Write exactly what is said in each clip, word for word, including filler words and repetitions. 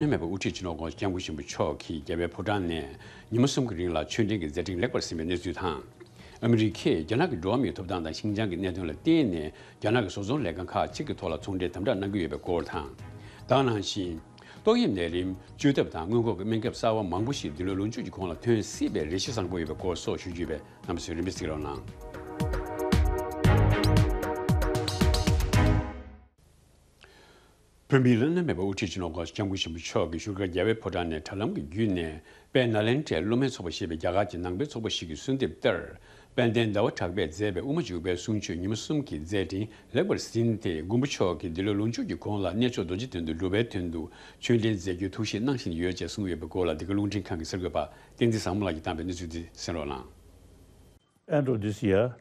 ནད་མེད་པའི་དབུ་ཁྲིད་སྤྱི་ནོར་༧གོང་ས་༧སྐྱབས་མགོན་ཆེན་པོ་མཆོག་གིས་རྒྱལ་བའི་ཕོ་བྲང་ནས་ཉི་མ་གསུམ་གྱི་རིང་ལ་ཆོས་འབྲེལ་གྱི་མཛད་འཕྲིན་ལེགས་པར་ཟིན་པའི་གནས་ཚུལ་དང་། ཨ་མི་རི་ཀས་རྒྱ་ནག་གི་འགྲོ་བ་མིའི་ཐོབ་ཐང་དང་ཤིན་ཅང་གི་གནད་དོན་ལ་བརྟེན་ནས་རྒྱ་ནག་གི་བཟོ་ཚོང་ལས་ཁང་ཁག་ཅིག་གི་ཐོག་ལ་ཚོང་འབྲེལ་དམ་དྲག་གནང་གི་ཡོད་པའི་སྐོར་དང་། ད་ག་ནང་བཞིན། ཏོག་དབྱིབས་ནད་རིམས་བཅོས་ཐབས་དང་སྔོན་འགོག་གི་སྨན་ཁབ་གསར་བ་མང་པོ་ཞིག་འདི་ལོའི་ལོ་མཇུག་གི་གོང་ལ་ཐོན་སྲིད་པའི་རེ་ཞུ་བཟང་པོ་ཡོད་པའི་སྐོར་སོགས་ཞུ་རྒྱུ་ཡོད་པས་རྣམ་པ་ཚོས་རིན་པས་གཟིགས་རོགས་གནང་། བོད་མིའི་བླ་ན་མེད་པའི་དབུ་ཁྲིད་སྤྱི་ནོར་༧གོང་ས་༧སྐྱབས་མགོན་ཆེན་པོ་མཆོག་གིས་བཞུགས་སྒར་རྒྱལ་བའི་ཕོ་བྲང་ནས་དྲ་ལམ་གྱི་བརྒྱུད་ནས་དཔལ་ནཱ་ལེནྡྲའི་སློབ་མའི་ཚོགས་པ་ཞེས་པའི་རྒྱ་གར་གྱི་ནང་པའི་ཚོགས་པ་ཞིག་གིས་གསོལ་འདེབས་ལྟར། དཔལ་ལྡན་ཟླ་བ་གྲགས་པས་མཛད་པའི་དབུ་མ་འཇུག་པའི་གསུང་ཆོས་ཉི་མ་གསུམ་གྱི་མཛད་འཕྲིན་ལེགས་པར་ཟིན་ཏེ། མགོན་པོ་མཆོག་གིས་འདི་ལོའི་ལོ་མཇུག་གི་གོང་ལ་གནས་མཆོག་རྡོ་རྗེ་གདན་དུ་སྒྲུབ་པའི་དོན་དུ་ཆོས་འབྲེལ་མཛད་རྒྱུའི་ཐུགས་བཞེད་གནང་བཞིན་ཡོད་ཅེས་གསུངས་ཡོད་པའི་སྐོར་ལ། འདི་ག་རླུང་འཕྲིན་ཁང་གི་གསར་འགོད་པ་བསྟན་འཛིན་བཟང་མོ་ལགས་ཀྱིས་བཏང་བའི་གནས་ཚུལ་འདི་གསན་རོགས་གནང་། End of this year,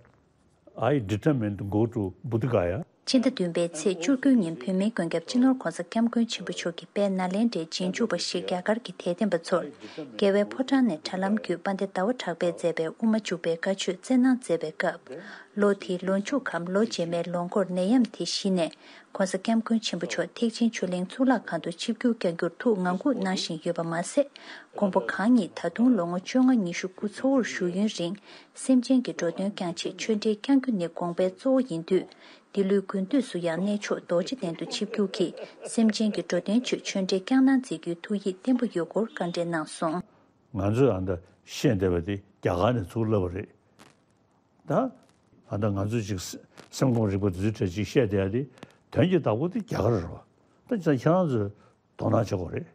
I determined to go to Bodh Gaya. སྤྱི་ཟླ་བདུན་པའི་ཚེས་བཅུ་དགུ་ཉིན་བོད་མིའི་མགོན་སྐྱབས་སྤྱི་ནོར་༧གོང་ས་༧སྐྱབས་མགོན་ཆེན་པོ་མཆོག་གིས་དཔལ་ནཱ་ལེནྡྲའི་རྗེས་འཇུག་པ་ཞིག་རྒྱ་གར་གྱི་དད་ལྡན་པ་ཚོར་རྒྱལ་བའི་ཕོ་བྲང་ནས་དྲ་ལམ་བརྒྱུད་དཔལ་ལྡན་ཟླ་བ་གྲགས་པས་མཛད་པའི་དབུ་མ་འཇུག་པའི་བཀའ་ཆོས་སྩལ་གནང་མཛད་པའི་སྐབས། ལོ་དེའི་ལོ་མཇུག་གམ་ལོ་རྗེས་མའི་ལོ་འགོར་ནད་ཡམས་དེ་གཞི་ནས་༧གོང་ས་༧སྐྱབས་མགོན་ཆེན་པོ་མཆོག་ཐེག་ཆེན་ཆོས་གླིང་གཙུག་ལག་ཁང་དུ་ཆིབས་བསྒྱུར་བསྐྱང་རྒྱུར་ཐུགས་ངང་སྒུག་གནང་བཞིན་ཡོད་པ་མ་ཟད། མགོན་པོ་གང་ཉིད་ད་དུང་ལོ་ངོ་བཅོ་ལྔ་ཉི་ཤུ་སྐུ་འཚོ་བོར་བཞུགས་ཡུན་རིང་། སེམས་ཅན་གྱི་འགྲོ་དོན་བསྐྱང་ཆེད་ཆོས་འབྲེལ་བསྐྱང་རྒྱུ་ནི་དགོངས་པའི་གཙོ་བོ་ཡིན་དུས། འདི་ལོའི་དགུན་དུས་སུ་ཡང་གནས་མཆོག་རྡོ་རྗེ་གདན་དུ་ཆིབས་བསྒྱུར་གྱིས་སེམས་ཅན་གྱི་འགྲོ་དོན་ཆེད་ཆོས་འབྲེལ་བསྐྱངས་གནང་མཛད་རྒྱུའི་ཐུགས་ཡིད་བརྟན་པོ་ཡོད་སྐོར་བཀའ་འདྲི་གནང་སོང་། ང་ཚོས་ཨ་ད་བཤད་བསྡད་པ་དེ་རྒྱ་གར་ནས་ཚུར་བསླབས་པ་རེད། ད་ཨ་ད་ང་ཚོས་ཅིག་སེམས་ཁམས་རིག་པ་དེ་ཚོའི་གྲས་ཅིག་བཤད་བསྡད་ཡ་དེ་དོན་གྱི་བདག་པོ་དེ་རྒྱ་གར་རེད་བ། ད་ཅིག་ཁྱེད་རང་ཚོས་དོ་སྣང་བྱེད་དགོས་རེད།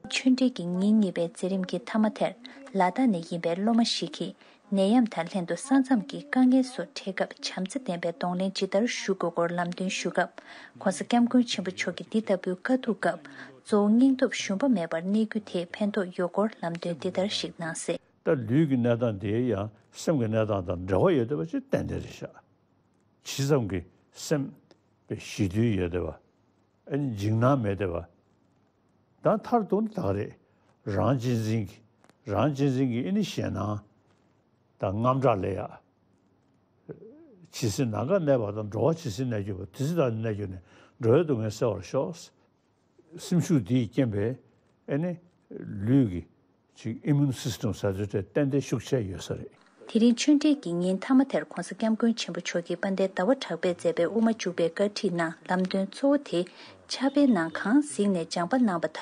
ཆོས་འབྲེལ་གྱི་ཉིན་གཉིས་པའི་མཛད་རིམ་གྱི་མཐའ་མ་དེར་ལ་དྭགས་ནས་ཡིན་པའི་སློབ་མ་ཞིག་གིས་ནད་ཡམས་དང་ལྷན་དུ་ས་མཚམས་ཀྱི་དཀའ་ངལ་སོགས་འཕྲད་སྐབས་བྱམས་བརྩེ་ལྡན་པའི་གདོང་ལེན་ཇི་ལྟར་ཞུ་དགོས་སྐོར་ལམ་སྟོན་ཞུ་སྐབས། ༸གོང་ས་༸སྐྱབས་མགོན་ཆེན་པོ་མཆོག་གིས་འདི་ལྟ་བུའི་དཀའ་སྡུག་སྐབས་གཙོ་བོ་སྙིང་སྟོབས་ཞུམ་པ་མེད་པར་གནས་རྒྱུ་དེས་ཕན་ཐོགས་ཡོད་སྐོར་ལམ་སྟོན་འདི་ལྟར་ཞིག་གནང་གསལ། ད་ལུས་ཀྱི་གནས་སྟངས་དེ་ཡང་སེམས་ཀྱི་གནས་སྟངས་དང་འབྲེལ་བ་ཡོད་བསྡད་པ་ཅིག་ཏན་ཏན་རེད་ཤག་ཇི་ཙམ་གྱི་སེམས་པའི་ཞི་དུལ་ཡོད་བསྡད་པ། ཨ་ནི་འཇིགས་སྣང་མེད་བསྡད་པ། ད་མཐར་གཏུགས་ན་ད་ག་རེད། རང་གཅེས་འཛིན་གྱི་རང་གཅེས་འཛིན་གྱི་ཨ་ནི་ཞེད་སྣང་དང་དངངས་སྐྲག་ལས་ཡག་ཇི་སྲིད་ནམ་མཁའ་གནས་པ་དང་། འགྲོ་བ་ཇི་སྲིད་གནས་གྱུར་པ། དེ་སྲིད་བདག་ནི་གནས་གྱུར་ནས། འགྲོ་བའི་སྡུག་བསྔལ་སེལ་བར་ཤོག་སེམས་ཤུགས་འདིས་རྐྱེན་པས་ཨ་ནི་ལུས་ཀྱི་ཅིག་ཨི་མུན་སིས་ཊམ་ཟེར་ཚུལ་དེ་ཏན་ཏན་ཤུགས་ཆེ་ཡོད་ས་རེད། དེ་རིང་ཆོས་འབྲེལ་གྱི་ཉིན་མཐའ་མ་དེར་༸གོང་ས་༸སྐྱབས་མགོན་ཆེན་པོ་མཆོག་གིས་དཔལ་ལྡན་ཟླ་བ་གྲགས་པས་མཛད་པའི་དབུ་མ་འཇུག་པའི་བཀའ་ཁྲིད་ནང་ལམ་སྟོན་གཙོ་བོ་དེ་ཕྱག་དཔེའི་ནང་གང་གཟིགས་ནས་སྦྱངས་པ་གནང་བ་དག་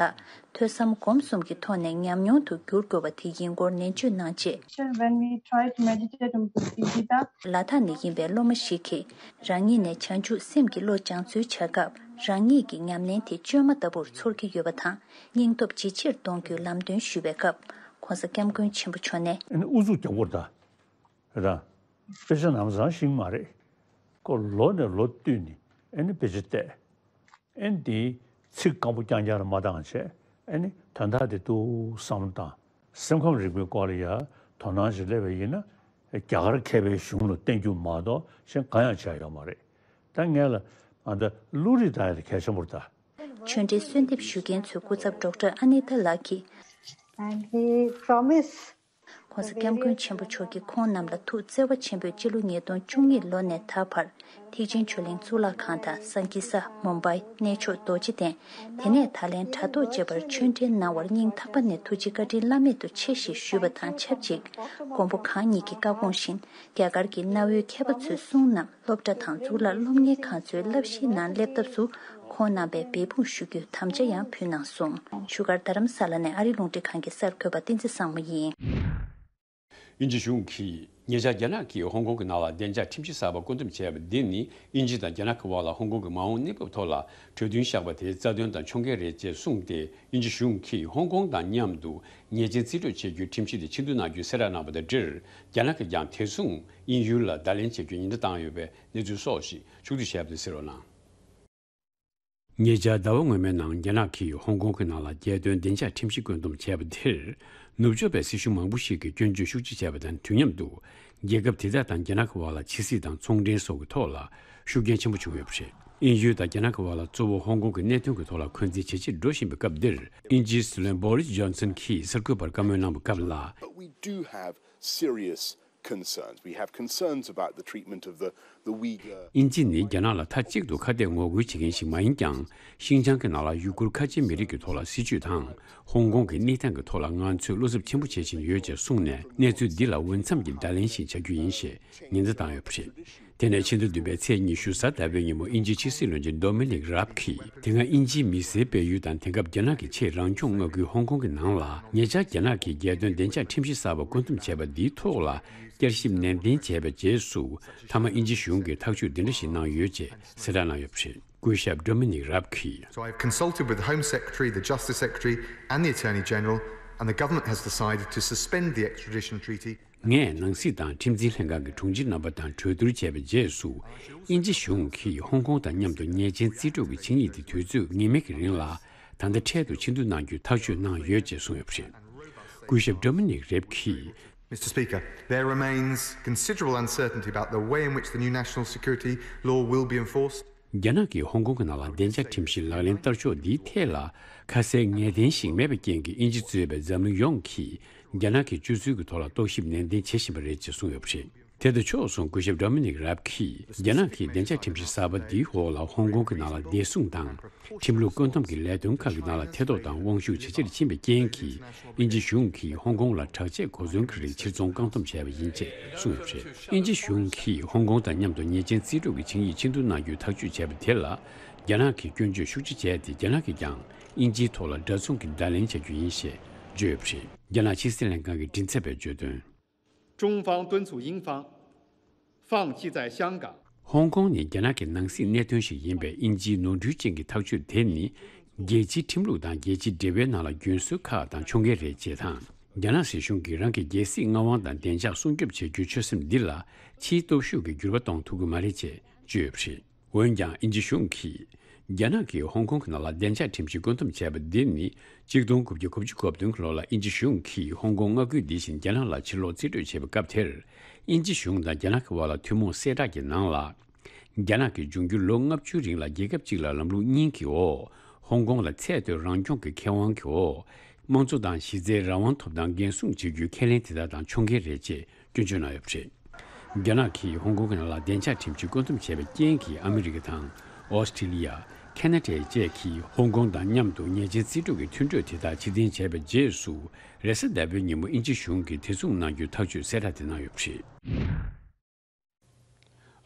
ཐོས་བསམ་སྒོམ་གསུམ་གྱི་ཐོག་ནས་ཉམས་མྱོང་དུ་བསྒྱུར་དགོས་པ་དེ་ཡིན་སྐོར་ནན་བརྗོད་གནང་རྗེས། When we try to meditate on Bhagavad Gita, ལ་དྭགས་ནས་ཡིན་པའི་སློབ་མ་ཞིག་གིས་རང་ཉིད་ནས་བྱང་ཆུབ་སེམས་ཀྱི་བློ་སྦྱང་ཚུལ་བྱ་སྐབས། རང་ཉིད་ཀྱི་ཉམས་ལེན་དེ་བཅོས་མ་ལྟ་བུར་ཚོར་གྱི་ཡོད་པ་དང་། སྙིང་སྟོབས་ཇེ་ཆེར་གཏོང་རྒྱུའི་ལམ་སྟོན་ཞུས་པའི་སྐབས། ༸གོང་ས་༸སྐྱབས་མགོན་ཆེན་པོ་མཆོག་ནས། ཨ་ནི་ཨུ་ཚུགས་རྒྱག་དགོས་རེད་ད། རེད་ད། དཔེ་ཆ་ནམ་ཚང་ཤེས་ཀྱི་མ་རེད། ཁོ་ལོ་ནས་ལོ་བསྟུད་ནས་ཨ་ནི་དཔེ་ཆ་བལྟས། ཨ་ནི་དེའི་ཚིག་སྐམ་པོ་རྐྱང་རྐྱང་ལ་མ་བཏང་བྱས། ཨ་ནི་དོན་དག་དེ་ཏོག་བསམ་བློ་བཏང་། སེམས་ཁམས་རིག་པའི་སྐོར་ལ་ཡ་དོ་སྣང་ཞིག་སླེབས་པ་ཡིན་ན། རྒྱ་གར་མཁས་པའི་གཞུང་ལ་བརྟེན་རྒྱུ་མ་གཏོགས་གཞན་གང་ཡང་བྱས་ཡོད་མ་རེད། ད་ངས་ལ་ཨ་ད་བློ་རིག་ད་ཡ་དེ་གལ་ཆེན་པོ་རེད་ད། ཆོས་འབྲེལ་གསོལ་འདེབས་ཞུ་མཁན་ཚོའི་སྐུ་ཚབ་ཌོག་ཊར་ཨ་ནི་ཏཱ་ལགས་ཀྱིས། And he promised ༸གོང་ས་༸སྐྱབས་མགོན་ཆེན་པོ་མཆོག་གིས་ཁོང་རྣམས་ལ་ཐུགས་བརྩེ་བ་ཆེན་པོས་སྤྱི་ལོ་ཉིས་སྟོང་བཅུ་གཉིས་ལོ་ནས་ད་བར་ཐེག་ཆེན་ཆོས་གླིང་གཙུག་ལག་ཁང་དང་སང་ཀི་ས། མུམ་བྷའི། གནས་མཆོག་རྡོ་རྗེ་གདན། དེ་ནས་ད་ལན་དྲ་ཐོག་བཅས་པར་ཆོས་འབྲེལ་གནང་བར་སྙིང་ཐག་པ་ནས་ཐུགས་རྗེ་བཀའ་དྲིན་བླ་མེད་དུ་ཆེ་ཞེས་ཞུས་པ་དང་ཆབས་ཅིག། མགོན་པོ་གང་ཉིད་ཀྱི་བཀའ་དགོངས་བཞིན་རྒྱ་གར་གྱི་གནའ་བོའི་མཁས་པ་ཚོའི་གསུང་རྣམས་སློབ་གྲྭ་དང་གཙུག་ལག་སློབ་གཉེར་ཁང་ཚོའི་བསླབ་གཞིའི་ནང་སླེབས་ཐབས་སུ་ཁོང་རྣམ་པས་འབད་འབུངས་ཞུ་རྒྱུའི་དམ་བཅའ་ཡང་ཕུལ་གནང་སོང་། བཞུགས་སྒར་རྡ་རམ་ས་ལ་ནས་ཨ་རི་རླུང་འཕྲིན་ཁང་གི་གསར་འགོད་པ་བསྟན་འཛིན་བཟང་མོ་ཡིན། དབྱིན་ཇི་གཞུང་གིས་ཉེ་ཆར་རྒྱ་ནག་གིས་ཧོང་ཀོང་གི་ནང་ལ་བདེ་འཇགས་ཁྲིམས་གཞི་གསར་པ་བཀོད་འདོམས་བྱས་པ་འདི་ནི། དབྱིན་ཇི་དང་རྒྱ་ནག་གི་དབར་ལ་ཧོང་ཀོང་གི་མ་འོངས་གནས་བབ་ཐོག་ལ་གྲོས་མཐུན་བཞག་པ་དེའི་རྩ་དོན་དང་ཕྱོགས་འགལ་རེད་ཅེས་གསུངས་ཏེ། དབྱིན་ཇི་གཞུང་གིས་ཧོང་ཀོང་དང་མཉམ་དུ་ཉེས་ཅན་རྩིས་སྤྲོད་བྱེད་རྒྱུའི་ཁྲིམས་གཞི་དེ་ཕྱིར་བསྡུ་གནང་རྒྱུའི་གསལ་བསྒྲགས་གནང་བ་དང་འབྲེལ། རྒྱ་ནག་གིས་ཀྱང་དེ་མཚུངས་དབྱིན་ཡུལ་ལ་བརྡ་ལན་བྱེད་རྒྱུའི་ཉེན་བརྡ་བཏང་ཡོད་པའི་གནས་ཚུལ་སོགས་ཤིག་ཕྱོགས་བསྡུས་བྱས་པ་དེ་གསན་རོགས་གནང་། ཉེ་ཆར་ཟླ་བ་སྔོན་མའི་ནང་རྒྱ་ནག་གིས་ཧོང་ཀོང་གི་ནང་ལ་རྒྱལ་དོན་བདེ་འཇགས་ཁྲིམས་གཞི་བཀོད་འདོམས་བྱས་པ་དེར། ནུབ་ཕྱོགས་པའི་སྲིད་གཞུང་མང་པོ་ཞིག་གིས་སྐྱོན་བརྗོད་ཤུགས་ཆེ་བྱས་པ་དང་དུས་མཉམ་དུ། རྒྱལ་ཁབ་དེ་དག་དང་རྒྱ་ནག་གི་དབར་ལ་ཕྱི་སྲིད་དང་ཚོང་འབྲེལ་སོགས་ཀྱི་ཐོག་ལ་ཤུགས་རྐྱེན་ཆེན་པོ་བྱུང་ཡོད་པ་རེད། དབྱིན་ཡུལ་དང་རྒྱ་ནག་གི་དབར་ལ་གཙོ་བོ་ཧོང་ཀོང་གི་གནད་དོན་གྱི་ཐོག་ལ་འཁོན་འཛིན་ཇེ་ཆེར་འགྲོ་བཞིན་པའི་སྐབས་འདིར། དབྱིན་ཇིའི་སྲིད་བློན་བོ་རིས་ཇོན་སན་གྱིས་གསར་འགོད་པར་བཀའ་མོལ་གནང་བའི་སྐབས་ལ། But we do have serious concerns. We have concerns about the treatment of the, the Uyghur. དབྱིན་ཇི་ནི་རྒྱ་ནག་ལ་མཐའ་གཅིག་ཏུ་ཁ་གཏད་ངོ་རྒོལ་བྱེད་མཁན་ཞིག་མ་ཡིན་ཀྱང་། ཤིན་ཅང་གི་ནང་ལ་ཡུ་གུར་ཁ་ཆེ་མི་རིགས་ཀྱི་ཐོག་ལ་སྲིད་བྱུས་དང་། ཧོང་ཀོང་གི་གནས་སྟངས་ཀྱི་ཐོག་ལ་ང་ཚོས་བློ་འཚབ་ཆེན་པོ་བྱེད་བཞིན་ཡོད་ཅེས་གསུངས་ནས། གནས་ཚུལ་འདི་ལ་འོས་འཚམ་གྱི་བརྡ་ལན་ཞིག་བྱ་རྒྱུ་ཡིན་ཞེས་ཉེན་བརྡ་བཏང་ཡོད་པ་རེད། དེ་ནས་ཕྱི་ཟླ་བདུན་པའི་ཚེས་ཉི་ཤུ་གཟའ་ཟླ་བའི་ཉིན་མོ་དབྱིན་ཇིའི་ཕྱི་སྲིད་བློན་ཆེན་ཌོ་མི་ནིག་རབ་ཀྱིས། དེ་སྔ་དབྱིན་ཇིའི་མི་སེར་སྤེལ་ཡུལ་དང་། དེང་སྐབས་རྒྱ་ནག་གི་ཆེས་རང་སྐྱོང་མངའ་ཁུལ་ཧོང་ཀོང་གི་ནང་ལ། ཉེ་ཆར་རྒྱ་ནག་གིས་རྒྱལ་དོན་བདེ་འཇགས་ཁྲིམས་གཞི་གསར་པ་བཀོད་འདོམས་བྱས་པ་འདིའི་ཐོག་ལ་བསྐྱར་ཞིབ་ནན་ཏན་བྱས་པའི་རྗེས་སུ། མཐའ་མ་དབྱིན་ཇི་གཞུང་གིས་ཐག་གཅོད་འདི་འདྲ་ཞིག་གནང་ཡོད་ཅེས་གསལ་བསྒྲགས་གནང་ཡོད་པ་རེད། སྐུ་ཞབས་ཌོ་མི་ནིག་རབ་ཀྱིས། So I've consulted with the Home Secretary, the Justice Secretary, and the Attorney General, and the government has decided to suspend the extradition treaty. ངས་ནང་སྲིད་དང་ཁྲིམས་འཛིན་ལྷན་ཁང་གི་དྲུང་ཆེ་རྣམ་པ་དང་གྲོས་བསྡུར་བྱས་པའི་རྗེས་སུ། དབྱིན་ཇི་གཞུང་གིས་ཧོང་ཀོང་དང་མཉམ་དུ་ཉེས་ཅན་རྩིས་སྤྲོད་ཀྱི་ཆིངས་ཡིག་དེ་དུས་ཚོད་ངེས་མེད་ཀྱི་རིང་ལ་ད་ལྟ་འཕྲལ་དུ་ཕྱིར་བསྡུ་གནང་རྒྱུའི་ཐག་གཅོད་གནང་ཡོད་ཅེས་གསུངས་ཡོད་པ་རེད། སྐུ་ཞབས་ཌོ་མི་ནིག་རེབ་ཀྱིས། Mister Speaker, there remains considerable uncertainty about the way in which the new national security law will be enforced. རྒྱ་ནག་གིས་ཧོང་ཀོང་གི་ནང་ལ་བདེ་འཇགས་ཁྲིམས་གཞི་ལག་ལེན་བསྟར་ཕྱོགས་འདིའི་ཐད་ལ་ཁ་གསལ་ངེས་གཏན་ཞིག་མེད་པའི་རྐྱེན་གྱིས། དབྱིན་ཇི་གཙོས་པའི་འཛམ་གླིང་ཡོངས་ཀྱིས་རྒྱ་ནག་གི་སྤྱོད་ཚུལ་གྱི་ཐོག་ལ་རྟོག་ཞིབ་ནན་ཏན་བྱེད་བཞིན་པ་རེད་ཅེས་གསུངས་ཡོད་པ་རེད། དེ་དང་ཕྱོགས་མཚུངས། སྐུ་ཞབས་ཌོ་མི་ནིག་རབ་ཀྱིས། རྒྱ་ནག་གིས་བདེ་འཇགས་ཁྲིམས་གཞི་གསར་པ་འདིའི་འོག་ལ་ཧོང་ཀོང་གི་ནང་ལ་བདེ་སྲུང་དང་། ཁྲིམས་ལུགས་བཀོད་འདོམས་ཀྱི་ལས་དོན་ཁག་གི་ནང་ལ་ཐེ་གཏོགས་དང་དབང་ཤུགས་ཇེ་ཆེར་ཕྱིན་པའི་རྐྱེན་གྱིས། དབྱིན་ཇི་གཞུང་གིས་ཧོང་ཀོང་ལ་དྲག་ཆས་གོ་མཚོན་གྱི་རིགས་ཕྱིར་ཚོང་བཀག་སྡོམ་བྱས་པ་ཡིན་ཅེས་གསུངས་ཡོད་པ་རེད། དབྱིན་ཇི་གཞུང་གིས་ཧོང་ཀོང་དང་མཉམ་དུ་ཉེས་ཅན་རྩིས་སྤྲོད་ཀྱི་ཆིངས་ཡིག་ཕྱིར་བསྡུ་གནང་རྒྱུའི་ཐག་གཅོད་བྱས་པ་དེ་ལ། རྒྱ་ནག་གིས་སྐྱོན་བརྗོད་ཤུགས་ཆེ་བྱས་ཏེ། རྒྱ་ནག་གིས་ཀྱང་དབྱིན་ཇིའི་ཐོག་ལ་འདྲ་མཚུངས་ཀྱི་བརྡ་ལན་བྱ་རྒྱུ་ཡིན་ཞེས་བརྗོད་ཡོད་པ་རེད། རྒྱ་ནག་ཕྱི་སྲིད་ལྷན་ཁང་གི་མགྲིན་ཚབ་པས་བརྗོད་དོན། 中方敦促英方放弃在香港 ཧོང་ཀོང་ནི་རྒྱ་ནག་གི་ནང་སྲིད་གནད་དོན་ཞིག་ཡིན་པས། དབྱིན་ཇིའི་ནོར་འཁྲུལ་ཅན་གྱི་ཐག་གཅོད་དེ་ནི། རྒྱལ་སྤྱིའི་ཁྲིམས་ལུགས་དང་རྒྱལ་སྤྱིའི་འབྲེལ་བའི་ནང་ལ་རྒྱུན་སྲོལ་ཁག་དང་མཆོང་བརྒལ་རེད་ཅེས་དང་། རྒྱ་ནག་སྲིད་གཞུང་གིས་རང་གི་རྒྱལ་སྲིད་མངའ་དབང་དང་བདེ་འཇགས་སྲུང་སྐྱོབ་བྱེད་རྒྱུའི་ཆོད་སེམས་འདི་ལ་ཕྱིའི་སྟོབས་ཤུགས་ཀྱིས་འགྱུར་བ་གཏོང་ཐུབ་ཀྱི་མ་རེད་ཅེས་བརྗོད་ཡོད་པ་རེད། འོན་ཀྱང་། དབྱིན་ཇི་གཞུང་གིས་རྒྱ་ནག་གིས་ཧོང་ཀོང་གི་ནང་ལ་བདེ་འཇགས་ཁྲིམས་གཞི་བཀོད་འདོམས་བྱས་པ་འདི་ནི། གཅིག་སྟོང་དགུ་བརྒྱ་གོ་བདུན་ལོ་ལ་དབྱིན་ཇི་གཞུང་གིས་ཧོང་ཀོང་མངའ་ཁུལ་འདི་བཞིན་རྒྱ་ནག་ལ་ཕྱིར་སློག་རྩིས་སྤྲོད་བྱས་པའི་སྐབས་དེར། དབྱིན་ཇི་གཞུང་དང་རྒྱ་ནག་གི་དབར་ལ་ཐུན་མོང་གསལ་བསྒྲགས་ཀྱི་ནང་ལ། རྒྱ་ནག་གིས་འབྱུང་འགྱུར་ལོ་ལྔ་བཅུ་རིང་ལ་རྒྱལ་ཁབ་གཅིག་ལ་ལམ་ལུགས་གཉིས་ཀྱི་འོག་ཧོང་ཀོང་ལ་ཚད་མཐོའི་རང་སྐྱོང་གི་ཁེ་དབང་གི་འོག་དམངས་གཙོ་དང་གཞི་རྩའི་རང་དབང་ཐོབ་ཐང་འགན་སྲུང་བྱེད་རྒྱུའི་ཁས་ལེན་དེ་དག་དང་མཆོང་བརྒལ་རེད་ཅེས་སྐྱོན་བརྗོད་གནང་ཡོད་པ་རེད། རྒྱ་ནག་གིས་ཧོང་ཀོང་གི་ནང་ལ་བདེ་འཇགས་ཁྲིམས་གཞི་བཀོད་འདོམས་བྱས་པའི་རྐྱེན་གྱིས། ཨ་མི་རི་ཀ་དང་། ཨོ་སི་ཀྲི་ལི་ཡ། ཁ་ན་ཌ་བཅས་ཀྱིས་ཧོང་ཀོང་དང་མཉམ་དུ་ཉེས་ཅན་རྩིས་སྤྲོད་ཀྱི་མཐུན་གྲོས་དེ་དག་ཕྱིར་འཐེན་བྱས་པའི་རྗེས་སུ། རེས་གཟའ་ཟླ་བའི་ཉིན་མོ་དབྱིན་ཇི་གཞུང་གིས་དེ་མཚུངས་གནང་རྒྱུའི་ཐག་གཅོད་གསལ་བསྒྲགས་དེ་གནང་ཡོད་པ་རེད།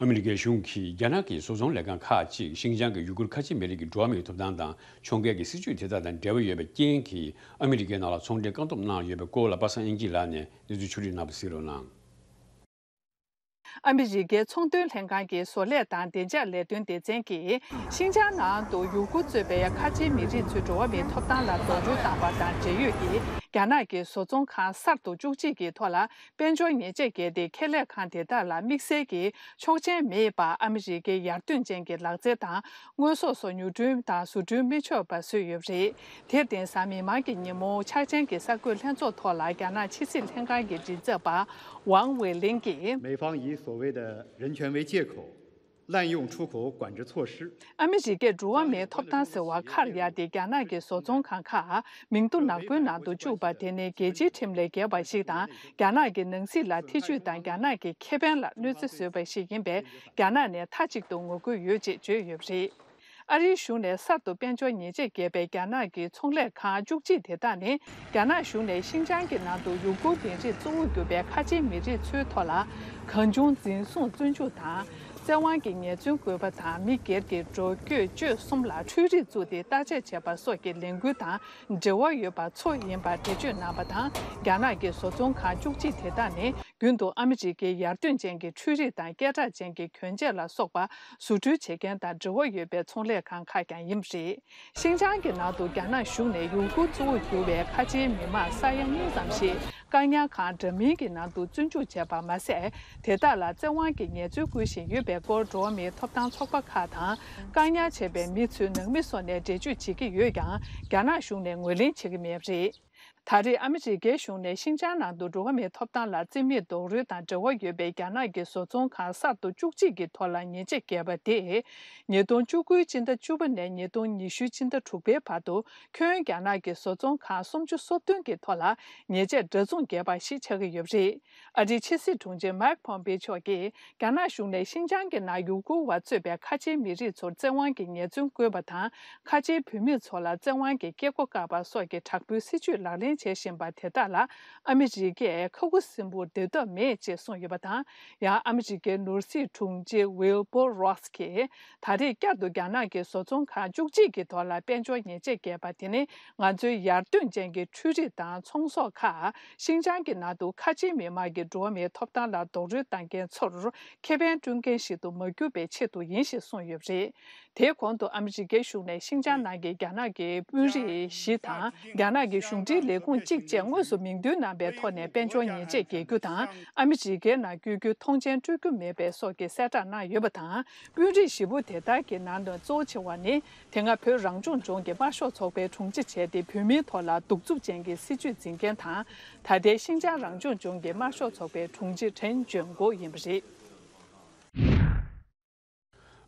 ཨ་མི་རི་ཀའི་གཞུང་གིས་རྒྱ་ནག་གི་བཟོ་ཚོང་ལས་ཁང་ཁག་ཅིག་ཤིང་ཅང་གི་ཡུ་གུར་ཁ་ཆེ་མི་རིགས་ཀྱི་འགྲོ་བ་མིའི་ཐོབ་ཐང་དང་མཆོང་བརྒལ་གྱི་སྲིད་བྱུས་དེ་དག་དང་འབྲེལ་བ་ཡོད་པའི་རྐྱེན་གྱིས། ཨ་མི་རི་ཀའི་ནང་ལ་ཚོང་འབྲེལ་བཀག་སྡོམ་གནང་ཡོད་པའི་སྐོར་ལ། པ་སངས་དབྱངས་སྐྱིད་ལགས་ནས་གནས་ཚུལ་ཕྱོགས་བསྒྲིགས་གནང་བ་གཟིགས་རོགས་གནང་། ཨ་མི་རི་ཀའི་ཚོང་དོན་ལྷན་ཁང་གི་བཟོ་ལས་དང་བདེ་འཇགས་ལས་དོན་སྡེ་ཚན་གྱིས། ཤིན་ཅང་ནང་དུ་ཡུ་གུར་གཙོས་པའི་ཁ་ཆེའི་མི་རིགས་ཚོའི་འགྲོ་བ་མིའི་ཐོབ་ཐང་ལ་རྡོག་རོལ་བཏང་བ་དང་འབྲེལ་ཡོད་ཀྱི་རྒྱ་ནག་གི་བཟོ་ཚོང་ཁང་གསར་དུ་བཅུ་གཅིག་གི་ཐོག་ལ། དཔལ་འབྱོར་ཉེས་ཆད་བཀལ་ཏེ། ཁེ་ལས་ཁང་དེ་དག་ལ་དམིགས་བསལ་གྱི་ཆོག་མཆན་མེད་པར། ཨ་མི་རི་ཀའི་ཡར་ཐོན་ཅན་གྱི་ལག་རྩལ་དང་། དངོས་ཟོག་སོགས་ཉོ་སྐྲུན་དང་བཟོ་སྐྲུན་མི་ཆོག་པ་བཟོས་ཡོད་པ་རེད། དེར་བརྟེན། གཟའ་མིག་དམར་གྱི་ཉིན་མོ། འཆར་ཅན་གྱི་གསར་འགོད་ལྷན་ཚོགས་ཐོག་ལ། རྒྱ་ནག་ཕྱི་སྲིད་ལྷན་ཁང་གི་མགྲིན་ཚབ་པ། ཝང་ཝེ་ལིན་གྱིས། 美方以所谓的人权为借口，滥用出口管制措施。 ཨ་མི་རི་ཀས་འགྲོ་བ་མིའི་ཐོབ་ཐང་ཟེར་བ་ཁར་ཡ་སྟེ། རྒྱ་ནག་གི་བཟོ་ཚོང་ཁང་ཁག་མིང་ཐོ་ནག་པོའི་ནང་དུ་བཅུག་པ་དེ་ནི། རྒྱལ་སྤྱིའི་ཁྲིམས་ལས་འགལ་བ་ཞིག་དང་། རྒྱ་ནག་གི་ནང་སྲིད་ལ་ཐེ་བྱུས་དང་། རྒྱ་ནག་གི་ཁེ་ཕན་ལ་གནོད་འཚེ་བཟོས་པ་ཞིག་ཡིན་པས། རྒྱ་ནག་ནས་མཐའ་གཅིག་ཏུ་ངོ་རྒོལ་ཡོད་ཅེས་བརྗོད་ཡོད་པ་རེད། ཨ་རིའི་གཞུང་ནས་གསར་དུ་དཔལ་འབྱོར་ཉེས་ཆད་བཀལ་པའི་རྒྱ་ནག་གི་ཚོང་ལས་ཁང་བཅུ་གཅིག་དེ་དག་ནི། རྒྱ་ནག་གཞུང་ནས་ཤིན་ཅང་གི་ནང་དུ་ཡུ་གུར་མི་རིགས་གཙོ་བོར་གྱུར་པའི་ཁ་ཆེའི་མི་རིགས་ཚོའི་ཐོག་ལ། གང་བྱུང་འཛིན་བཟུང་བཙོན་འཇུག་དང་། བཙན་དབང་གི་ཉེས་འཛུགས་བཀོད་པ་དང་། མི་སྒེར་གྱི་འགྲོ་སྐྱོད་སྤྱོད་གསུམ་ལ་འཕྲུལ་རིག་བཙུགས་ཏེ་བརྟག་དཔྱད་བྱས་པ་སོགས་ཀྱི་ལས་འགུལ་དང་འབྲེལ་བ་ཡོད་པ་ཚོ་ཡིན་པར་འགྲེལ་བརྗོད་གནང་བ་དང་། རྒྱ་ནག་གི་བཟོ་ཚོང་ཁང་བཅུ་གཅིག་དེ་དག་ནི། རྒྱུན་དུ་ཨ་མི་རི་ཀའི་ཡར་ཐོན་ཅན་གྱི་འཕྲུལ་རིག་དང་། སྐད་གྲགས་ཅན་གྱི་གྱོན་ཆས་ལ་སོགས་པ་བཟོ་སྐྲུན་བྱེད་མཁན་དང་འབྲེལ་བ་ཡོད་པའི་ཚོང་ལས་ཁང་ཁག་ཀྱང་ཡིན་པ་རེད། ཤིན་ཅང་གི་ནང་དུ་རྒྱ་ནག་གཞུང་ནས་ཡུ་གུར་གཙོ་བོར་གྱུར་པའི་ཁ་ཆེའི་མི་མང་ས་ཡ་གཉིས་ཙམ་ཞིག་བཀག་ཉར་ཁང་འདྲ་མིན་གྱི་ནང་དུ་བཙོན་འཇུག་བྱས་པ་མ་ཟད། དེ་དག་ལ་བཙན་དབང་གི་ཉེས་འཛུགས་བཀོད་བཞིན་ཡོད་པའི་སྐོར། འགྲོ་བ་མིའི་ཐོབ་ཐང་ཚོགས་པ་ཁག་དང་། བཀག་ཉར་བྱས་པའི་མི་ཚོའི་ནང་མི་སོགས་ནས་འགྲེལ་བརྗོད་བྱེད་ཀྱི་ཡོད་ཀྱང་། རྒྱ་ནག་གཞུང་ནས་ངོས་ལེན་བྱེད་ཀྱི་མེད་པ་རེད། ད་རེས་ཨ་མི་རི་ཀའི་གཞུང་ནས་ཤིན་ཅང་ནང་དུ་འགྲོ་བ་མིའི་ཐོབ་ཐང་ལ་བརྩི་མེད་རྡོག་རོལ་དང་འབྲེལ་བ་ཡོད་པའི་རྒྱ་ནག་གི་བཟོ་ཚོང་ཁང་གསར་དུ་བཅུ་གཅིག་གི་ཐོག་ལ་ཉེས་ཆད་བཀལ་བ་དེས། ཉིས་སྟོང་བཅུ་དགུའི་སྤྱི་ཟླ་བཅུ་པ་ནས་ཉིས་སྟོང་ཉི་ཤུའི་སྤྱི་ཟླ་དྲུག་པའི་བར་དུ་ཁྱོན་རྒྱ་ནག་གི་བཟོ་ཚོང་ཁང་སུམ་ཅུ་སོ་བདུན་གྱི་ཐོག་ལ་ཉེས་ཆད་འདྲ་མཚུངས་བཀལ་བ་ཞིག་ཆགས་ཀྱི་ཡོད་པ་རེད། ཨ་རིའི་ཕྱི་སྲིད་དྲུང་ཆེ་མཱིག་ཕོམ་པེ་མཆོག་གིས། རྒྱ་ནག་གཞུང་ནས་ཤིན་ཅང་གི་ནང་ཡུ་གུར་བ་གཙོས་པའི་ཁ་ཆེའི་མི་རིགས་ཚོར་བཙན་དབང་གིས་ཉེས་རྩོད་བཀོད་པ་དང་། ཁ་ཆེའི་བུད་མེད་ཚོ་ལ་བཙན་དབང་གིས་སྐྱེ་སྒོ་བཀག་པ་སོགས་ཀྱི་དྲག་པོའི་སྲིད་བྱུས་ལག་ལེན་བྱེད་བཞིན་པ་དེ་དག་ལ་ཨ་མི་རི་ཀས་ཁ་ཁུ་སིམ་པོར་སྡོད་ཐབས་མེད་ཅེས་གསུངས་ཡོད་པ་དང་། ཡང་ཨ་མི་རི་ཀའི་ནོར་སྲིད་དྲུང་ཆེ་ཝིལ་བྷོ་རོ་སི་ཀྱིས། ད་རེས་བསྐྱར་དུ་རྒྱ་ནག་གི་བཟོ་ཚོང་ཁང་བཅུ་གཅིག་གི་ཐོག་ལ་དཔལ་འབྱོར་ཉེས་ཆད་བཀལ་བ་དེ་ནི། ང་ཚོའི་ཡར་ཐོན་ཅན་གྱི་འཕྲུལ་རིག་དང་ཚོང་ཟོག་ཁག་ཤིན་ཅང་གི་ནང་དུ་ཁ་ཆེའི་མི་དམངས་ཀྱི་འགྲོ་བ་མིའི་ཐོབ་ཐང་ལ་རྡོག་རོལ་བཏང་མཁན་ཚོར་ཁེ་ཕན་སྐྲུན་མཁན་ཞིག་ཏུ་མ་གྱུར་པའི་ཆེད་དུ་ཡིན་ཞེས་གསུངས་ཡོད་པ་རེད། དེའི་གོང་དུ་ཨ་མི་རི་ཀའི་གཞུང་ནས་ཤིན་ཅང་ནང་གི་རྒྱ་ནག་གི་དཔོན་རིགས་བཞི་དང་རྒྱ་ནག་གི་གཞུང་འབྲེལ་ལས་ཁུངས་གཅིག་བཅས་དངོས་སུ་མིང་འདོན་གནང་པའི་ཐོག་ནས་དཔལ་འབྱོར་ཉེས་ཆད་འགེལ་རྒྱུ་དང་ཨ་མི་རི་ཀའི་ནང་བསྐྱོད་རྒྱུའི་ཐོངས་མཆན་སྤྲོད་རྒྱུ་མེད་པའི་སོགས་ཀྱི་གསལ་བསྒྲགས་གནང་ཡོད་པ་དང་། དཔོན་རིགས་བཞི་པོ་དེ་དག་གི་ནང་ནས་གཙོ་ཆེ་བ་ནི། དེ་སྔ་བོད་རང་སྐྱོང་ལྗོངས་ཀྱི་དམར་ཤོག་ཚོགས་པའི་དྲུང་ཆེ་བྱས་ཏེ་བོད་མིའི་ཐོག་ལ་གདུག་རྩུབ་ཅན་གྱི་སྲིད་བྱུས་འཛིན་མཁན་དང་། ད་ལྟའི་ཤིན་ཅང་རང་སྐྱོང་ལྗོངས་ཀྱི་དམར་ཤོག་ཚོགས་པའི་དྲུང་ཆེ་ཁྲེན་ཅོན་གོ་ཡིན་པ་རེད།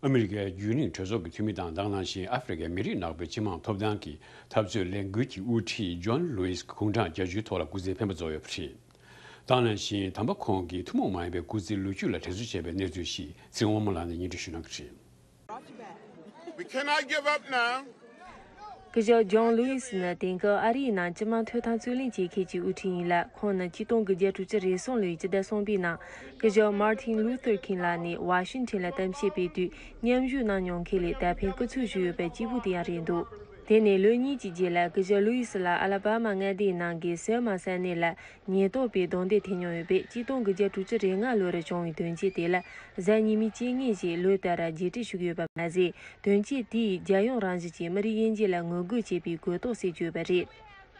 ཨ་མི་རི་ཀའི་རྒྱུན་རིང་གྲོས་ཚོགས་ཀྱི་འཐུས་མི་དང་དེ་ནང་བཞིན་ཨ་ཧྥེ་རི་ཀའི་མི་རིགས་ནག་པོའི་སྤྱི་དམངས་ཐོབ་ཐང་གི་འཐབ་རྩོད་ལས་འགུལ་གྱི་དབུ་ཁྲིད་ཇོན་ལུའི་སི་དགུང་གྲངས་བརྒྱད་ཅུའི་ཐོག་ལ་སྐུ་ཚེའི་འཕེན་པ་རྫོགས་ཡོད་པ་རེད། དེ་ནང་བཞིན་དམ་པ་ཁོང་གིས་ཐུན་མོང་མ་ཡིན་པའི་སྐུ་ཚེའི་ལོ་རྒྱུས་ལ་དྲན་གསོ་བྱས་པའི་གནས་ཚུལ་ཞིག་ཚེ་རིང་དབང་མོ་ལགས་ནས་སྙན་སྒྲོན་ཞུ་གནང་གི་རེད། We cannot give up now. སྐུ་ཞབས་ཇོན་ལུའི་སི་ནི་དེང་སྐབས་ཨ་རིའི་ནང་སྤྱི་དམངས་ཐོབ་ཐང་རྩོད་ལེན་བྱེད་མཁན་གྱི་དབུ་ཁྲིད་ཡིན་ལ། ཁོང་ནི་ཆིག་སྟོང་དགུ་བརྒྱ་དྲུག་ཅུ་རེ་གསུམ་ལོའི་སྤྱི་ཟླ་གསུམ་པའི་ནང་སྐུ་ཞབས་མར་ཏིན་ལུ་ཐར་ཁིང་ལགས་ནས་ཝ་ཤིང་ཊོན་ལ་གཏམ་བཤད་སྤེལ་དུས་མཉམ་ཞུགས་གནང་མྱོང་མཁན་ལས་ད་ཕན་སྐུ་ཚབ་ཞུས་ཡོད་པའི་གཅིག་པུ་དེ་ཡང་རེད་འདུག་དེ་ནས་ལོ་གཉིས་ཀྱི་རྗེས་ལ་སྐུ་ཞབས་ལུའི་སི་ལ་ཨ་ལ་པ་མ་མངའ་སྡེའི་ནང་གི་སེལ་མ་ས་གནས་ལ་ཉེན་རྟོག་པས་རྡུང་རྡེག་ཐེབས་མྱོང་ཡོད་པས། ཆིག་སྟོང་དགུ་བརྒྱ་དྲུག་ཅུ་རེ་ལྔ་ལོར་བྱུང་བའི་དོན་རྐྱེན་དེ་ལ་གཟའ་ཉི་མའི་རྐྱེན་ངན་ཞེས་ལོ་ལྟར་རྗེས་དྲན་ཞུ་གི་ཡོད་པ་མ་ཟད། དོན་རྐྱེན་དེས་རྒྱལ་ཡོངས་རང་བཞིན་གྱི་མི་རིགས་དབྱེ་འབྱེད་ལ་ངོ་རྒོལ་བྱེད་པའི་གོ་རྟོགས་སད་ཡོད་པ་རེད།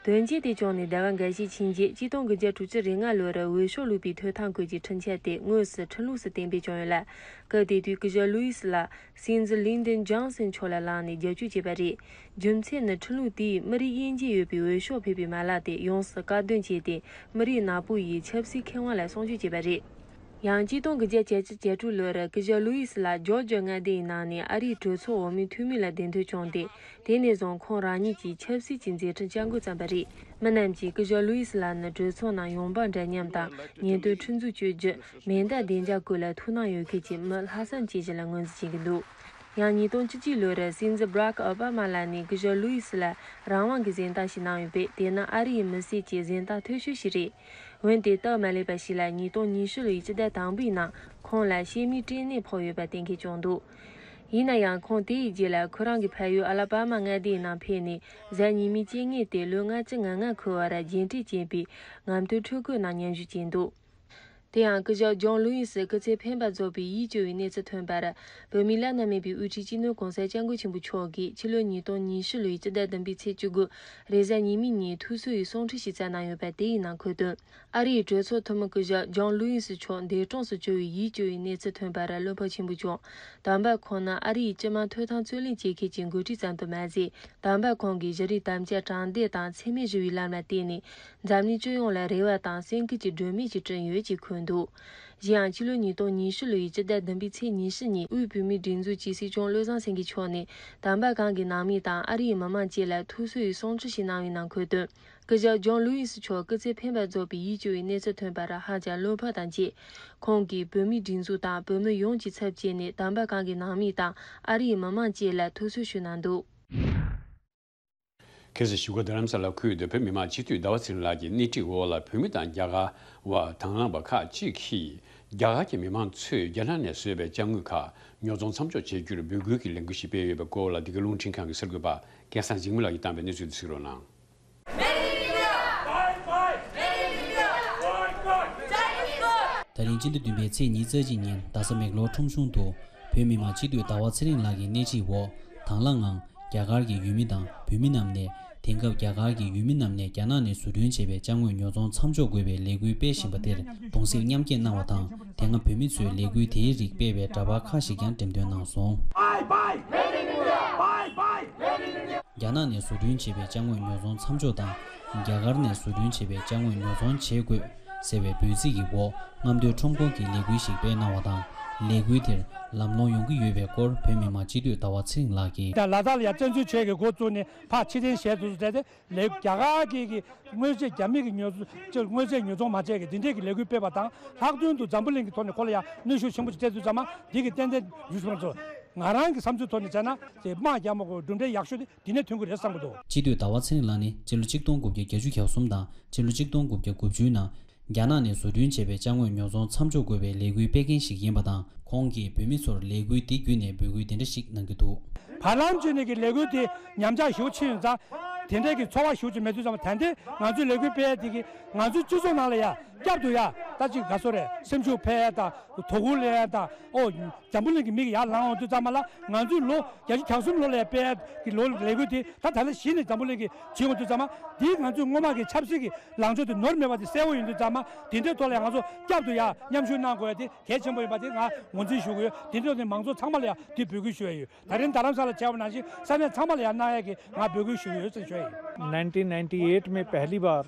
དོན་རྐྱེན་དེ་བྱུང་ནས་ཟླ་བ་འགའ་ཤས་ཕྱིན་རྗེས་ཆིག་སྟོང་དགུ་བརྒྱ་དྲུག་ཅུ་རེ་ལྔ་ལོར་འོས་ཤོག་བླུགས་པའི་ཐོབ་ཐང་དགོས་ཀྱི་འཕྲིན་ཆད་དེ་དངོས་སུ་ཁྲིམས་ལུགས་སུ་གཏན་འབེབས་བྱུང་ཡོད་ལ། སྐབས་དེ་དུས་སྐུ་ཞབས་ལུའི་སི་ལ་སྲིད་འཛིན་ལིན་ཌོན་ཇོན་སན་མཆོག་ལ་ལངས་ནས་རྒྱབ་སྐྱོར་བྱས་པ་རེད། རྒྱུ་མཚན་ནི་ཁྲིམས་ལུགས་དེས་མི་རིགས་དབྱེ་འབྱེད་ཡོད་པའི་འོས་ཤོག་ཕུལ་བའི་མ་ལག་དེ་ཡོངས་སུ་བཀག་སྡོམ་བྱས་ཏེ་མི་རིགས་ནག་པོ་ཡི་ཆབ་སྲིད་ཁེ་དབང་ལ་སྲུང་སྐྱོབ་བྱས་པ་རེད། ཡང་ཆིག་སྟོང་དགུ་བརྒྱ་བརྒྱད་ཅུ་གྱ་དྲུག་ལོར་སྐུ་ཞབས་ལུའི་སི་ལ་ཇོར་ཇི་མངའ་སྡེའི་ནང་ནས་ཨ་རིའི་གྲོས་ཚོགས་འོག་མའི་འཐུས་མི་ལ་གདན་འདྲེན་བྱུང་སྟེ། དེ་ནས་བཟུང་ཁོང་རང་ཉིད་ཀྱིས་ཆབ་སྲིད་ཀྱི་མཛད་འཕྲིན་བཅག་འགོ་བརྩམས་པ་རེད། མི་རྣམས་ཀྱིས་སྐུ་ཞབས་ལུའི་སི་ལ་ནི་གྲོས་ཚོགས་ནང་ཡོང་འབབ་འདྲ་མཉམ་དང་ཉེན་རྟོག་ཁྲིམས་འཛུགས་གཅོད་རྒྱུ། མེ་མདའ་བདེ་འཇགས་སྐོར་ལ་ཐུགས་སྣང་ཡོད་མཁན་གྱི་མི་ལྷག་བསམ་ཅན་ཞིག་ལ་ངོས་འཛིན་བྱེད་ཀྱི་འདུག་ཡང་ཉིས་སྟོང་བཅུ་གཅིག་ལོར་སྲིད་འཛིན་བྷ་རག་ཨོ་བྷ་མ་ལགས་ནས་སྐུ་ཞབས་ལུའི་སི་ལ་རང་དབང་གི་གཟེངས་རྟགས་ཤིག་གནང་ཡོད་པས། དེ་ནི་ཨ་རིའི་མི་སེར་གྱི་གཟེངས་རྟགས་མཐོ་ཤོས་ཤིག་རེད། འོན་ཏེ་སྟབས་མ་ལེགས་པ་ཞིག་ལ་ཉིས་སྟོང་ཉི་ཤུ་ལོའི་སྤྱི་ཟླ་དང་པོའི་ནང་ཁོང་ལ་ཤེད་མའི་སྐྲན་ནད་ཕོག་ཡོད་པ་གཏན་འཁེལ་བྱུང་འདུག་ཡིན་ན་ཡང་ཁོང་དེའི་རྗེས་ལ་ཁོ་རང་གི་ཕ་ཡུལ་ཨ་ལ་པ་མ་མངའ་སྡེའི་ནང་ཕེབས་ནས་གཟའ་ཉི་མའི་རྐྱེན་ངན་དེ་ལོ་ལྔ་བཅུ་ང་ལྔ་འཁོར་བར་རྗེས་དྲན་ཅན་པའི་ངམ་ཐོག་འཕྲུལ་འཁོར་ནང་མཉམ་ཞུགས་བྱས་འདུག་དེ་ཡང་སྐུ་ཞབས་ཇོན་ལུའི་སི་སྐུ་ཚེ་འཕེན་པ་རྫོགས་པའི་ཡིད་སྐྱོ་བའི་གནས་ཚུལ་ཐོན་པར། བོད་མིའི་བླ་ན་མེད་པའི་དབུ་ཁྲིད་སྤྱི་ནོར་གོང་ས་སྐྱབས་མགོན་ཆེན་པོ་མཆོག་གིས་ཕྱི་ལོ་ཉིས་སྟོང་ཉི་ཤུ་ལོའི་སྤྱི་ཟླ་བདུན་པའི་ཚེས་བཅུ་དགུ་རེས་གཟའ་ཉི་མའི་ཉིན་ཐུགས་གསོ་ཡི་གསུང་འཕྲིན་ཞིག་བསྩལ་གནང་ཡོད་པ་དེ་ཡི་ནང་འཁོད་དོན། ཨ་རིའི་གྲོས་ཚོགས་འཐུས་མི་སྐུ་ཞབས་ཇོན་ལུའི་སི་མཆོག་འདས་གྲོངས་སུ་གྱུར་བའི་ཡིད་སྐྱོ་བའི་གནས་ཚུལ་ཐོན་པར་བློ་ཕམ་ཆེན་པོ་བྱུང་། དམ་པ་ཁོང་ནི་ཨ་རིའི་སྤྱི་དམངས་ཐོབ་ཐང་རྩོད་ལེན་བྱེད་མཁན་གྱི་འགོ་ཁྲིད་ཙམ་དུ་མ་ཟད། དམ་པ་ཁོང་གིས་བཞུགས་རིགས་དམ་བཅའ་དྲང་བདེན་དང་འཚེ་མེད་ཞི་བའི་ལམ་ལ་བརྟེན་ནས། འཛམ་གླིང་སྤྱི་ཡོངས་ལ་རེ་བ་དང་སེམས་འགུལ་གྱི་སྒྲོན་མེ་ཞིག་བསྐྲུན་ཡོད་ཅེས་འཁོད་འདུག་གཞན་ཡང་ཕྱི་ལོ་ཉིས་སྟོང་ཉི་ཤུ་ལོའི་སྤྱི་ཟླ་བདུན་པའི་ཚེས་ཉི་ཤུ་ཉིན་དབུས་བོད་མིའི་སྒྲིག་འཛུགས་ཀྱི་སྲིད་སྐྱོང་བློ་བཟང་སེང་གེ་མཆོག་ནས་དམ་པ་ཁོང་གི་ནང་མི་དང་ཨ་རིའི་མི་མང་བཅས་ལ་ཐུགས་གསོ་ཡི་གསུང་འཕྲིན་ཞིག་གནང་བའི་ནང་འཁོད་དོན། སྐུ་ཞབས་ཇོན་ལུའི་སི་མཆོག་སྐུ་ཚེ་འཕེན་པ་རྫོགས་པའི་ཡིད་སྐྱོ་བའི་གནས་ཚུལ་ཐོན་པར་ཧ་ཅང་བློ་ཕམ་དང་བཅས། ཁོང་གིས་བོད་མིའི་སྒྲིག་འཛུགས་དང་བོད་མི་ཡོངས་ཀྱི་ཚབ་བྱས་ནས་དམ་པ་ཁོང་གི་ནང་མི་དང་ཨ་རིའི་མི་མང་བཅས་ལ་ཐུགས་གསོ་ཞུ་གནང་འདུག་ཁ་སང་བཞུགས་སྒར་རྡ་རམ་ས་ལ་ཁུལ་དུ་བོད་མི་མང་སྤྱི་འཐུས་ཟླ་བ་ཚེ་རིང་ལགས་ཀྱི་སྣེ་ཁྲིད་འོག་ལ་བོད་མི་དང་རྒྱ་གར་བ་དང་བླངས་པ་ཁག་ཅིག་གིས་རྒྱ་གར་གྱི་མི་མང་ཚོས་རྒྱ་ནག་ནས་བཟོས་པའི་ཅ་དངོས་ཁག་ཉོ་ཚོང་མཚམས་འཇོག་བྱེད་རྒྱུར་འབོད་སྐུལ་གྱི་ལས་འགུལ་ཞིག་སྤེལ་ཡོད་པའི་སྐོར་ལ། འདི་ག་རླུང་འཕྲིན་ཁང་གི་གསར་འགོད་པ་སྐལ་བཟང་འཇིགས་མེད་ལགས་ཀྱིས་བཏང་བའི་གནས་ཚུལ་དེ་གཟིགས་རོགས་གནང་། ད་རིང་སྤྱི་ཟླ་བདུན་པའི་ཚེས་ཉི་ཤུ་རྩ་གཅིག་ཉིན་རྡ་ས་མེག་ལོར་ཁྲོམ་གཞུང་དུ་བོད་མི་མང་སྤྱི་འཐུས་ཟླ་བ་ཚེ་རིང་ལགས་ཀྱི་སྣེ་ཁྲིད་འོག་དང་བླངས་ངང་རྒྱ་གར་གྱི་ཡུལ་མི་དང་བོད་མི་རྣམས་ནས། དེང་སྐབས་རྒྱ་གར་གྱི་ཡུལ་མི་རྣམས་ནས་རྒྱ་ནག་ནས་བཟོ་སྐྲུན་བྱས་པའི་ཅ་དངོས་ཉོ་ཚོང་མཚམས་འཇོག་དགོས་པའི་ལས་འགུལ་སྤེལ་བཞིན་པ་དེར་གདུང་སེམས་མཉམ་སྐྱེད་གནང་བ་དང་། དེ་སྔ་བོད་མི་ཚོས་ལས་འགུལ་དེའི་རིགས་སྤེལ་བའི་འདྲ་པར་ཁག་ཞིག་ཀྱང་འགྲེམས་སྟོན་གནང་སོང་། རྒྱ་ནག་ནས་བཟོ་སྐྲུན་བྱས་པའི་ཅ་དངོས་ཉོ་ཚོང་མཚམས་འཇོག་དང་། རྒྱ་གར་ནས་བཟོ་སྐྲུན་བྱས་པའི་ཅ་དངོས་ཉོ་ཚོང་བྱེད་དགོས་ཟེར་བའི་འབོད་ཚིག་གི་འོག་རྔམ་སྟོན་ཁྲོམ་སྐོར་གྱི་ལས་འགུལ་ཞིག་སྤེལ་གནང་བ་དང་། ལས་འགུལ་དེར་ལམ་ལྷོང་ཡོང་གི་ཡོད་པའི་སྐོར་བོད་མི་མང་སྤྱི་འཐུས་ཟླ་བ་ཚེ་རིང་ལགས་ཀྱིས། ད་ལ་དྭགས་ལ་ཡང་བཙན་འཛུལ་བྱས་ཀྱི་འགོ་བཙུགས་ནས་ཕར་ཕྱིར་འཐེན་བྱས་འདུག་ཟེར་ཏེ། ལས་རྒྱ་གར་གྱི་གི་དངོས་རྫས་རྒྱ་མི་གི་ཉོ་ཚོང་དངོས་རྫས་ཉོ་ཚོང་མ་བྱས་ཀྱི་འདི་འདྲས་ཀྱི་ལས་འགུལ་སྤེལ་བ་དང་། ལྷག་དོན་དུ་འཛམ་བུ་གླིང་གི་ཐོག་ནས་ཁོ་ལ་ཡང་གནོན་ཤུགས་ཆེན་པོ་ཞིག་སྤྲད་དུས་ཙམ་མ་འདི་གི་ཏན་ཏན་ཡུལ་ཤུལ་ཚོ་ང་རང་གི་བསམ་ཚུལ་ཐོག་ནས་བྱས་ན་དེ་དམག་རྒྱག་མ་དགོས་གྲུབ་འབྲས་ཡག་ཤོས་དེ་འདི་ནས་ཐོན་གྱི་རེད་བསམ་གྱི་འདུག། སྤྱི་འཐུས་ཟླ་བ་ཚེ་རིང་ལགས་ནི་སྤྱི་ལོ་གཅིག་སྟོང་དགུ་བརྒྱ་བརྒྱད་ཅུ་གྱ་གསུམ་དང་སྤྱི་ལོ་གཅིག་སྟོང་དགུ་བརྒྱ་དགུ་བཅུའི་ནང་རྒྱ་ནག་ནས་བཟོ་སྐྲུན་བྱས་པའི་ཅ་དངོས་ཉོ་ཚོང་མཚམས་འཇོག་དགོས་པའི་ལས་འགུལ་སྤེལ་མཁན་ཞིག་ཡིན་པ་དང་། ཁོང་གིས་བོད་མི་ཚོར་ལས་འགུལ་འདི་བརྒྱུད་ནས་འབོད་སྐུལ་འདི་འདྲ་ཞིག་གནང་གི་འདུག། བར་ལམ་བྱས་ནས་ཀྱི་ལས་འགུལ་དེ་ཉམས་ཆག་ཞེ་པོ་ཕྱིན་ཡོད་ཙང་། དེ་འདྲའི་གི་ཚོར་བ་ཞེ་པོ་ཅིག་མེད་དུས་ཙམ་ད་ལྟའི་ང་ཚོའི་ལས་འགུལ་སྤེལ་ཡ་དེ་གི་ང་ཚོའི་སྤྱི་ཚོགས་ནང་ལ་ཡ་བསྐྱར་དུ་ཡ་ད་ཅིག་ག་སོ་རེད། སེམས་ཤུགས་འཕེལ་ཡ་དང་དོ་ཁུར་ལེན་ཡ་དང་། ཨོ། འཛམ་བུ་གླིང་གི་མི་གི་ཡར་ལངས་འོང་དུས་ཙམ་མ་ལ་ང་ཚོའི་ལོ་བརྒྱད་ཅུ་གྱ་གསུམ་ལོ་ལ་ཡ་སྤེལ་ཡ་གི་ལོ་ལས་འགུལ་དེ་ད་ད་ལྟ་གཞི་ནས་འཛམ་བུ་གླིང་གི་བྱེད་འོང་དུས་ཙམ་མ་འདིས་ང་ཚོའི་སྔོན་མ་གི་ཆབ་སྲིད་ཀྱི་ལངས་ཕྱོགས་དེ་ནོར་མེད་པ་དེ་གསལ་བོ་ཡིན་དུས་ཙམ་མ་དེ་འདྲའི་ཐོག་ལ་ཡ་ང་ཚོ་བསྐྱར་དུ་ཡ་མཉམ་ཞུགས་གནང་དགོས་ཡ་དེ་གལ་ཆེན་པོ་ཡིན་པ་དེ་ང་ངོས་འཛིན་ཞུ་གི་ཡོད། དེ་འདྲ་ནས་མང་ཚོགས་ཚང་མ་ལ་ཡ་དེ་འབོད་སྐུལ་ཞུ་ཡ་ཡོད། ད་རིང་རྡ་རམ་ས་ལ་བྱས་པ་ནང་བཞིན་ས་གནས་ཚང་མ་ལ་ཡང་གནང་ཡག་གི་ང་འབོད་སྐུལ་ཞུ་གི་ཡོད་ཟེར་ཞུ་ཡ་ཡིན། nineteen ninety eight में पहली बार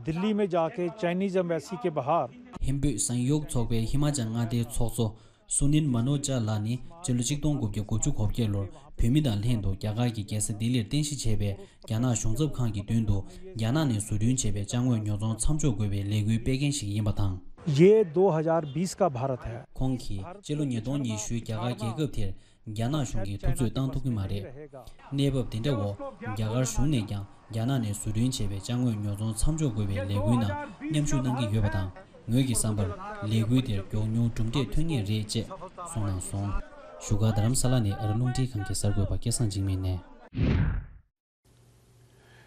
दिल्ली में जाके Chinese embassy के बाहर ཧིན་བོད་ཟང་ཡོག་ཚོགས་པའི་ཧི་མ་ཅལ་མངའ་སྡེའི་ཚོགས་གཙོ་སུ་ནིལ་མ་ནོ་ཇ་ལགས་ནི་སྤྱི་ལོ་གཅིག་སྟོང་དགུ་བརྒྱ་དགུ་བཅུ་གོ་བརྒྱད་ལོར་བོད་མི་དང་ལྷན་དུ་རྒྱ་གར་གྱི་རྒྱལ་ས་ལྡི་ལིར་རྟེན་གཞི་བྱས་པའི་རྒྱ་ནག་གཞུང་ཚབ་ཁང་གི་མདུན་དུ་རྒྱ་ནག་ནས་བཟོ་སྐྲུན་བྱས་པའི་ཅ་དངོས་ཉོ་ཚོང་མཚམས་འཇོག་དགོས་པའི་ལས་འགུལ་སྤེལ་མཁན་ཞིག་ཡིན་པ་དང་། ये दो हज़ार बीस का भारत है। ཁོང་གིས་སྤྱི་ལོ་ཉིས་སྟོང་ཉི་ཤུའི་རྒྱ་གར་རྒྱལ་ཁབ་དེར་རྒྱ་ནག་གཞུང་གིས་ཐུབ་ཚོད་བཏང་ཐུབ་ཀྱི་མ་རེད། གནས་བབ་འདི་འདྲ་འོག་རྒྱ་གར་གཞུང་ནས་ཀྱང་རྒྱ་ནག་ནས་བཟོ་སྐྲུན་བྱས་པའི་ཅ་དངོས་ཉོ་ཚོང་མཚམས་འཇོག་དགོས་པའི་ལས་འགུལ་ནང་མཉམ་ཞུགས་གནང་གི་ཡོད་པ་དང་། ངོས་ཀྱི་བསམ་པར་ལས་འགུལ་དེར་མགྱོགས་མྱུར་གྲུབ་འབྲས་ཐོན་ངེས་རེད་ཅེས་གསུངས་གནང་སོང་། བཞུགས་སྒར་རྡ་རམ་ས་ལ་ནས་ཨ་རི་རླུང་འཕྲིན་ཁང་གི་གསར་འགོད་པ་སྐལ་བཟང་འཇིགས་མེད་ནས།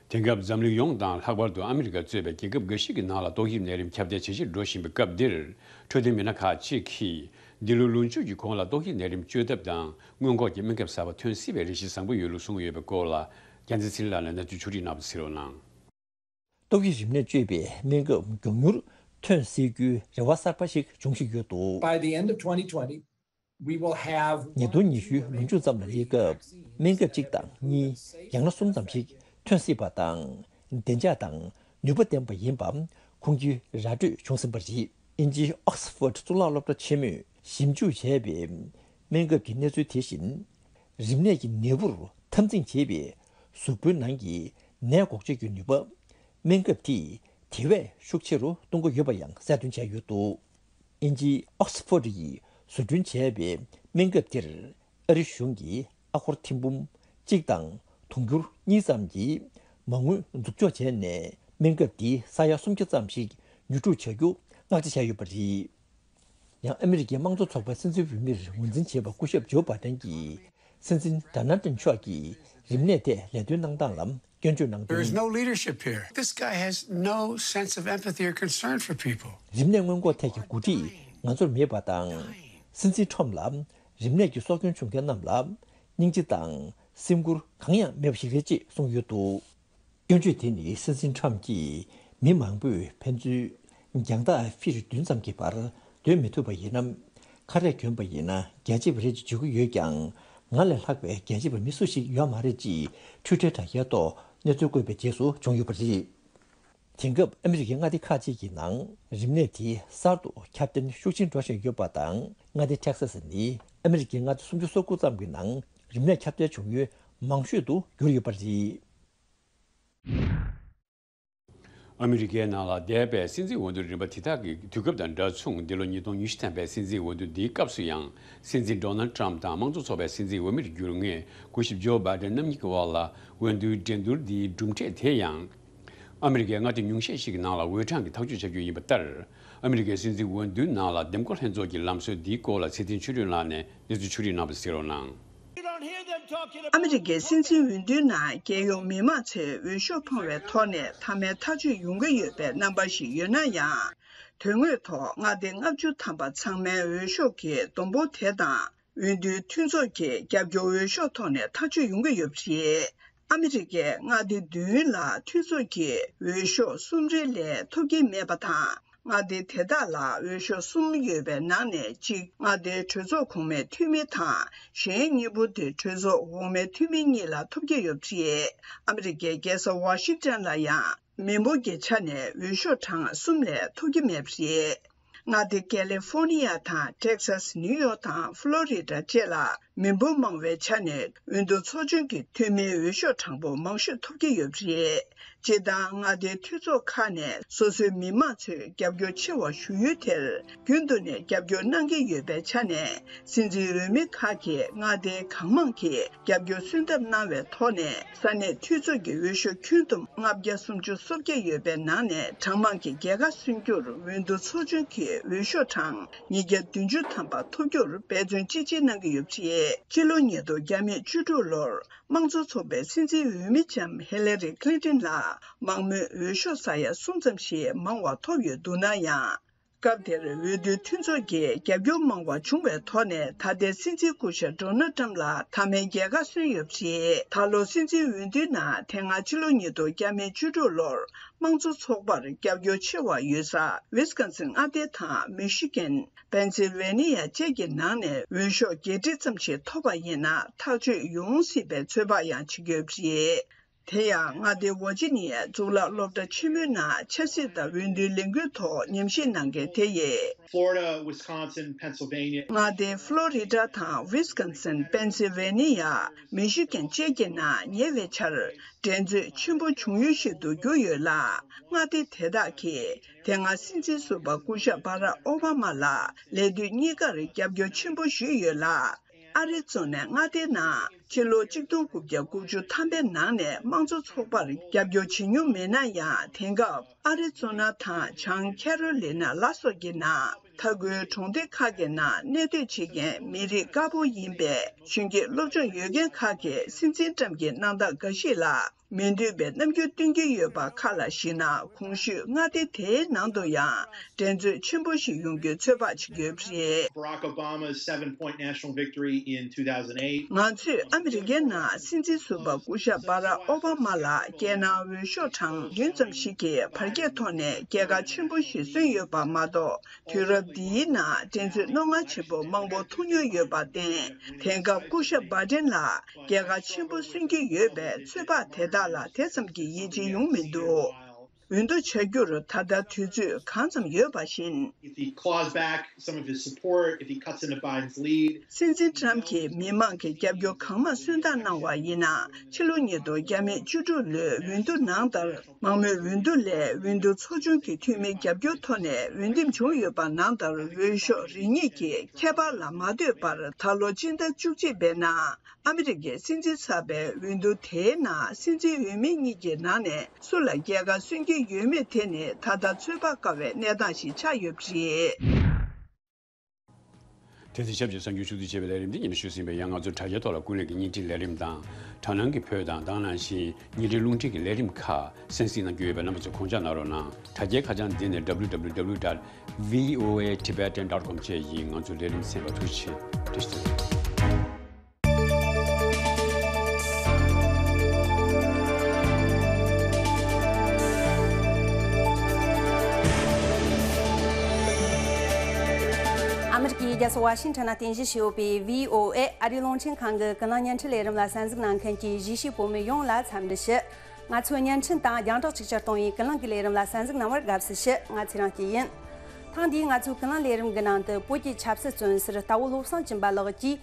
དེང་སྐབས་འཛམ་གླིང་ཡོངས་དང་ལྷག་པར་དུ་ཨ་མི་རི་ཀ་གཙོས་པའི་རྒྱལ་ཁབ་འགའ་ཞིག་གི་ནང་ལ་ཏོག་དབྱིབས་ནད་རིམས་ཁྱབ་གདལ་ཇེ་ཆེར་འགྲོ་བཞིན་པའི་སྐབས་འདིར། འཕྲོད་བསྟེན་མི་སྣ་ཁག་ཅིག་གིས་འདི་ལོའི་ལོ་མཇུག་གི་གོང་ལ་ཏོག་དབྱིབས་ནད་རིམས་བཅོས་ཐབས་དང་སྔོན་འགོག་གི་སྨན་ཁབ་གསར་པ་ཐོན་སྲིད་པའི་རེ་ཞིག་བཟང་པོ་ཡོད་ལུགས་གསུངས་ཡོད་པའི་སྐོར་ལ། རྒྱལ་མཚན་ཚེ་རིང་ལགས་ནས་གནས་ཚུལ་ཕྱོགས་སྒྲིག་གནང་བ་གསན་རོགས་གནང་། ཏོག་དབྱིབས་རིམས་ནད་བཅོས་པའི་སྨན་ཁབ་མགྱོགས་མྱུར་ཐོན་སྲིད་རྒྱུའི་རེ་བ་གསར་པ་ཞིག་འབྱུང་བཞིན་ཡོད་འདུག། By the end of twenty twenty, we will have ཉིས་སྟོང་ཉི་ཤུའི་ལོ་མཇུག་ཙམ་ལ་སླེབས་སྐབས་སྨན་ཁབ་གཅིག་དང་གཉིས། ཡང་ན་གསུམ་ཙམ་ཞིག་ཐོན་སྲིད་པ་དང་། བདེ་འཇགས་དང་ནུས་པ་ལྡན་པ་ཡིན་པ་ཁུངས་སྐྱེལ་ར་སྤྲོད་བྱུང་ཟིན་པ་རེད། དབྱིན་ཇིའི་ཨོག་སི་ཕོར་གཙུག་ལག་སློབ་གྲྭ་ཆེན་མོས་ཞིབ་འཇུག་བྱས་པའི་སྨན་ཁབ་ཀྱི་གནས་ཚུལ་དེ་བཞིན། རིམས་ནད་ཀྱི་ནད་འབུར་འཐབ་འཛིང་བྱེད་པའི་གཟུགས་པོའི་ནང་གི་ནད་འགོག་བྱེད་ཀྱི་ནུས་པ། སྨན་ཁབ་དེས་དེ་བས་ཤུགས་ཆེ་རུ་གཏོང་གི་ཡོད་པ་ཡང་གསལ་སྟོན་བྱས་ཡོད་འདུག། དབྱིན་ཇིའི་ཨོག་སི་ཕོར་ཡིས་བཟོ་སྐྲུན་བྱས་པའི་སྨན་ཁབ་དེར་ཨ་རི་གཞུང་གིས་ཨ་སྒོར་ཐེར་འབུམ་གཅིག་དང་དུང་ཕྱུར་གཉིས་ཙམ་གྱི་མ་དངུལ་འཛུགས་འཇོག་བྱས་ནས་སྨན་ཁབ་འདི་ས་ཡ་སུམ་བརྒྱ་ཙམ་ཞིག་ཉོ་སྒྲུབ་བྱ་རྒྱུ་མངགས་ཆ་བྱས་ཡོད་པ་རེད། ཡང་ཨ་མི་རི་ཀའི་དམངས་གཙོ་ཚོགས་པའི་སྲིད་འཛིན་འོས་མིར་ངོས་འཛིན་བྱས་པ་སྐུ་ཞབས་ཇོ་བྷ་ཏན་གྱིས་སྲིད་འཛིན་ཌོ་ནལ་ཊམ་མཆོག་གིས་རིམས་ནད་ཐད་ལས་དོན་གནང་སྟངས་ལ་སྐྱོན་བརྗོད་གནང་དོན། There is no leadership here. This guy has no sense of empathy or concern for people. རིམས་ནད་སྔོན་འགོག་ཐད་ཀྱི་འགོ་ཁྲིད་ང་ཚོར་མེད་པ་དང་། སྲིད་འཛིན་ཊམ་ལ་རིམས་ནད་ཀྱི་སྲོག་སྐྱོན་བྱུང་མཁན་རྣམས་ལ་སྙིང་རྗེ་དང་སེམས་ཁུར་གང་ཡང་མེད་པ་ཞིག་རེད་ཅེས་གསུངས་ཡོད་འདུག། སྐྱོན་བརྗོད་དེ་ནི་སྲིད་འཛིན་ཊམ་གྱིས་མི་མང་པོས་ཕན་ཚུན་རྒྱང་ཐག་ཕིར་བདུན་ཙམ་གྱི་བར་སྡོད་མི་ཐུབ་པ་ཡིན་ན། ཁ་རས་གྱོན་པ་ཡིན་ན་རྒྱལ་གཅེས་པ་རེད་ཅེས་བརྗོད་ཀྱི་ཡོད་ཀྱང་། ང་ལས་ལྷག་པའི་རྒྱལ་གཅེས་པ་མི་སུ་ཞིག་ཡོད་མ་རེད་ཅེས་ཊུའི་ཊར་དྲ་རྒྱའི་ཐོག་གནས་ཚུལ་བཀོད་པའི་རྗེས་སུ་བྱུང་ཡོད་པ་རེད། དེང་སྐབས་ཨ་མི་རི་ཀའི་མངའ་སྡེ་ཁག་ཅིག་གི་ནང་རིམས་ནད་དེ་གསར་དུ་ཁྱབ་གདལ་ཤུགས་ཆེན་འགྲོ་བཞིན་ཡོད་པ་དང་། མངའ་སྡེ་ཊེག་སཱ་སི་ནི་ཨ་མི་རི་ཀའི་མངའ་སྡེ་སུམ་ཅུ་སོ་དགུ་ཙམ་གྱི་ནང་རིམས་ནད་ཁྱབ་གདལ་བྱུང་ཡུལ་མང་ཤོས་སུ་གྱུར་ཡོད་པ་རེད། ཨ་མི་རི་ཀའི་ནང་ལ་འདས་པའི་སྲིད་འཛིན་འོས་བསྡུ་རིམ་པ་དེ་དག་གི་དུས་སྐབས་དང་འདྲ་མཚུངས། འདི་ལོ་ཉིས་སྟོང་ཉི་ཤུ་ཐམ་པའི་སྲིད་འཛིན་འོས་བསྡུ་འདིའི་སྐབས་སུ་ཡང་སྲིད་འཛིན་ཌོ་ནལ་ཊམ་དང་དམངས་གཙོ་ཚོགས་པའི་སྲིད་འཛིན་འོས་མིར་གྱུར་མཁན་སྐུ་ཞབས་ཇོ་བྷའི་ཌེན་རྣམ་གཉིས་ཀྱི་དབར་ལ་འོས་བསྡུའི་འགྲན་བསྡུར་འདིའི་གྲུབ་འབྲས་དེ་ཡང་། ཨ་མི་རི་ཀའི་མངའ་སྡེ་ཉུང་ཤས་ཤིག་གི་ནང་ལ་འོས་གྲངས་ཀྱི་ཐག་གཅོད་བྱ་རྒྱུ་ཡིན་པ་ལྟར། ཨ་མི་རི་ཀའི་སྲིད་འཛིན་འོས་བསྡུའི་ནང་ལ་འདེམས་བསྐོ་ལྷན་ཚོགས་ཀྱི་ལམ་སྲོལ་འདིའི་སྐོར་ལ་ཚེ་བརྟན་ཆོས་སྒྲོན་ལགས་ནས་གནས་ཚུལ་ཕྱོགས་སྒྲིག་གནང་བ་གསན་རོགས་གནང་། ཨ་མི་རི་ཀའི་སྲིད་འཛིན་འོས་བསྡུའི་ནང་རྒྱལ་ཡོངས་མི་མང་ཚོས་འོས་ཤོག་འཕངས་པའི་ཐོག་ནས་མཐའ་མའི་ཐག་གཅོད་ཡོང་གི་ཡོད་པའི་རྣམ་པ་ཞིག་ཡོད་ན་ཡང་། དོན་དངོས་ཐོག་མངའ་སྡེ་ལྔ་བཅུ་ཐམ་པ་ཚང་མའི་འོས་ཤོག་གི་བསྡོམས་འབོར་དེ་དང་། འོས་བསྡུའི་མཐུན་ཚོགས་ཀྱི་རྒྱབ་སྐྱོར་འོས་ཤོག་ཐོག་ནས་ཐག་གཅོད་ཡོང་གི་ཡོད་པ་རེད། ཨ་མི་རི་ཀའི་མངའ་སྡེ་བདུན་ལ་མཐུན་ཚོགས་ཀྱི་འོས་ཤོག་གསུམ་རེ་ལས་ཐོབ་ཀྱི་མེད་པ་དང་ མངའ་སྡེ་དེ་དག་ལ་འོས་ཤོག་གསུམ་ཡོད་པའི་ནང་ནས་གཅིག་མངའ་སྡེའི་གྲོས་ཚོགས་གོང་མའི་འཐུས་མི་དང་། གཞན་གཉིས་པོ་དེ་གྲོས་ཚོགས་འོག་མའི་འཐུས་མི་གཉིས་ལ་ཐོབ་ཀྱི་ཡོད་པ་རེད། ཨ་མི་རི་ཀའི་རྒྱལ་ས་ཝ་ཤིང་ཏན་ལ་ཡང་མི་འབོར་གྱི་ཆ་ནས་འོས་ཤོག་གྲངས་གསུམ་ལས་ཐོབ་ཀྱི་མེད་པ་རེད། མངའ་སྡེ་ཀེ་ལི་ཧྥོ་ནི་ཡ་དང་ཊེག་སཱས། ནིའུ་ཡོག་དང་ཧྥ་ལོ་རི་ཌ་བཅས་ལ་མི་འབོར་མང་བའི་ཆ་ནས་འོས་བསྡུ་ཚོགས་ཆུང་གི་འཐུས་མིའི་འོས་ཤོག་གྲངས་འབོར་མང་ཤོས་ཐོབ་ཀྱི་ཡོད་པ་རེད། སྤྱིར་བཏང་མངའ་སྡེའི་འཐུས་ཚོགས་ཁག་ནས་སོ་སོའི་མི་མང་ཚོས་རྒྱབ་སྐྱོར་ཆེ་བ་ཞུ་ཡུལ་དེར་རྒྱུན་དུ་ནས་རྒྱབ་སྐྱོར་གནང་གི་ཡོད་པའི་ཆ་ནས། སྲིད་འཛིན་འོས་མི་ཁག་གིས་མངའ་སྡེའི་གང་མང་གིས་རྒྱབ་སྐྱོར་གསོལ་ཐབས་གནང་བའི་ཐོག་ནས། ས་གནས་འཐུས་ཚོགས་ཀྱི་འོས་ཤོག་ཁྱོན་བསྡོམས་ལྔ་བརྒྱ་སུམ་ཅུ་སོ་བརྒྱད་ཡོད་པའི་ནང་ནས། གྲངས་མང་གི་རྒྱལ་ཁ་སོན་རྒྱུར་འོས་བསྡུ་ཚོགས་ཆུང་གིས་འོས་ཤོག་གྲངས་ཉིས་བརྒྱ་བདུན་ཅུ་ཐམ་པ་ཐོབ་རྒྱུར་འབད་བརྩོན་ཅི་ཆེ་གནང་གི་ཡོད་པ་རེད། ཕྱི་ལོ་ཉིས་སྟོང་བརྒྱ་མེད་བཅུ་དྲུག་ལོར་དམངས་གཙོ་ཚོགས་པའི་སྲིད་འཛིན་འོས་མི་ལྕམ་ཧི་ལ་རི་ཁི་ལིན་ཏིན་ལ་མང་མོས་འོས་ཤོག་ས་ཡ་གསུམ་ཙམ་ཞིག་མང་བ་ཐོབ་ཡོད་འདུག་ན་ཡང་། སྐབས་དེར་འོས་བསྡུའི་མཐུན་ཚོགས་ཀྱིས་རྒྱབ་སྐྱོར་མང་བ་བྱུང་བའི་ཐོག་ནས། ད་ལྟའི་སྲིད་འཛིན་སྐུ་ཞབས་ཌོ་ནལ་ཏྲམ་ལ་མཐའ་མའི་རྒྱལ་ཁ་སོན་ཡོད་པ་རེད། ད་ལོ་སྲིད་འཛིན་འོས་བསྡུའི་ནང་། དེ་སྔ་ཕྱི་ལོ་ཉིས་སྟོང་བརྒྱ་མེད་བཅུ་དྲུག་ལོར་དམངས་གཙོ་ཚོགས་པར་རྒྱབ་སྐྱོར་ཆེ་བ་ཡོད་ས་ཝི་སི་ཀོན་སིན་མངའ་སྡེ་དང་། མི་ཤི་གན། པེན་སིལ་ཝེ་ནི་ཡ་བཅས་ཀྱི་ནང་ནས་འོས་ཤོག་བརྒྱད་ཁྲི་ཙམ་ཞིག་ཐོབ་པ་ཡིན་ན། ཐག་གཅོད་ཡོང་སྲིད་པའི་ཚོད་དཔག་ཡང་བྱེད་ཀྱི་ཡོད་པ་རེད། དེ་ཡང་མངའ་སྡེ་ཝར་ཇི་ནི་ཡའི་གཙུག་ལག་སློབ་གྲྭ་ཆེན་མོའི་ནང་ཆབ་སྲིད་དང་འོས་བསྡུའི་ལས་འགུལ་ཐོག་ཉམས་ཞིབ་གནང་མཁན་དེ་ཡིས། Florida, Wisconsin, Pennsylvania. མངའ་སྡེ་ཕློ་རི་ཌ་དང་ཝི་སི་ཀོན་སིན། པེན་སིལ་ཝེ་ནི་ཡ། མི་ཤི་གན་བཅས་ཀྱི་ནང་ཉེ་བའི་ཆར་འགྲན་རྩོད་ཆེན་པོ་བྱུང་ཡུལ་ཞིག་ཏུ་གྱུར་ཡོད་ལ། མངའ་སྡེ་དེ་དག་གིས་དེ་སྔ་སྲིད་འཛིན་ཟུར་པ་སྐུ་ཞབས་བྷ་རག་ཨོ་བྷ་མ་ལ་ལས་དུས་གཉིས་ཀར་རྒྱབ་སྐྱོར་ཆེན་པོ་ཞུས་ཡོད་ལ། ཨ་རི་ཛོ་ན་མངའ་སྡེའི་ནང་ཕྱི་ལོ་ཆིག་སྟོང་དགུ་བརྒྱ་དགུ་བཅུ་ཐམ་པའི་ནང་ནས་དམངས་གཙོ་ཚོགས་པར་རྒྱབ་སྐྱོར་བྱེད་མྱོང་མེད་ན་ཡང་། དེང་སྐབས་ཨ་རི་ཛོ་ན་དང་བྱང་ཁེ་རོ་ལི་ན་ལ་སོགས་ཀྱི་ནང་། མཐའ་ཁུལ་གྲོང་སྡེ་ཁག་གི་ནང་གནས་སྡོད་བྱེད་མཁན་མི་རིགས་དཀར་པོ་ཡིན་པའི་གཞོན་སྐྱེས་སློབ་སྦྱོང་ཡོད་མཁན་ཁག་གིས་སྲིད་འཛིན་ཏྲམ་གྱི་གནང་སྟངས་འགའ་ཞིག་ལ། མི་འདོད་པའི་རྣམ་འགྱུར་སྟོན་གྱི་ཡོད་པ་ཁག་ལ་གཞིགས་ན། གོང་ཞུས་མངའ་སྡེ་དེའི་ནང་དུ་ཡང་འགྲན་རྩོད་ཆེན་པོ་ཞིག་ཡོང་རྒྱུའི་ཚོད་དཔག་བྱེད་ཀྱི་ཡོད་པ་རེད། Barack Obama's seven-point national victory in two thousand eight. ང་ཚོས་ཨ་མི་རི་ཀའི་ནང་སྲིད་འཛིན་ཟུར་པ་སྐུ་ཞབས་བྷ་རག་ཨོ་བྷ་མ་ལ་རྒྱལ་ནང་འོས་ཤོག་གྲངས་བདུན་ཙམ་ཞིག་གི་བར་ཁྱད་ཐོག་ནས་རྒྱལ་ཁ་ཆེན་པོ་ཞིག་སོན་ཡོད་པ་མ་གཏོགས། དུས་རབས་འདིའི་ནང་འགྲན་རྩོད་རྣོ་ངར་ཆེན་པོ་མང་པོ་ཐུག་མྱོང་ཡོད་པར་བརྟེན། དེང་སྐབས་སྐུ་ཞབས་བྷ་ཏན་ལ་རྒྱལ་ཁ་ཆེན་པོ་སོན་གྱི་ཡོད་པའི་ཚོད་དཔག་དེ་དག་ལ་དེ་ཙམ་གྱི་ཡིད་ཆེས་ཡོང་མི་འདུག་འོས་བསྡུ་བྱ་རྒྱུར་ད་ལྟ་དུས་ཚོད་གང་ཙམ་ཡོད་པ་བཞིན། If he claws back some of his support, if he cuts into Biden's lead. སྲིད་འཛིན་ཏྲམ་གྱིས་མི་མང་གི་རྒྱབ་སྐྱོར་གང་མང་སོན་ཐབས་གནང་བ་ཡིན་ན། ཕྱི་ལོ་ཉིས་སྟོང་བརྒྱ་མེད་བཅུ་དྲུག་ལོའི་འོས་བསྡུ་ནང་ལྟར། མང་མོས་འོས་བསྡུ་ལས་འོས་བསྡུ་ཚོགས་ཆུང་གི་འཐུས་མིའི་རྒྱབ་སྐྱོར་ཐོག་ནས་འོས་འདེམས་བྱུང་ཡོད་པ་ནང་ལྟར། འོས་ཤོག་རེ་གཉིས་ཀྱི་ཁྱད་པར་ལ་མ་ལྟོས་པར། ད་ལོ་སྤྱི་ཟླ་བཅུ་གཅིག་པའི་ནང་ཨ་མི་རི་ཀའི་སྲིད་འཛིན་གསར་པའི་འོས་བསྡུ་དེའི་ནང་སྲིད་འཛིན་འོས་མི་གཉིས་ཀྱི་ནང་ནས་སུ་ལ་རྒྱལ་ཁ་སོན་གྱི་ཡོད་མེད་དེ་ནི་ད་ལྟ་ཚོད་དཔག་དཀའ་བའི་གནས་སྟངས་ཤིག་ཆགས་ཡོད་པ་རེད། དེ་ཚེ་ཞབས་ཀྱི་གསར་འགྱུར་ཕྱོགས་བསྡུས་བྱས་པའི་ལས་རིམ་འདི་ཉན་ཞུས་ཟིན་པའི། ཡང་ང་ཚོའི་དྲ་རྒྱའི་ཐོག་ལ་ཀུན་གླེང་གི་བརྙན་འཕྲིན་ལས་རིམ་དང་། དྲ་སྣང་གི་བོད་དང་། དེ་ནང་བཞིན་བརྙན་འཕྲིན་རླུང་འཕྲིན་གྱི་ལས་རིམ་ཁག་གསན་གཟིགས་གནང་རྒྱུ་ཡོད་པས། རྣམ་པ་ཚོས་གོ་སྐབས་གནང་རོགས་གནང་། དྲ་རྒྱའི་ཁ་བྱང་འདི་ནི་W W W dot V O A Tibetan dot com བཅས་ཡིན། ང་ཚོའི་ལས་རིམ་གསན་པར་ཐུགས་རྗེ་ཆེ། བཀྲ་ཤིས་བདེ་ལེགས། ཨ་མི་རི་ཀའི་རྒྱལ་ས་ཝ་ཤིང་ཊོན་ན་རྟེན་གཞི་བྱས་ཡོད་པའི་V O A ཨ་རིའི་རླུང་འཕྲིན་ཁང་གི་ཀུན་གླེང་བརྙན་འཕྲིན་ལས་རིམ་ལ་གསན་གཟིགས་གནང་མཁན་གྱི་གཞིས་བྱེས་བོད་མི་ཡོངས་ལ་འཚམས་འདྲི་ཞུ། ང་ཚོའི་བརྙན་འཕྲིན་དང་རྒྱང་བསྒྲགས་གཅིག་གྱུར་གཏོང་བའི་ཀུན་གླེང་གི་ལས་རིམ་ལ་གསན་གཟིགས་གནང་བར་དགའ་བསུ་ཞུ། ང་ཚེ་རིང་སྐྱིད་ཡིན། ཐེངས་འདིའི་ང་ཚོའི་ཀུན་གླེང་ལས་རིམ་གྱི་ནང་དུ། བོད་ཀྱི་ཆབ་སྲིད་བཙོན་ཟུར་རྟ་བོ་བློ་བཟང་སྦྱིན་པ་ལགས་ཀྱིས་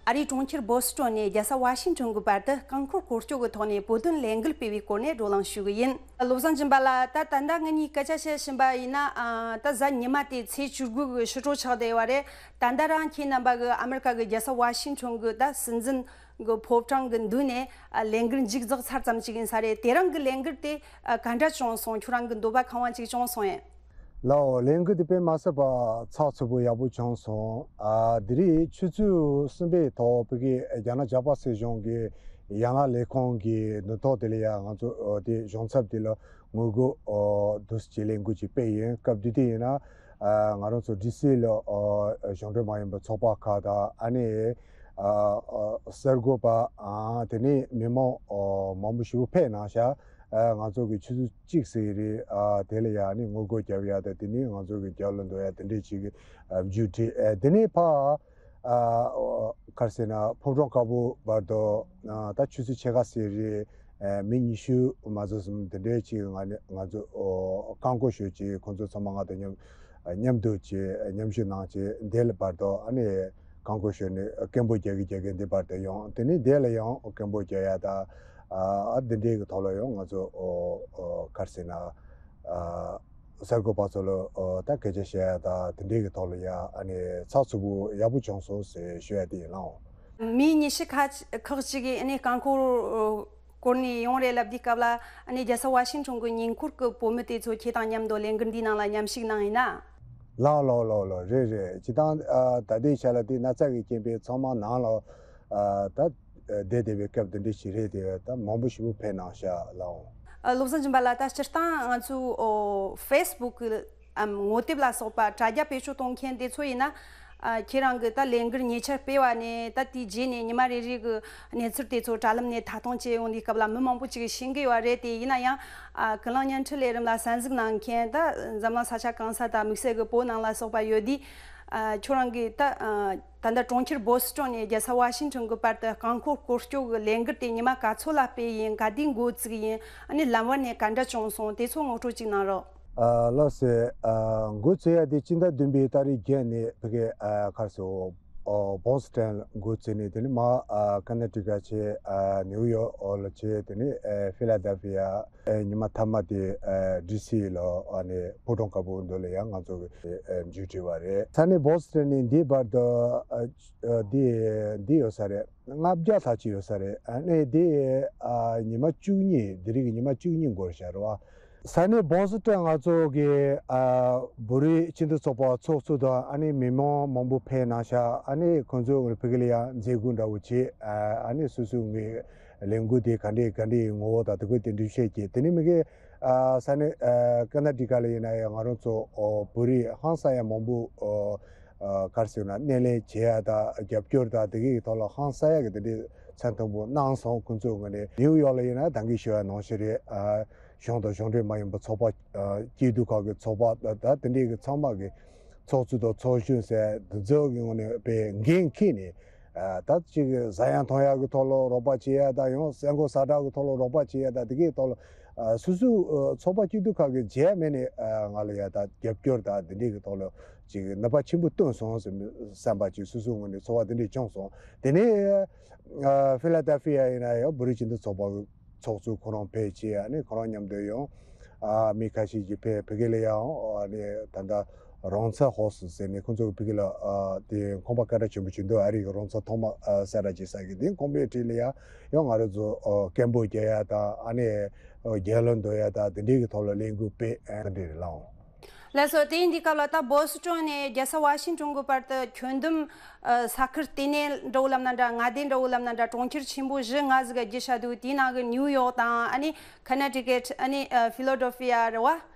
ཨ་རིའི་གྲོང་ཁྱེར་བོ་སི་ཊོན་ནས་རྒྱལ་ས་ཝ་ཤིང་ཊོན་གྱི་བར་དུ་རྐང་འཁོར་སྐོར་སྐྱོད་ཀྱི་ཐོག་ནས་བོད་དོན་ལས་འགུལ་སྤེལ་བའི་སྐོར་ནས་བགྲོ་གླེང་ཞུ་གི་ཡིན། བློ་བཟང་སྦྱིན་པ་ལགས། ད་ད་ལྟ་ངེད་གཉིས་སྐད་ཆ་བཤད་བཞིན་པ་ཡིན་ན། ཨ། ད་གཟའ་ཉི་མ་དེ་ཚེས་བཅུ་དགུ་གི་ཕྱི་དྲོ་ཆགས་བསྡད་ཡོད་རེད། ད་ལྟ་རང་ཁྱེད་རྣམ་པ་གི་ཨ་མི་རི་ཀ་གི་རྒྱལ་ས་ཝ་ཤིང་ཊོན་གྱི་ད་སྲིད་འཛིན་གྱི་ཕོ་བྲང་གི་མདུན་ནས། ཨ། ལས་འགུལ་མཇུག་རྫོགས་ཚར་ཙམ་ཅིག་ཡིན་ས་རེད། དེ་རིང་གི་ལས་འགུལ་དེ། ཨ། ག་འདྲ་བྱུང་སོང་། ཁྱོད་རང་གི་འདོད་པ་ཁེངས་པ་ཅིག་བྱུང་སོང་ངས། ལགས་འོ། ལས་འགུལ་དེ་དཔེ་མ་སྲིད་པ་ཚགས་ཚུད་པོ་ཡག་པོ་བྱུང་སོང་། ཨ། དེ་རིང་ཆུ་ཚོད་གསུམ་པའི་ཐོག་བོད་ཀྱི་རྒྱ་ནག་ཇག་པ་སྲིད་གཞུང་གི་ཡན་ལག་ལས་ཁུངས་ཀྱི་མདུན་ཐོག་དེ་ལ་ཡ་ང་ཚོ་དེ་གཞུང་ཚབ་དེ་ལ་ངོ་རྒོལ་འདུ་ཞིག་ལས་འགུལ་ཅིག་སྤེལ་ཡིན། སྐབས་དེ་དུས་ཡིན་ན། ཨ། ང་རང་ཚོ་ཌི་སི་ལ། ཨ། གཞུང་འབྲེལ་མ་ཡིན་པའི་ཚོགས་པ་ཁག་དང་། ཨ་ནི། ཨ། ཨ། གསར་འགོད་པ། ཨ། དེ་ནས་མི་མང་མང་པོ་ཞིག་ཕེབས་གནང་ཤག་ཨ་ང་ཚོ་གི་ཆུ་ཚོད་གཅིག་ཟེར་གི་རེད། ཨ་དེ་ལ་ཡ་ནི་ངོ་རྒོལ་རྒྱབ་ཡ་དང་དེ་ནས་ང་ཚོ་གི་རྒྱབ་ལ་འགྲོ་ཡ་དེ་འདྲས་ཅིག་གི་ཨ་མཇུག་སྒྲིལ། ཨ་དེ་ནས་ཕ་ཨ་ག་རེ་ཟེར་ན་ཕོ་བྲང་དཀར་པོ་བར་དུ་ཨ་ད་ཆུ་ཚོད་ཕྱེད་ཀ་ཟེར་རེད། ཨ་མི་ཉི་ཤུ་མ་ཟིན་ཙམ་དེ་འདྲས་ཅིག་ང་ནི་ང་ཚོ་ཨོ་རྐང་འཁོར་ཞོད་ཅིག་ཁོང་ཚོ་ཚང་མ་ང་དང་མཉམ་མཉམ་དུ་བྱས་མཉམ་ཞུགས་གནང་བྱས་འདི་ལ་བར་དུ་ཨ་ནི་རྐང་འཁོར་ཞོན་ནས་སྐད་འབོད་རྒྱག་གི་རྒྱག་གི་འདི་བར་དུ་ཡོང་། དེ་ནས་འདི་ལ་ཡང་སྐད་འབོད་རྒྱག་ཡ་ད་ཨ་འདི་འདྲའི་གི་ཐོག་ལ་ཡང་ང་ཚོ་ཨོ་ཨོ་ག་རེ་ཟེར་ན་ཨ་གསར་འགོད་པ་ཚོ་ལ་ཨོ་ད་སྐད་ཆ་བཤད་ཡ་ད་དེ་འདྲའི་གི་ཐོག་ལ་ཡ་ཨ་ནི་ཚགས་ཚུད་པོ་ཡག་པོ་བྱུང་སོང་ཟེར་ཞུ་ཡ་དེ་ཡིན་ལགས། མི་ཉི་ཤུ་ཁ་ཁག་ཅིག་གིས་ཨ་ནི་རྐང་འཁོར་སྐོར་ནས་ཡོང་རེད་ལབ་དུས་སྐབས་ལ་ཨ་ནི་རྒྱལ་ས་ཝ་ཤིང་ཊོན་གི་ཉེ་འཁོར་གི་བོད་མི་དེ་ཚོ་ཁྱེད་དང་མཉམ་དུ་ལས་འགུལ་འདིའི་ནང་ལ་མཉམ་ཞུགས་གནང་ཡིན་ན། ལགས་ལགས་ལགས་ལགས་རེད་རེད། སྤྱིར་བཏང་ཨ་ད་ལྟའི་ཆ་ལ་དེ་ན་ཚ་གི་རྐྱེན་པས་ཚང་མ་ནང་ལ་ཨ་ད་བསྡད་བསྡད་པའི་སྐབས་དེ་འདྲ་ཞིག་རེད་དེ་ད་མང་པོ་ཞིག་པོ་ཕེབས་གནང་ཤག་ལགས། ཨ་བློ་བཟང་སྦྱིན་པ་ལགས། ད་སྤྱིར་བཏང་ང་ཚོའི་ཨོ་ཕེ་སི་བུག་གི་ཨམ་ངོ་དེབ་ལ་སོགས་པ་དྲ་རྒྱ་བེད་སྤྱོད་གཏོང་མཁན་དེ་ཚོ་ཡིན་ན། ཨ་ཁྱེད་རང་གི་ད་ལས་འགུལ་ཉེ་ཆར་སྤེལ་བ་ནས་ད་དེའི་རྗེས་ནས་ཉི་མ་རེ་རེ་གི་གནས་ཚུལ་དེ་ཚོ་དྲ་ལམ་ནས་ཐད་གཏོང་བྱས་ཡོང་དུས་སྐབས་ལ་མི་མང་པོ་ཅིག་གིས་ཤེས་ཀྱི་ཡོད་རེད་དེ། ཡིན་ན་ཡང་ཨ་ཀུན་གླེང་བརྙན་འཕྲིན་ལས་རིམ་ལ་གསན་གཟིགས་གནང་མཁན་ད་འཛམ་གླིང་ས་ཆ་གང་ས་དང་དམིགས་བསལ་གི་བོད་ནང་ལ་སོགས་པ་ཡོད་དུས། ཨ་ཁྱོད་རང་གིས་ད་ཨ་ད་ལྟ་གྲོང་ཁྱེར་བོ་སི་ཊོན་ནས་རྒྱལ་ས་ཝ་ཤིང་ཊོན་གི་བར་དུ་རྐང་འཁོར་སྐོར་སྐྱོད་གི་ལས་འགུལ་དེ་ཉི་མ་ག་ཚོད་ལ་སྤེལ་ཡིན། ག་དུས་འགོ་བཙུགས་ཡིན། ཨ་ནི་ལམ་བར་ནས་ག་འདྲ་བྱུང་སོང་། དེ་ཚོ་ངོ་སྤྲོད་ཅིག་གནང་རོགས། ཨ་ལགས་སེ། ཨ་འགོ་བཙུགས་ཡ་དེ་སྤྱི་ཟླ་བདུན་པའི་ཏ་རིག་བརྒྱད་ནས་ཕ་གི་ཨ་ག་རེ་ཟེར་ཨོ་བོ་སི་ཊོན་འགོ་བཙུགས་ནས་དེ་ནས་མར་ཨ་ཀ་ན་ཊི་ཀ་བྱས། ཨ་ནིའུ་ཡོག་ལ་བྱས། དེ་ནས་ཨ་ཕི་ལ་དེལ་ཕི་ཡ། ཨ་ཉི་མ་མཐའ་མ་དེ་ཨ་ཌི་སི་ལ་ཨ་ནི་ཕོ་བྲང་དཀར་པོ་འདི་ལ་ཡང་ང་ཚོ་གི་ཨ་མཇུག་སྒྲིལ་བ་རེད། ས་གནས་བོ་སི་ཊོན་ནས་འདིའི་བར་དུ་ཨ་ཨ་འདི་འདི་ཡོད་ས་རེད། ལྔ་བརྒྱ་ལྷག་ཅིག་ཡོད་ས་རེད། ཨ་ནི་དེ་ཨ་ཉི་མ་བཅུ་གཉིས། དེ་རིང་གི་ཉི་མ་བཅུ་གཉིས་འགོར་བཞག་རེད་བ། ས་གནས་བོ་སི་ཊོན་ང་ཚོ་གི་ཨ་བོད་རིགས་སྤྱི་མཐུན་ཚོགས་པ་ཚོགས་གཙོ་དང་ཨ་ནི་མི་མང་མང་པོ་ཕེབས་གནང་ཤག་ཨ་ནི་ཁོང་ཚོ་ཕ་གི་ལ་ཡང་མཛད་སྒོ་འདྲ་བོ་བྱས། ཨ་ནི་སོ་སོ་ངོས་ལས་འགུལ་དེ་ག་འདྲའི་ག་འདྲའི་ངོ་བོ་དང་དེ་ཁོས་དེ་འགྲེལ་བཤད་བྱས། དེ་ནི་མི་གི་ཨ་ས་གནས་ཨ་ཀ་ན་ཊི་ཀ་ལ་ཡིན་ན་ཡང་ང་རང་ཚོ་ཨོ་བོད་རིགས་ཧང་སང་ཡ་མང་པོ་ཨོ་ཨ་ག་རེ་ཟེར་ན་སྣེ་ལེན་བྱེད་ཡ་དང་རྒྱབ་སྐྱོར་དང་དེ་གའི་ཐོག་ལ་ཧང་སང་ཡ་གི་དེ་འདྲའི་མཚན་མཐོན་པོ་གནང་སོང་། ཁོང་ཚོའི་ངོས་ནས། ནིའུ་ཡོག་ལ་ཡིན་ན་ད་གིན་ཞུ་བ་ནང་བཞིན་རེད། ཨ་གཞུང་དང་གཞུང་འབྲེལ་མ་ཡིན་པ་ཚོགས་པ་ཨ་སྐྱིད་སྡུག་ཁག་གི་ཚོགས་པ་ད་ད་དེ་འདྲའི་གི་ཚང་མ་གི་ཚོགས་གཙོ་དང་ཚོགས་གཞོན་ཟེར་འདི་ཚོ་གི་ངོས་ནས་དཔེ་འགན་འཁྱེར་ནས། ཨ་ད་ཅིག་ཟ་ཡང་འཐུང་ཡག་གི་ཐོག་ལ་རོགས་པ་བྱེད་ཡ་དང་། ཡང་ཟས་གོས་ཟ་གྲྭ་གི་ཐོག་ལ་རོགས་པ་བྱེད་ཡ་དང་། དེ་གའི་ཐོག་ལ་ཨ་སོ་སོའི་ཨ་ཚོགས་པ་སྐྱིད་སྡུག་ཁག་གི་རྗེས་མ་ནས་ཨ་ང་ལ་ཡ་ད་རྒྱབ་སྐྱོར་དང་དེ་འདྲའི་གི་ཐོག་ལ་ཅིག་ནུས་པ་ཆེན་པོ་བཏོན་སོང་ཟེར་བསམ་པ་ཅིག་སོ་སོའི་ངོས་ནས་ཚོར་བ་དེ་འདྲ་བྱུང་སོང་། དེ་ནས་ཨ་ཕི་ལ་དེལ་ཕི་ཡ་ཡིན་ན་ཡང་བོད་རིགས་སྤྱི་མཐུན་ཚོགས་པ་གི་ཚོགས་གཙོ་ཁོ་རང་ཕེབས་བྱས། ཨ་ནི་ཁོ་རང་མཉམ་དུ་ཡང་ཨ་མི་ཁ་ཤས་ཀྱིས་ཕེབས། ཕ་གི་ལ་ཡང་ཨ་ནི་ད་ལྟ་རོང་ཚ་ཧོ་སི་ཟེར་ནས་ཁོང་ཚོ་ཕ་གི་ལ་ཨ་དེ་ཁང་པ་སྐད་གྲགས་ཆེན་པོ་ཅིག་འདུག་ཨ་རི་གི་རོང་ཚ་ཐོག་མ་ཨ་གསལ་བསྒྲགས་བྱེད་ས་གི་དེ་ཁང་པའི་འཁྲིས་ལ་ཡང་ཡང་ང་རང་ཚོ་ཨ་སྐད་འབོད་རྒྱག་ཡ་དང་ཨ་ནི་ཨ་རྒྱལ་ལོ་འདོན་ཡ་དང་དེ་འདྲའི་གི་ཐོག་ལ་ལས་འགུལ་སྤེལ། ཨ་དེ་འདྲ་རེད་ལགས། ལགས་སོ། དེ་ཡིན་དུས་སྐབས་ལ་ད་བོ་སི་ཊོན་ནས་རྒྱལ་ས་ཝ་ཤིང་ཊོན་གི་བར་དུ་ཁྱོན་བསྡོམས་ཨ་ས་ཁུལ་ལྟེ་གནས་འདྲ་བོ་ལབ་ན་འདྲ། མངའ་སྡེ་འདྲ་བོ་ལབ་ན་འདྲ། གྲོང་ཁྱེར་ཆེན་པོ་བཞི་ལྔ་ཟིག་ག་བརྒྱུད་བཞག་འདུག་དེའི་ནང་གི་ནིའུ་ཡོག་དང་། ཨ་ནི་ཁ་ན་ཊི་ཀེཊ། ཨ་ནི་ཨ་ཕི་ལོ་ཌེལ་ཕི་ཡ་རེད་བ།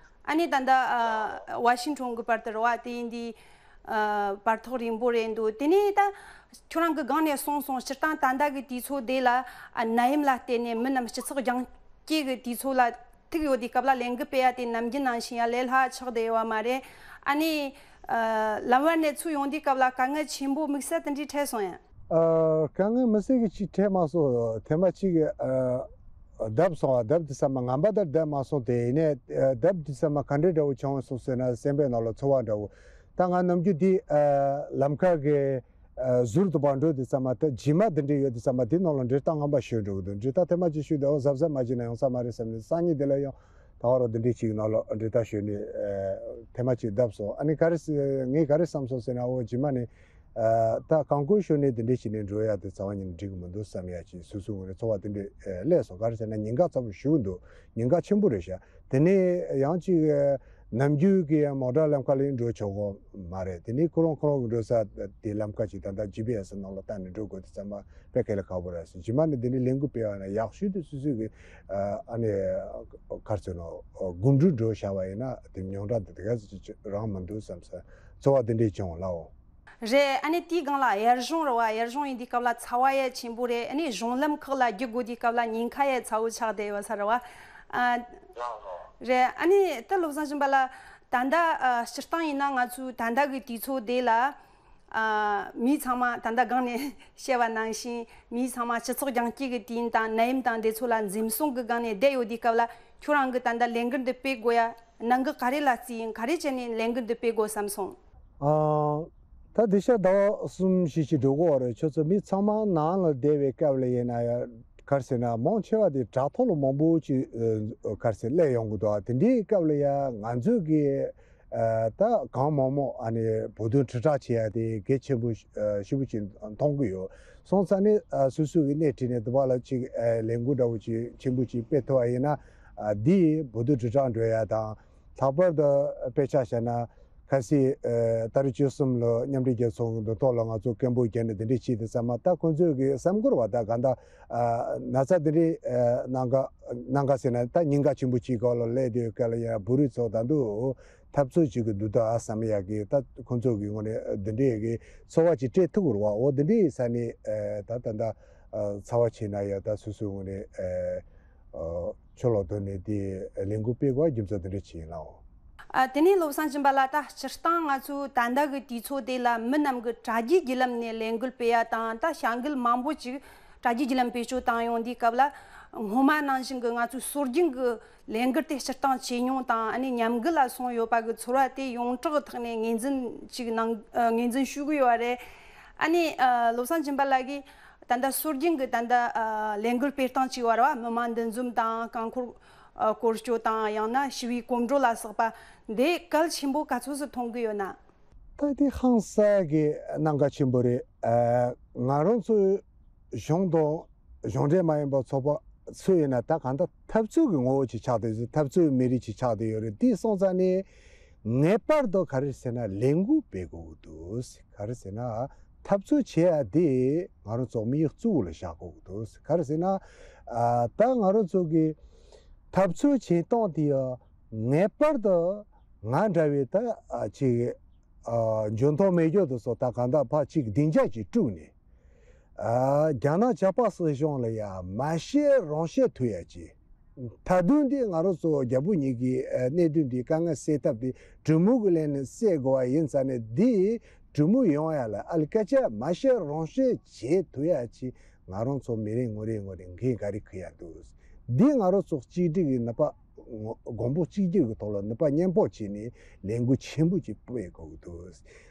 ཨ་ནི་ད་ལྟ་ཨ་ཝ་ཤིང་ཊོན་གི་བར་དུ་རེད་བ། དེ་ཡིན་དུས་ཨ་བར་ཐག་རིང་པོ་རེད་འདུག་དེ་ནས་ད་ཁྱོད་རང་གི་སྒང་ནས་གསུངས་སོང་། སྤྱིར་བཏང་ད་ལྟ་གི་དུས་ཚོད་དེ་ལ་ཨ་ནད་ཡམས་ལ་བརྟེན་ནས་མི་རྣམས་སྤྱི་ཚོགས་རྒྱང་སྐྱེད་ཀྱི་དུས་ཚོད་ལ་ཐུག་ཡོད་དུས་སྐབས་ལ་ལས་འགུལ་སྤེལ་ཡ་དེ་ནམ་རྒྱུན་ནང་བཞིན་ཡ་ལས་སླ་ཆགས་བསྡད་ཡོད་པ་མ་རེད། ཨ་ནི་ཨ་ལམ་བར་ནས་ཚུར་ཡོང་དུས་སྐབས་ལ་དཀའ་ངལ་ཆེན་པོ་དམིགས་བསལ་དེ་འདྲའི་འཕྲད་སོང་ཡ། ཨ་དཀའ་ངལ་དམིགས་བསལ་གྱི་ཅིག་འཕྲད་མ་སོང་། ཐེངས་མ་གཅིག་གི་ཨ་བརྡབ་སོང་བ། བརྡབ་དུས་ཙམ་མ་ངན་པ་དང་བརྡབ་མ་སོང་། དེ་ཡིན་ནའི་ཨ་བརྡབ་དུས་ཙམ་མ་ག་འདྲའི་འདྲ་བོ་བྱུང་སོང་ཟེར་ན་སེམས་པའི་ནང་ལ་ཚོར་བ་འདྲ་བོ། ད་ང་ནམ་རྒྱུན་འདི་ཨ་ལམ་ཁ་གི་ཨ་ཟུར་དུ་ཕར་འགྲོ་དུས་ཙམ་མ་ད་བྱེ་མ་འདི་འདྲ་ཡོད་དུས་ཙམ་མ་དེ་ནང་ལ་འབྲས་རྟགས་ངན་པ་ཞིག་འགྲོ་གི་འདུག་འབྲས་རྟགས་ཐེངས་མ་གཅིག་ཞུས་དུས་འོ་གཟབ་གཟབ་མ་བྱས་ན་ཡོང་ས་མ་རེད་བསམ་ནས་སང་ཉིན་དེ་ལ་ཡང་ད་ག་རང་འདི་འདྲ་ཅིག་ནང་ལ་འབྲས་རྟགས་ཞུས་ནས་ཨ་ཐེངས་མ་གཅིག་བརྡབ་སོང་། ཨ་ནི་ག་རེ་ཟེར་ངས་ག་རེ་བསམ་སོང་ཟེར་ན། འོ་བྱེ་མ་ནས་ཨ་ད་རྐང་འཁོར་ཞོན་ནས་འདི་འདྲ་བྱས་ནས་འགྲོ་ཡ་དེ་རྩ་བ་ཉིད་ནས་འགྲིག་གི་མི་འདུག་བསམ་ཡ་ཅིག་སོ་སོའི་ངོས་ནས་ཚོར་བ་དེ་འདྲ་སླེབས་སོང་། ག་རེ་ཟེར་ན་ཉེན་ཁ་ཚ་པོ་ཞེ་པོ་འདུག་ཉེན་ཁ་ཆེན་པོ་རེད་ཤག་དེ་ནས་ཡང་ཅིག་ནམ་རྒྱུན་གྱི་མོ་ཊ་ལམ་ཁ་ལ་འགྲོ་ཆོག་གི་མ་རེད། དེ་ནས་ཁོ་རང་ཁོ་རང་གི་འགྲོ་ས་དེ་ལམ་ཁ་ཅིག་ད་ལྟ་ཇི་པི་ཨེ་སི་ནང་ལ་བལྟས་ནས་འགྲོ་དགོས་དུས་ཙམ་པ་དཔེ་གལ་ཁག་པོ་རེད་ཟེར། རྗེས་མ་ནས་འདི་ནས་ལས་འགུལ་སྤེལ་བ་ན་ཡག་ཤོས་དེ་སོ་སོའི་གི་ཨ་ནི་ག་རེ་ཟེར་ནོ་གོམ་འགྲོས་འགྲོ་བྱ་བ་ཡིན་ན་དེ་མྱོང་གྲངས་དེ་དེ་ག་ཙམ་ཅིག་རང་མི་འདུག་བསམ་ས་ཚོར་བ་དེ་འདྲས་བྱུང་ལགས། རེད། ཨ་ནི་དེའི་སྒང་ལ་གཡར་གཞུང་རེད་བ། གཡར་གཞུང་ཡིན་དུས་སྐབས་ལ་ཚ་བ་ཡ་ཆེན་པོ་རེད། ཨ་ནི་གཞུང་ལམ་ཁག་ལ་རྒྱུག་དགོས་དུས་སྐབས་ལ་ཉེན་ཁ་ཡ་ཚ་བོ་ཆགས་བསྡད་ཡོད་ས་རེད་བ། ཨ། རེད། ཨ་ནི་ད་བློ་བཟང་སྦྱིན་པ་ལགས། ད་ལྟ་ཨ་སྤྱིར་བཏང་ཡིན་ན་ང་ཚོའི་ད་ལྟ་གི་དུས་ཚོད་དེ་ལ། ཨ། མི་ཚང་མ་ད་ལྟ་སྒང་ནས་བཤད་པ་ནང་བཞིན། མི་ཚང་མ་སྤྱི་ཚོགས་རྒྱང་བཀྱེད་ཀྱི་དུས་ཡུན་དང་ནད་ཡམས་དང་དེ་ཚོ་ལ་འཛེམ་ཟོན་གྱི་སྒང་ནས་བསྡད་ཡོད་དུས་སྐབས་ལ། ཁྱོད་རང་གིས་ད་ལྟ་ལས་འགུལ་འདི་སྤེལ་དགོས་ཡ་གནད་འགག་ག་རེ་ལ་བརྩིས་ཡིན། ག་རེ་བྱས་ནས་ལས་འགུལ་འདི་སྤེལ་དགོས་བསམ་སོང་། ཨ། ད་དེ་ཤ་ཟླ་བ་གསུམ་བཞི་ཞིག་འགྲོ་གི་ཡོད་རེད། ཁྱོད་ཚོ་མི་ཚང་མ་ནང་ལ་བསྡད་པའི་སྐབས་ལ་ཡིན་ན་ཡང་། ག་རེ་ཟེར་ན། མང་ཆེ་བ་དེ་དྲ་ཐོག་ལ་མང་པོ་ཅིག་ཨ། ག་རེ་ཟེར། སླེབས་ཡོང་གི་འདུག་དེ་འདྲའི་སྐབས་ལ་ཡང་ང་ཚོས་ཀྱི་ཨ། ད་གང་མང་མང་ཨ་ནི་བོད་དོན་དྲིལ་བསྒྲགས་བྱེད་ཡ་དེ་གལ་ཆེན་པོ་ཞེ་པོ་ཅིག་མཐོང་གི་ཡོད། སོང་ཙང་ནི་ཨ། སོ་སོ་གི་སྣེ་ཁྲིད་ནས་དེ་བ་ལ་ཅིག་ཨ། ལས་འགུལ་འདྲ་བོ་ཅིག་ཆེན་པོ་ཅིག་སྤེལ་ཐུབ་པ་ཡིན་ན། ཨ། འདི་བོད་དོན་དྲིལ་བསྒྲགས་འགྲོ་ཡ་དང་། ལྷག་པར་དུ་དཔེ་ཆ་བཞག་ན། ཁ་སང་ཨ། ཏ་རིག་བཅུ་གསུམ་ལ་མཉམ་འབྲེལ་རྒྱལ་ཚོགས་ཀྱི་མདུན་ཐོག་ལ་ང་ཚོ་སྐད་འབོད་བརྒྱབ་ནས་དེ་འདྲས་བྱས་དུས་ཙམ་པ། ད་ཁོང་ཚོས་ཀྱི་བསམ་ཁུར་བ་ད་ག་འདྲ་ཨ། ན་ཚ་དེ་འདྲས་ཨ། གནང་ག་གནང་ག་ཟེར་ན། ད་ཉེན་ཁ་ཆེན་པོ་ཅིག་སྒང་ལ་སླེབས་དུས་སྐབས་ལ་ཡང་བོད་རིགས་ཚོ་ད་དུང་འཐབ་རྩོད་བྱེད་ཀྱི་འདུག་ད་བསམ་ཡག་གི། ད་ཁོང་ཚོ་གི་ངོས་ནས་འདི་འདྲས་ཀྱི་ཚོར་བ་ཅིག་སྤྲད་ཐུབ་ཀྱི་རེད་པ། འོ་འདི་འདྲས་ས་ནས་ཨ། ད་ད་ད་ཨ། ཚ་བ་ཆེ་ན་ཡང་ད་སོ་སོའི་ངོས་ནས་ཨ། ཨ། ཕྱི་ལོགས་ཐོན་ནས་དེ་ལས་འགུལ་སྤེལ་དགོས་རྒྱུ་མཚན་དེ་འདྲ་ཅིག་ཡིན་ནའང་། ཨ། དེ་ནས་བློ་བཟང་སྦྱིན་པ་ལགས། ད་སྤྱིར་བཏང་ང་ཚོའི་ད་ལྟ་གི་དུས་ཚོད་དེ་ལ་མི་རྣམས་ཀྱིས་དྲ་རྒྱའི་བརྒྱུད་ལམ་ནས་ལས་འགུལ་སྤེལ་ཡ་དང་། ད་བྱ་འགུལ་མང་པོ་ཅིག་དྲ་རྒྱའི་བརྒྱུད་ལམ་བེད་སྤྱོད་བཏང་ཡོང་དུས་སྐབས་ལ། སྔོན་མ་ནང་བཞིན་གྱི་ང་ཚོའི་སྲོལ་རྒྱུན་གྱི་ལས་འགུལ་དེ་སྤྱིར་བཏང་ཇེ་ཉུང་དང་། ཨ་ནི་ཉམས་རྒུད་ལ་སོང་ཡོད་པ་གི་ཚོར་བ་དེ་ཡོངས་གྲགས་ཐོག་ནས་ངོས་འཛིན་ཅིག་གནང་། ཨ། ངོས་འཛིན་ཞུ་གི་ཡོད་རེད། ཨ་ནི་ཨ། བློ་བཟང་སྦྱིན་པ་ལགས་ཀྱིས། ད་ལྟ་སྲོལ་རྒྱུན་གྱི་ད་ལྟ་ཨ། ལས་འགུལ་སྤེལ་སྟངས་ཅིག་ཡོད་རེད་པ། མི་མང་འདུ་འཛོམས་དང་། རྐང་འཁོར་ཨ། སྐོར་སྐྱོད་དང་། ཡང་ན་ཞི་བའི་གོམ་བགྲོད་ལ་སོགས་པ། འདི་གལ་ཆེན་པོ་ག་ཚོད་ཙམ་མཐོང་གི་ཡོད་ན། ད་དེ་ཧང་སང་གི་གནད་འགག་ཆེན་པོ་རེད། ཨ། ང་རང་ཚོའི་གཞུང་དང་གཞུང་འབྲེལ་མ་ཡིན་པ་ཚོགས་པ་ཚོས་ཡིན་ན། ད་གང་ལྟར་འཐབ་རྩོད་ཀྱི་ངོ་བོ་ཅིག་ཆགས་བསྡད་ཡོད། འཐབ་རྩོད་ཀྱི་མི་རིགས་ཅིག་ཆགས་བསྡད་ཡོད་རེད། དེ་སོང་ཙང་ནས་ངེས་པར་དུ་ག་རེ་ཟེར་ན། ལས་འགུལ་སྤེལ་དགོས་ཀྱི་འདུག་ག་རེ་ཟེར་ན། འཐབ་རྩོད་བྱེད་ཡ་དེ་ང་རང་ཚོ་མིའི་གཙོ་བོ་ལ་བཞག་དགོས་ཀྱི་འདུག་ག་རེ་ཟེར་ན། ཨ། ད་ང་རང་ཚོ་གི་འཐབ་རྩོད་བྱེད་སྟངས་དེ་ཡང་ངེས་པར་དུ་ང་འདྲ་བའི་ད་ཨ། ཅིག་ཨ། འཇོན་ཐང་མེད་རྒྱུ་དེ་ཚོ་ད་གང་ལྟར་ཕར་ཅིག་སྡིངས་ཆ་ཅིག་བསྐྲུན་ནས། ཨ། རྒྱ་ནག་ཇག་པ་སྲིད་གཞུང་ལ་ཡ་མ་བཤད་རང་བཤད་ཐུབ་ཡ་ཅིག་མཐའ་དོན་འདི་ང་རང་ཚོ་རྒྱལ་པོ་གཉིས་ཀྱི་ཨ། གནད་དོན་འདི། དཀའ་ངལ་སེལ་ཐབས་འདི་གྲོས་མོལ་གྱི་ལམ་ནས་སེལ་དགོས་པ་ཡིན་ཙང་ནས། འདི་གྲོས་མོལ་ཡོང་ཡ་ལ་ཨ་ལས་སྐད་ཆ་མ་བཤད་རང་བཤད་བྱེད་ཐུབ་ཡ་ཅིག་ང་རང་ཚོ་མི་རེ་ངོ་རེ་ངོ་རེ་འགན་ག་རེ་འཁུར་ཡ་འདུག་འདི་ང་རང་ཚོ་གཅིག་སྒྲིལ་གྱི་ནུས་པ། གོང་བུ་གཅིག་གྱུར་གྱི་ཐོག་ལ་ནུས་པ་མཉམ་སྤུངས་བྱས་ནས་ལས་འགུལ་ཆེན་པོ་ཅིག་སྤེལ་དགོས་ཀྱི་འདུག་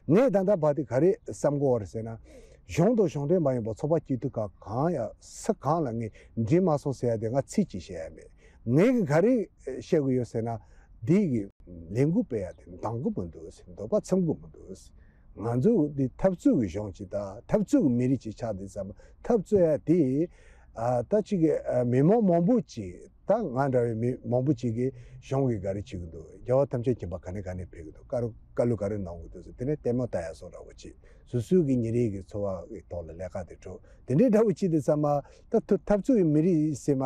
ངས་ད་ལྟ་བར་དུ་ག་རེ་བསམ་གྱི་ཡོད་རེད་ཟེར་ན། གཞུང་དང་གཞུང་འབྲེལ་མ་ཡིན་པ་ཚོགས་པ་སྐྱིད་སྡུག་ཁག་གང་ཡང་སུ་གང་ལ་ངས་འགྲིག་མ་སོང་ཟེར་ཡ་དེ་ང་ཚིག་གཅིག་བཤད་ཡ་མེད། ངས་ག་རེ་བཤད་ཀྱི་ཡོད་ཟེར་ན། འདི་གི་ལས་འགུལ་སྤེལ་ཡ་དེ་འདང་གི་མི་འདུག་ཟེར། འདོད་པ་ཚིམ་གི་མི་འདུག་ཟེར། ང་ཚོ་འདི་འཐབ་རྩོད་ཀྱི་གཞུང་ཅིག་དང་འཐབ་རྩོད་ཀྱི་མི་རིགས་ཅིག་ཆགས་དུས་ཙམ་པ། འཐབ་རྩོད་ཡ་དེ་ཨ། ད་ཅིག་གི་ཨ། མི་མང་མང་པོ་ཅིག་ད་ང་འདྲ་བའི་མི་མང་པོ་ཅིག་གིས་གཞུང་གིས་ག་རེ་བྱེད་ཀྱི་འདུག་རྒྱལ་བ་ཐམས་ཅད་མཁྱེན་པ་ག་ནས་ག་ནས་ཕེབས་ཀྱི་འདུག་བཀའ་རུ་བཀའ་སློབ་ག་རེ་གནང་གི་འདུག་ཟེར། དེ་ནས་ལྟད་མོ་ལྟ་ཡ་སོགས་འདྲ་བོ་ཅིག་སོ་སོའི་གི་ཉིན་རེའི་གི་འཚོ་བ་གི་ཐོག་ལ་ལས་ཀ་དེ་འགྲོ། དེ་འདྲའི་འདྲ་བོ་ཅིག་དུས་ཙམ་པ། ད་ཐུ་འཐབ་རྩོད་ཀྱི་མི་རིགས་ཟེར་མ་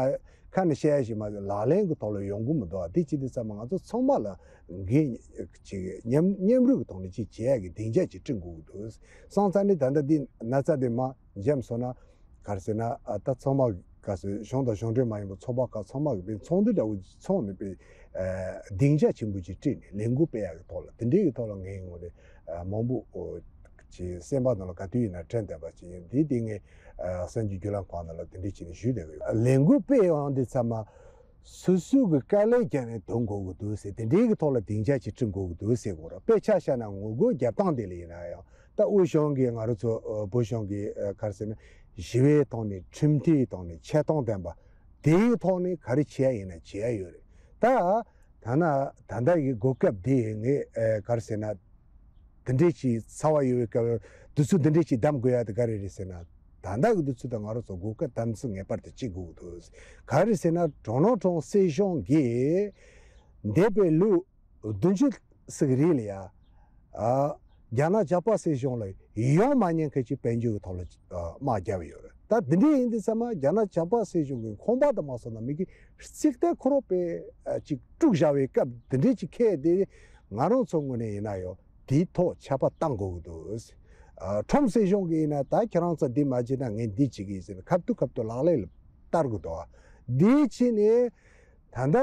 ཁ་ནས་བཤད་ཡ་ཞིག་མ་རེད། ལག་ལེན་གྱི་ཐོག་ལ་ཡོང་གི་མི་འདུག་དེ་ཅི་དུས་ཙམ་པ་ང་ཚོ་ཚང་མ་ལ་འགན་ཅིག་མཉམ་མཉམ་རུབ་ཀྱི་ཐོག་ནས་ཅིག་བྱེད་ཡ་གི་སྡིངས་ཆ་ཅིག་བསྐྲུན་དགོས་ཀྱི་འདུག་སོང་ཙང་ནི་ད་ལྟ་འདི་ན་ཚ་དེ་མར་འཇམ་སོང་ན། ག་རེ་ཟེར་ན། ཨ། ད་ཚང་མ་ག་ཟེར། གཞུང་དང་གཞུང་འབྲེལ་མ་ཡིན་པ་ཚོགས་པ་ཁག་ཚང་མ་གི་དཔེ་ཚོགས་འདུ་འདྲ་བོ་ཚོགས་ནས་དཔེ་ཨ། སྡིངས་ཆ་ཆེན་པོ་ཅིག་བསྐྲུན་ནས་ལས་འགུལ་སྤེལ་ཡ་གི་ཐོག་ལ། དེ་འདྲའི་གི་ཐོག་ལ་ངའི་ངོས་ནས་ཨ། མང་པོ་ཅིག་སེམས་པ་ནང་ལ་ག་དུས་ཡིན་ན་དྲན་བསྡད་པ་ཅིག་ཡིན། དེ་དེ་ངས་ཨ། གསར་འགྱུར་བརྒྱུད་ལམ་ཁག་ནང་ལ་དེ་འདྲའི་བྱས་ནས་ཞུས་བསྡད་ཀྱི་ཡོད། ལས་འགུལ་སྤེལ་ཡོང་དུས་ཙམ་པ། སོ་སོའི་གི་དཀའ་ལས་བརྒྱབ་ནས་ཐོན་དགོས་ཀྱི་འདུག་ཟེར། དེ་འདྲའི་གི་ཐོག་ལ་སྡིངས་ཆ་ཅིག་བསྐྲུན་དགོས་ཀྱི་འདུག་ཟེར་གོ་ར། དཔེ་ཆ་བཞག་ན་ངོ་རྒོལ་རྒྱབ་སྟངས་དེ་ལ་ཡིན་ན་ཡང་། ད་དབུས་གཞུང་གིས་ང་རང་ཚོ་ཨ། བོད་གཞུང་གིས་ཨ། ག་རེ་ཟེར་ན། ཞི་བའི་ཐོག་ནས། ཁྲིམས་མཐུན་ཐོག་ནས། ཆེ་མཐོང་ལྡན་པ་དེའི་ཐོག་ནས་ག་རེ་བྱེད་ཡ་ཡིན་ན་བྱེད་ཡ་ཡོད་རེད། ད་ད་ན་ད་ལྟ་གི་གོ་སྐབས་དེ་ངས་ཨ། ག་རེ་ཟེར་ན། འདི་འདྲས་ཀྱི་ཚ་བ་ཡོད་པའི་སྐབས་དུས་ཚོད་འདི་འདྲས་ཀྱི་གདམ་དགོས་ཡ་དེ་ག་རེ་རེད་ཟེར་ན། ད་ལྟ་གི་དུས་ཚོད་དང་ང་རང་ཚོ་གོ་སྐབས་དམ་ཚིག་ངེས་པར་དུ་བྱེད་དགོས་ཀྱི་འདུག་ག་རེ་ཟེར་ན། ཌོ་ནལ་ཊམ་སྲིད་གཞུང་གིས་འདས་པའི་ལོ་བདུན་ཅུ་ཙམ་རིང་ལ་ཡ། ཨ། རྒྱ་ནག་ཇག་པ་སྲིད་གཞུང་ལ་ཡོང་མ་ཉན་མཁན་གྱི་དཔལ་འབྱོར་གྱི་ཐོག་ལ་ཨ། དམག་བརྒྱབ་ཡོད་རེད། ད་འདི་འདྲས་ཡིན་དུས་ཙམ་པ་རྒྱ་ནག་ཇག་པ་སྲིད་གཞུང་གི་ཁང་པ་དང་མ་སོང་ན་མི་གི་རྩིག་གཏེར་ཁོ་རང་དཔེ་ཨ། ཅིག་དཀྲུགས་བཞག་པའི་སྐབས་འདི་འདྲས་ཅིག་འཁེལ་ཏེ། ང་རང་ཚོ་ངོས་ནས་ཡིན་ན་ཡང་དེའི་ཐོག་ཆད་པ་བཏང་དགོས་ཀྱི་འདུག་ཨ། ཊམ་སྲིད་གཞུང་གིས་ཡིན་ན། ད་ཁྱེད་རང་ཚོ་འདི་མ་བྱེད་ན་ངས་འདི་བྱེད་ཀྱི་ཡིན་ཟེར་ནས་ཁ་ཐུག་ཁ་ཐུག་ལག་ལེན་ལ་བསྟར་དགོས་འདུག་འདི་བྱས་ནས་ ད་ལྟ་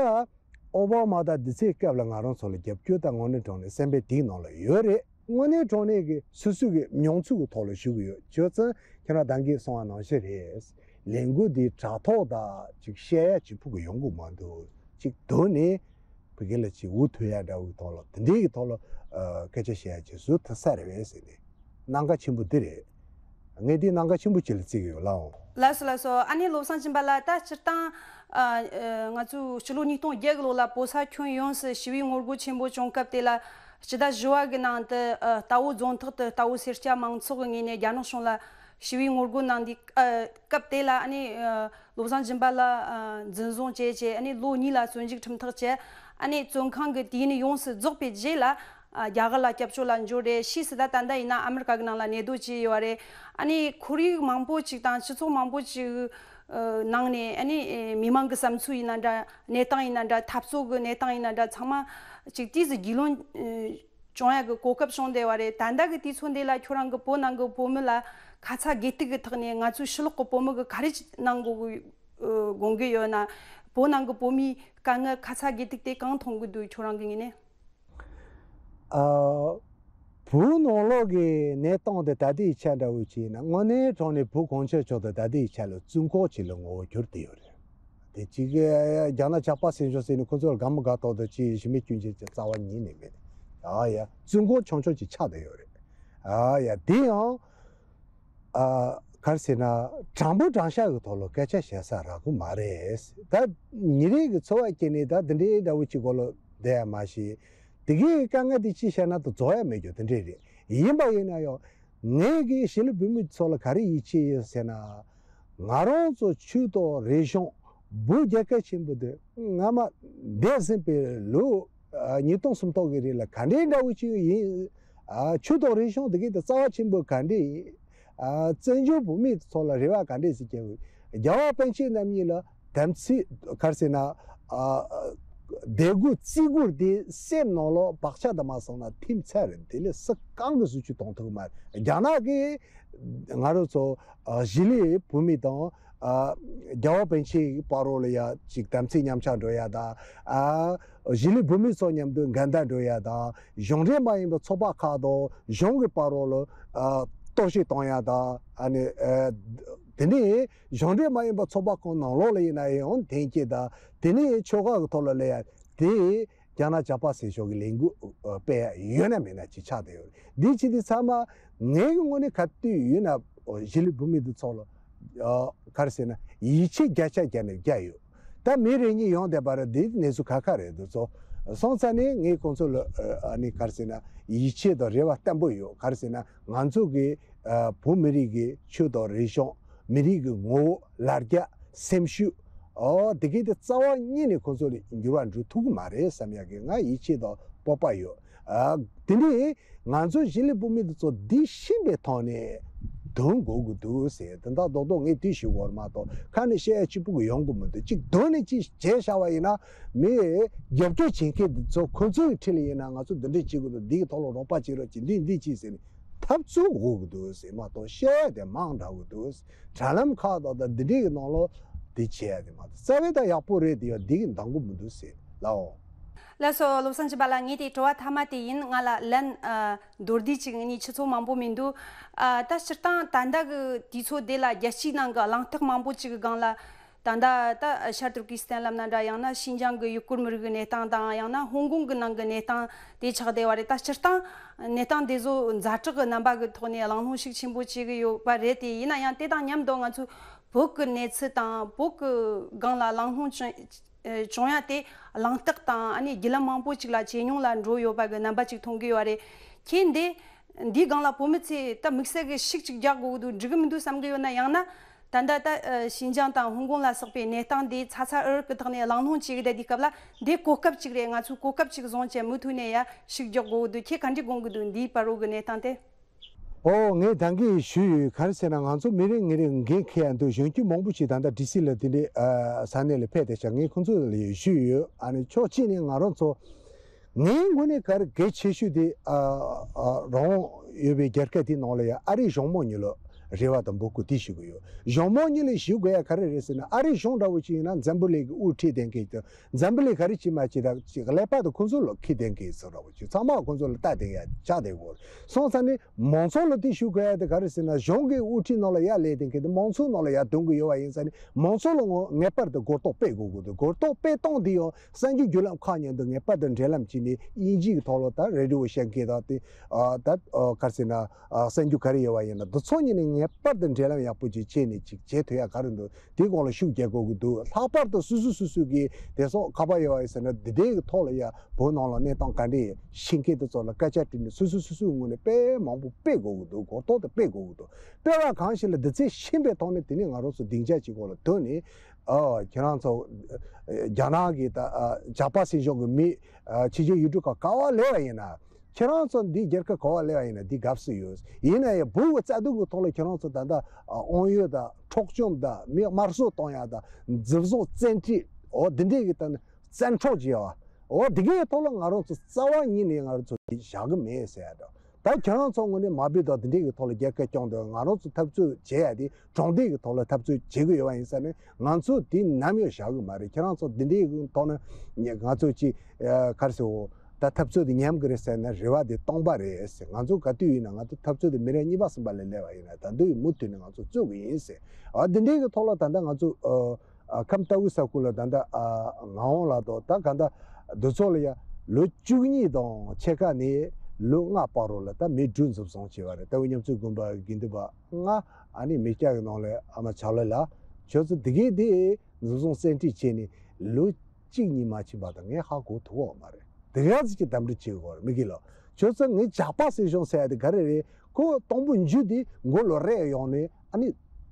ཨོ་བྷ་མ་དང་འདི་ཚོའི་སྐབས་ལ་ང་རང་ཚོ་ལ་རྒྱབ་སྐྱོར་དང་དངོས་གནས་དྲང་གནས་སེམས་པའི་གཏིང་ནང་ལ་ཡོད་རེད། དངོས་གནས་དྲང་གནས་ཀྱི་སོ་སོ་གི་མྱོང་ཚོར་གྱི་ཐོག་ལ་ཞུ་གི་ཡོད། བྱས་ཙང་ཁྱེད་རང་ད་གིན་གསུངས་པ་ནང་བཞིན་རེད། ལས་འགུལ་འདི་དྲ་ཐོག་དང་ཅིག་བཤད་ཡ་ཅིག་ཕུག་གི་ཡོང་གི་མ་འདུག་ཅིག་སྡོད་ནས་བོད་སྐད་ལ་ཅིག་འུ་ཐུག་ཡ་འདྲ་བོའི་ཐོག་ལ་དེ་འདྲའི་གི་ཐོག་ལ་ཨ་སྐད་ཆ་བཤད་ཡ་ཅིག་བཟོ་ཐུབ་ས་རེད་པས་ཟེར་ནས་གནད་འགག་ཆེན་པོ་འདི་རེད། ངས་འདི་གནད་འགག་ཆེན་པོ་ཅིག་ལ་བརྩི་གི་ཡོད་ལགས། ལགས་སོ་ལགས་སོ། ཨ་ནི་བློ་བཟང་སྦྱིན་པ་ལགས། ད་སྤྱིར་བཏང་ཨ་ཨ་ང་ཚོའི་ཕྱི་ལོ་ཉིས་སྟོང་བརྒྱད་གི་ལོ་ལ་བོད་ས་ཁྱོན་ཡོངས་སུ་ཞི་བའི་ངོ་རྒོལ་ཆེན་པོ་བྱུང་སྐབས་དེ་ལ་སྤྱི་ཟླ་བཞི་བ་གི་ནང་དུ་ཨ་རྟའུ་རྫོང་ཐག་ཏུ་རྟའུ་སེར་སྐྱ་མང་ཚོགས་ཀྱི་ངོས་ནས་རྒྱ་ནག་གཞུང་ལ་ཞི་བའི་ངོ་རྒོལ་གནང་དུས་ཨ་སྐབས་དེ་ལ་ཨ་ནི་ཨ་བློ་བཟང་སྦྱིན་པ་ལགས་ཨ་འཛིན་བཟུང་བྱས་བྱས་ཨ་ནི་ལོ་གཉིས་ལ་བཙོན་འཇུག་ཁྲིམས་ཐག་བཅད། ཨ་ནི་བཙོན་ཁང་གི་དུས་ཡུན་ཡོངས་སུ་རྫོགས་པའི་རྗེས་ལ་ཨ་རྒྱ་གར་ལ་སྐྱབས་བཅོལ་ལ་འབྱོར་རེད། ཕྱིས་སུ་ད་ད་ལྟ་ཡིན་ན་ཨ་མི་རི་ཀ་གི་ནང་ལ་གནས་སྡོད་བྱས་ཡོད་རེད། ཨ་ནི་ཁོར་ཡུག་མང་པོ་ཅིག་དང་སྤྱི་ཚོགས་མང་པོ་ཅིག་ཨ་ནང་ནས་ཨ་ནི་ཨེ་མི་མང་གི་བསམ་ཚུལ་ཡིན་ན་འདྲ། གནས་སྟངས་ཡིན་ན་འདྲ། འཐབ་རྩོད་ཀྱི་གནས་སྟངས་ཡིན་ན་འདྲ། ཚང་མ་ཅིག་ཏོག་ཙམ་རྒྱུས་ལོན་ཨེ་བྱུང་ཡ་གི་གོ་སྐབས་བྱུང་བསྡད་པ་རེད། ད་ལྟ་གི་དུས་ཚོད་འདི་ལ་ཁྱོད་རང་གི་བོད་ནང་གི་བོད་མི་ལ་ཁ་ཚ་དགོས་གཏུག་གི་ཐོག་ནས་ང་ཚོའི་ཕྱི་ལོགས་གི་བོད་མི་གི་ག་རེ་གནང་དགོས་གི་ཨ་དགོངས་ཀྱི་ཡོད་ན། བོད་ནང་གི་བོད་མིའི་དཀའ་ངལ་ཁ་ཚ་དགོས་གཏུག་དེ་གང་མཐོང་གི་འདུག་ཁྱོད་རང་གི་ངོས་ནས། ཨ་བོད་ནང་ལོགས་ཀྱི་གནས་སྟངས་དེ་ད་ལྟའི་ཆ་འདྲ་བོ་བྱས་ན་དངོས་གནས་དྲང་གནས་བོད་གངས་ཅན་ལྗོངས་དེ་ད་ལྟའི་ཆ་ལ་བཙོན་ཁང་ཅིག་ལ་ངོ་བོ་གྱུར་བསྡད་ཡོད་རེད། དེ་གཅིག་གི་རྒྱ་ནག་ཇག་པ་ཟེར་ཆོག་ཟེར་ནས་ཁོ་ཚོར་དགའ་མི་དགའ་ཐོག་ཏུ་ཅིག་གཞི་མེད་སྐྱོན་ཅན་གྱི་རྩ་བ་ཉིད་ནས་མེད། ཨ་ཡ་བཙོན་ཁང་ཆུང་ཆུང་ཅིག་ཆགས་བསྡད་ཡོད་རེད། ཨ་ཡ་དེ་ཡང་ཨ་ག་རེ་ཟེར་ན་དྲང་པོ་དྲང་བཞག་གི་ཐོག་ལ་སྐད་ཆ་བཤད་ས་རག་གི་མ་རེད། ད་ཉིན་རེ་གི་འཚོ་བ་སྐྱེལ་ནས་ད་འདི་འདྲའི་འདྲ་བོ་ཅིག་གོ་ལ་བསྡད་ཡ་མ་ཤེས། དེ་གའི་དཀའ་ངལ་དེ་ཅི་བཤད་ན་ད་རྫོགས་ཡ་མེད་རྒྱུ་དེ་འདྲས་རེད། ཡིན་པ་ཡིན་ན་ཡང་ངས་གི་གཞིས་ལུས་བོད་མི་ཚོ་ལ་ག་རེ་ཡིད་ཆེས་ཡོད་ཟེར་ན། ང་རང་ཚོ་ཆོས་དང་རིག་གཞུང་བོད་རྒྱལ་ཁབ་ཆེན་པོ་འདི་སྔ་མ་འདས་ཟིན་པའི་ལོ་ཨ་ཉིས་སྟོང་སུམ་སྟོང་གི་རིང་ལ་ག་འདྲའི་འདྲ་བོ་ཅིག་ཡིན། ཨ་ཆོས་དང་རིག་གཞུང་འདི་གའི་དེ་རྩ་བ་ཆེན་པོ་ག་འདྲས་ཡིན། ཨ་བཙན་བྱོལ་བོད་མི་ཚོ་ལ་རེ་བ་ག་འདྲས་ཟེར་གྱི་ཡོད། རྒྱལ་བ་པཎ་ཆེན་རྣམ་གཉིས་ལ་དམ་ཚིག་ག་རེ་ཟེར་ན་ཨ་དད་གུས་བརྩི་བཀུར་དེ་སེམས་ནང་ལོགས་བག་ཆགས་དུ་མ་སོང་ན་ཐིམ་ཚར་རེད། དེ་ལས་སུ་གང་གི་སུ་ཆུ་གཏོང་ཐུབ་མ་རེད། རྒྱ་ནག་གིས་ང་རང་ཚོ་ཨ་གཞིས་ལུས་བོད་མི་དང་ཨ་རྒྱལ་བ་པཎ་ཆེན་བར་རོ་ལ་ཡ་ཅིག་དམ་ཚིག་མཉམ་ཆག་འགྲོ་ཡ་དང་ཨ་གཞིས་ལུས་བོད་མི་ཚོ་མཉམ་དུ་འགལ་ཟླ་འགྲོ་ཡ་དང་གཞུང་འབྲེལ་མ་ཡིན་པའི་ཚོགས་པ་ཁག་དང་གཞུང་གི་བར་རོ་ལ་ཨ་གཏོར་བཤིག་གཏོང་ཡ་དང་ཨ་ནི་ཨ་དེ་ནས་གཞུང་འབྲེལ་མ་ཡིན་པའི་ཚོགས་པ་ཁག་ནང་ལོགས་ལ་ཡིན་ན་ཡང་འཐེན་འཁྱེར་དང་དེ་ནས་ཆོལ་ཁ་གི་ཐོག་ལ་སླེབས་ཡ་དེ། རྒྱ་ནག་ཇག་པ་ཟེར་ཕྱོགས་ཀྱི་ལས་འགུལ་སྤེལ་ཡ་ཡོད་ན་མེད་ན་ཅིག་ཆགས་བསྡད་ཡོད་རེད། འདི་ཅི་སྟེ་ཚང་མ་ངའི་གི་ངོས་ནས་ག་དུས་ཡོད་ན་གཞིས་ལུས་བོད་མི་འདི་ཚོ་ལ་ག་རེ་ཟེར་ན་ཡིད་ཆེས་བརྒྱ་ཆ་བརྒྱ་ནས་བརྒྱ་ཡོད། ད་མི་རེ་གཉིས་ཡོང་བསྡད་པ་རེད། འདི་གནས་ཚུལ་ཁ་ཁ་རེད། འདི་ཚོ་སོང་ཙང་ནས་ངས་ཁོང་ཚོ་ལ་ཨ་ནི་ག་རེ་ཟེར་ན་ཡིད་ཆེས་དང་རེ་བ་བརྟན་པོ་ཡོད། ག་རེ་ཟེར་ན་ང་ཚོ་གི་བོད་མི་རིགས་ཀྱི་ཆོས་དང་རིག་གཞུང་། མི་རིགས་ཀྱི་ངོ་བོ། ལ་རྒྱ། སེམས་ཤུགས། ཨོ་དེ་གའི་དེ་རྩ་བ་ཉིད་ནས་ཁོ་ཚོ་ལ་འགྱུར་བ་འགྲོ་ཐུབ་ཀྱི་མ་རེད་བསམ་ཡག་གི་ང་ཡིད་ཆེས་དང་སྤོབས་པ་ཡོད། ཨ་དེ་ནས་ང་ཚོ་གཞིས་ལུས་བོད་མི་དེ་ཚོ་འདི་ཤེས་པའི་ཐོག་ནས་འདོན་དགོས་ཀྱི་འདུག་ཟེར། དེ་འདྲ་རྡོག་རྡོག་ངས་དེ་ཞུ་དགོས་རེད་མ་གཏོགས་ཁ་ནས་བཤད་ཡ་གཅིག་པུ་གི་ཡོང་གི་མི་འདུག་གཅིག་འདོན་ནས་གཅིག་བྱས་བཞག་པ་ཡིན་ན་མི་རྒྱབ་སྐྱོར་བྱེད་མཁན་དེ་ཚོ་ཁོ་ཚོའི་འཁྲིས་ལ་ཡིན་ན་ང་ཚོ་འདི་འདྲས་བྱེད་དགོས་འདུག་འདི་གི་ཐོག་ལ་རོགས་པ་བྱེད་རོགས་བྱེད་འདི་འདི་བྱེད་ཟེར་ནས། འཐབ་རྩོད་དགོས་ཀྱི་འདུག་ཟེར་མ་གཏོགས་བཤད་ཡ་དེ་མང་དྲགས་ཀྱི་འདུག་དྲ་ལམ་ཁག་དང་དང་འདི་འདྲའི་གི་ནང་ལོགས་དེ་བྱེད་ཡ་དེ་མ་གཏོགས་རྩ་བའི་ད་ཡག་པོ་རེད་དེ་ཡང་འདི་གི་འདང་གི་མི་འདུག་ཟེར་ལའོ། ལགས་སོ། བློ་བཟང་སྦྱིན་པ་ལགས། ངས་དེ་དྲི་བ་མཐའ་མ་དེ་ཡིན། ང་ལ་ལན་ཨ་མདོར་བསྡུས་ཅིག་ངས་ཆུ་ཚོད་མང་པོ་མི་འདུག་ཨ་ད་སྤྱིར་བཏང་ད་ལྟ་གི་དུས་ཚོད་དེ་ལ་རྒྱལ་སྤྱིའི་ནང་གི་གླེང་སྟེགས་མང་པོ་ཅིག་གི་སྒང་ལ། ད་ལྟ་ད་ཤར་ཏུར་ཀི་སི་ཐན་ལབ་ན་འདྲ། ཡང་ན་ཤིན་ཅང་གི་ཡུ་གུར་མི་རིགས་ཀྱི་གནས་སྟངས་དང་། ཡང་ན་ཧོང་ཀོང་གི་ནང་གི་གནས་སྟངས་དེ་ཆགས་བསྡད་པ་རེད། ད་སྤྱིར་བཏང་གནས་སྟངས་དེ་ཚོ་ཛ་དྲག་གི་རྣམ་པ་གི་ཐོག་ནས་གླེང་སློང་ཤུགས་ཆེན་པོ་བྱེད་ཀྱི་ཡོད་པ་རེད་དེ། ཡིན་ན་ཡང་དེ་དང་མཉམ་དུ་ང་ཚོས་བོད་ཀྱི་གནས་ཚུལ་དང་བོད་ཀྱི་སྒང་ལ་གླེང་སློང་བྱུང་ཨེ་བྱུང་ཡ་དེ་གླེང་སྟེགས་དང་ཨ་ནི་བརྒྱུད་ལམ་མང་པོ་ཅིག་ལ་ཇེ་ཉུང་ལ་འགྲོ་ཡོད་པ་གི་རྣམ་པ་ཅིག་མཐོང་གི་ཡོད་པ་རེད། ཁྱེད་འདི་འདིའི་སྒང་ལ་བོད་མི་ཚོས་ད་དམིགས་བསལ་གྱི་ཤུགས་ཅིག་རྒྱག་དགོས་ཀྱི་འདུག་འགྲིག་གི་མི་འདུག་བསམ་གྱི་ཡོད་ན། ཡང་ན་ད་ལྟ་ད་ཨ་ཤིན་ཅང་དང་ཧོང་ཀོང་ལ་སོགས་པའི་གནས་སྟངས་འདི་ཚ་ཚ་འུར་འུར་གྱི་ཐོག་ནས་གླེང་སློང་བྱེད་ཀྱི་བསྡད་དུས་སྐབས་ལ། འདི་གོ་སྐབས་ཅིག་རེད། ང་ཚོས་གོ་སྐབས་ཅིག་བཟུང་བྱས་མུ་མཐུད་ནས་ཡ་ཤུགས་རྒྱག་དགོས་ཀྱི་འདུག་ཁྱེད་ག་འདྲ་དགོངས་ཀྱི་འདུག་འདིའི་བར་རོ་གི་གནས་སྟངས་དེ། ཨོ་ངས་ད་གིན་ཞུས་ཡོད། ག་རེ་ཟེར་ན་ང་ཚོ་མི་རེ་ངོ་རེ་འགན་འཁྱེར་ཡ་འདུག་གཞོན་སྐྱེས་མང་པོ་ཞིག་ད་ལྟ་ཌི་སི་ལ་དེ་འདྲའི་ཨ་ས་གནས་ལ་ཕེབས་བསྡད་ཤག་ངས་ཁོང་ཚོ་ལ་ཞུས་ཡོད། ཨ་ནི་ཕྱོགས་གཅིག་ནས་ང་རང་ཚོ་ངའི་ངོས་ནས་ག་རེ་གལ་ཆེ་ཤོས་དེ་ཨ་ཨ་རང་དབང་ཡོད་པའི་རྒྱལ་ཁབ་དེའི་ནང་ལ་ཡ་ཨ་རིའི་གཞུང་མང་གཉིས་ལ་ རེ་བ་དང་འབོད་སྐུལ་དེ་ཞུ་གི་ཡོད། གཞུང་མང་གཉིས་ལ་ཞུ་དགོས་ཡ་ག་རེ་རེད་ཟེར་ན། ཨ་རིའི་གཞུང་འདྲ་བོ་ཞིག་ཡིན་ན་འཛམ་བུ་གླིང་གི་དབུ་ཁྲིད་ལྡན་མཁན་དང་། འཛམ་བུ་གླིང་ག་རེ་བྱེད་མ་བྱེད་དང་ཅིག་ཀླད་པ་དང་ཁོང་ཚོ་ལ་ཁེ་ལྡན་མཁན་ཚོ་འདྲ་བོ་ཞིག་ཚང་མ་ཁོང་ཚོ་ལ་ལྟ་བསྡད་ཡ་ཆགས་བསྡད་ཡོད། སོང་ཙང་ནི་མང་ཚོགས་ལ་དེ་ཞུ་དགོས་ཡ་དེ་ག་རེ་ཟེར་ན། གཞུང་གི་དབུ་ཁྲིད་ནང་ལ་ཡར་སླེབས་བསྡད་མཁན་དེ་མང་ཚོགས་ནང་ལ་ཡར་འདོན་གི་ཡོད་པ་ཡིན་ཙང་ནི། མང་ཚོགས་ལ་ངོ་ངེས་པར་དུ་གོ་རྟོགས་སྤེལ་དགོས་ཀྱི་འདུག་གོ་རྟོགས་སྤེལ་སྟངས་དེ་ཡང་གསར་འགྱུར་བརྒྱུད་ལམ་ཁག་མཉམ་དུ་ངེས་པར་དུ་འབྲེལ་ལམ་བྱས་ནས། དབྱིན་ཇི་གི་ཐོག་ལ་ད་རེ་ཌི་ཡོ་བཤད་མཁན་དང་དེ། ཨ་ད་ཨ་ག་རེ་ཟེར་ན། ཨ་གསར་འགྱུར་ག་རེ་ཡོད་པ་ཡིན་ན། འདི་ཚོ་གཉིས་ནས་ངེས་པར་དུ་འབྲེལ་ལམ་ཡག་པོ་ཅིག་བྱས་ནས་ཅིག་བྱེད་ཐུབ་ཡ་ག་རེ་འདུག་དེའི་སྐོར་ལ་ཤུགས་རྒྱག་དགོས་ཀྱི་འདུག་ལྷག་པར་དུ་སོ་སོ་སོ་སོ་གིས་དེ་ཚོ་ག་པར་ཡོད་པ་ཡིན་ཟེར་ན། འདི་འདྲའི་གི་ཐོག་ལ་ཡ་བོད་ནང་ལ་གནས་སྟངས་ག་འདྲ་ཤེས་མཁན་དེ་ཚོ་ལ་སྐད་ཆ་དྲིས་ནས། སོ་སོ་སོ་སོའི་ངོས་ནས་དཔེ་མང་པོ་སྤེལ་དགོས་ཀྱི་འདུག་གོ་རྟོགས་དེ་སྤེལ་དགོས་ཀྱི་འདུག་སྤེལ་བ་གང་ཞིག་ལ་འདི་ཚད་ཤེས་པའི་ཐོག་ནས། དེ་ནས་ང་རང་ཚོ་སྡིངས་ཆ་གཅིག་པོ་ལ་བསྡད་ནས། ཨ་ཁྱེད་རང་ཚོ་རྒྱ་ནག་གི་ད་ཨ་ཇག་པ་སྲིད་གཞུང་གི་མི། ཨ་ཕྱི་རྒྱལ་ཡུལ་གྲུ་ཁག་ག་པར་སླེབས་པ་ཡིན་ན། ཁྱེད་རང་ཚོ་འདི་རྒྱལ་ཁབ་ག་པར་སླེབས་པ་ཡིན་ན་འདི་དགའ་བསུ་ཡོད། ཡིན་ན་ཡང་བོད་ཀྱི་རྩ་དོན་གྱི་ཐོག་ལ་ཁྱེད་རང་ཚོ་ད་ལྟ་ཨ་དབང་ཡོད་དང་། འཕྲོག་བཅོམ་དང་། མི་དམར་གསོད་གཏོང་ཡ་དང་། འཛིན་བཟུང་བཙན་ཁྲིད། འོ་འདི་འདྲའི་གི་ད་བཙན་འཕྲོག་བྱས་པ། འོ་འདི་གའི་ཐོག་ལ་ང་རང་ཚོ་རྩ་བ་ཉིད་ནས་ང་རང་ཚོ་འདི་བཞག་གི་མེད་ཟེར་ཡ་འདྲ། ད་ཁྱེད་རང་ཚོ་ངོས་ནས་མ་བོད་དང་འདི་འདྲའི་གི་ཐོག་ལ་རྒྱལ་ཁ་སྐྱོང་དུས། ང་རང་ཚོ་འཐབ་རྩོད་བྱེད་ཡ་དེ་གྲོང་སྡེ་གི་ཐོག་ལ་འཐབ་རྩོད་བྱེད་གི་ཡོད་པ་ཡིན་ཙང་ནི། ང་ཚོ་དེ་ནམ་ཡང་བཞག་གི་མ་རེད། ཁྱེད་རང་ཚོ་འདི་འདྲའི་གི་ཐོག་ནས་ང་ཚོ་ཅིག་ཨ་ག་རེ་ཟེར། འོ་ད་འཐབ་རྩོད་དེ་ཉམས་གི་རེད་ཟེར་ན་རེ་བ་དེ་སྟོང་པ་རེད་ཟེར། ང་ཚོ་ག་དུས་ཡིན་ན། ང་ཚོ་འཐབ་རྩོད་དེ་མི་རབས་གཉིས་པ་གསུམ་པ་ལ་སླེབས་པ་ཡིན་ན། ད་དུང་མུ་མཐུད་ནས་ང་ཚོ་རྩོད་གི་ཡིན་ཟེར། ཨ་འདི་འདྲའི་གི་ཐོག་ལ་ད་ལྟ་ང་ཚོ་ཨ། ཨ་ཁམས་ལྟ་བུ་ས་ཁུལ་ལ་ད་ལྟ་ཨ་ངག་དབང་ལགས་དང་། ད་ག་ད་འདི་ཚོ་ལ་ཡ་ལོ་བཅུ་གཉིས་དང་ཕྱེད་ཀ་ནས་ལོ་ལྔ་བར་རོ་ལ་ད་མི་དྲུག་འཛིན་བཟུང་བྱས་པ་རེད། ལྟ་བུ་མཉམ་ཚོད་དགོན་པ་དགེ་འདུན་པ་ལྔ། ཨ་ནི་མི་སྐྱ་གི་ནང་ལ་ཨ་མ་ཆག་ལོ་ལགས། ཁྱོད་ཚོ་དེ་གས་དེ་འཛིན་བཟུང་བཙན་ཁྲིད་བྱས་ནས་ལོ་གཅིག་གཉིས་མ་ཕྱིན་པ་དང་ངས་ཧ་གོ་ཐུབ་ཀྱི་མ་རེད། དེ་ག་ཚོད་ཀྱི་འདམ་འགྲིག་བྱེད་དགོས་རེད། མི་དགེ་ལགས། ཁྱོད་ཚོ་ངས་ཇག་པ་སྲིད་གཞུང་ཟེར་ཡ་དེ་ག་རེ་རེད། ཁོ་དང་པོ་འཇུ་དེ་མགོ་ལོག་རེག་ཡོང་ནས། ཨ་ནི་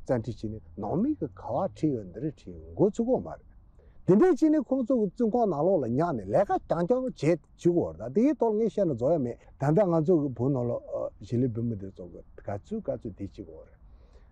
བཙན་ཁྲིད་བྱས་ནས་ནང་མི་གི་ག་པར་ཁྲིད་ཡོད། འདི་རེད་ཁྲིད་ཡོད། མགོ་ཚོས་ཀྱི་མ་རེད། དེ་འདྲས་བྱས་ནས་ཁོང་ཚོ་གི་བཙོན་ཁང་ནང་ལོགས་ལ་ཉར་ནས་ལས་ཀ་རྐྱང་རྐྱང་བྱེད་བཅུག་གི་ཡོད་རེད། ད་དེའི་ཐོག་ངས་བཤད་ན་རྫོགས་ཡ་མེད། ད་ལྟ་ང་ཚོ་གི་བོད་ནང་ལ་ཨ་གཞིས་ལུས་བོད་མི་དེ་ཚོ་གི་ག་ཚོད་ག་ཚོད་བསྡད་བཅུག་གི་ཡོད་རེད།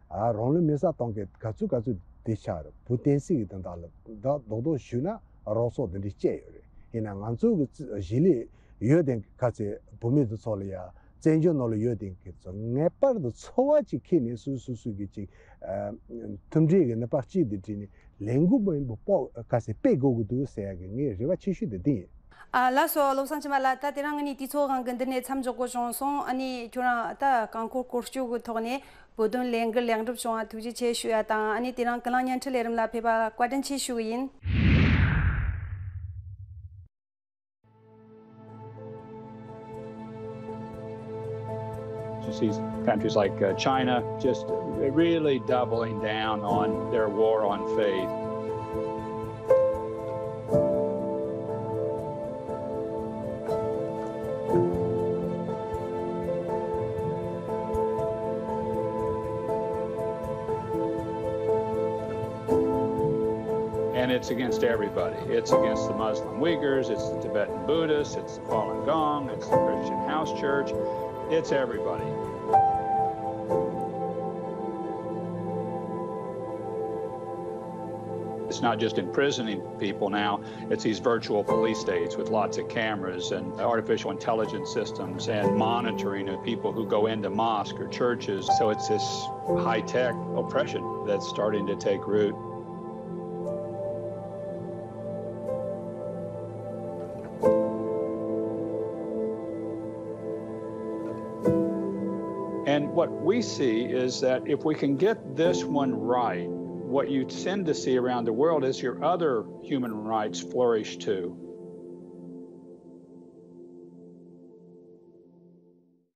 ཨ་རང་ལུས་མེ་སྲེག་གཏོང་མཁན་ག་ཚོད་ག་ཚོད་བསྡད་ཆགས་རེད། བོད་བསྟན་སྲིད་ཀྱི་དོན་དག་ལ་ད་རྡོག་རྡོག་ཞུས་ན་རོགས་ཚོགས་འདི་འདྲས་བཅས་ཡོད་རེད། ཡིན་ན་ང་ཚོ་གི་གཞིས་ལུས་ཡོད་དེ་ག་ཚོད་བོད་མི་འདི་ཚོ་ལ་ཡ། བཙན་བྱོལ་ནང་ལ་ཡོད་དེ་གི་ཚོ་ངེས་པར་དུ་འཚོ་བ་ཅིག་འཁྱེར་ནས། སོ་སོ་སོ་གི་ཅིག་ཨ་མཐུན་སྒྲིལ་གྱི་ནུས་པ་གཅིག་ཏུ་བསྒྲིལ་ནས་ལས་འགུལ་མང་པོ་སྤོ་ག་ཚོད་སྤེལ་དགོས་ཀྱི་འདུག་ཟེར་ཡ་གི་ངའི་རེ་བ་ཆེ་ཤོས་དེ་འདི་ཡིན། ཨ་ལགས་སོ། བློ་བཟང་ཆོས་འཕེལ་ལགས། ད་དེ་རིང་ང་གཉིས་དུས་ཚོད་སྒང་གི་འདི་ནས་མཚམས་འཇོག་དགོས་བྱུང་སོང་། ཨ་ནི་ཁྱོད་རང་ད་རྐང་འཁོར་སྐོར་སྐྱོད་ཀྱི་ཐོག་ནས་བོད་དོན་ལས་འགུལ་ལེགས་འགྲུབ་བྱུང་བ་ཐུགས་རྗེ་ཆེ་ཞུ་ཡ་དང་། ཨ་ནི་དེ་རིང་ཀུན་གླེང་བརྙན་འཕྲིན་ལས་རིམ་ལ་ཕེབས་པ་བཀའ་དྲིན་ཆེ་ཞུ་གི་ཡིན། You see countries like uh, China just really doubling down on their war on faith. And it's against everybody. It's against the Muslim Uyghurs, it's the Tibetan Buddhists, it's the Falun Gong, it's the Christian House Church, it's everybody. It's not just imprisoning people now, it's these virtual police states with lots of cameras and artificial intelligence systems and monitoring of people who go into mosques or churches. So it's this high tech oppression that's starting to take root. And what we see is that if we can get this one right, what you tend to see around the world is your other human rights flourish too.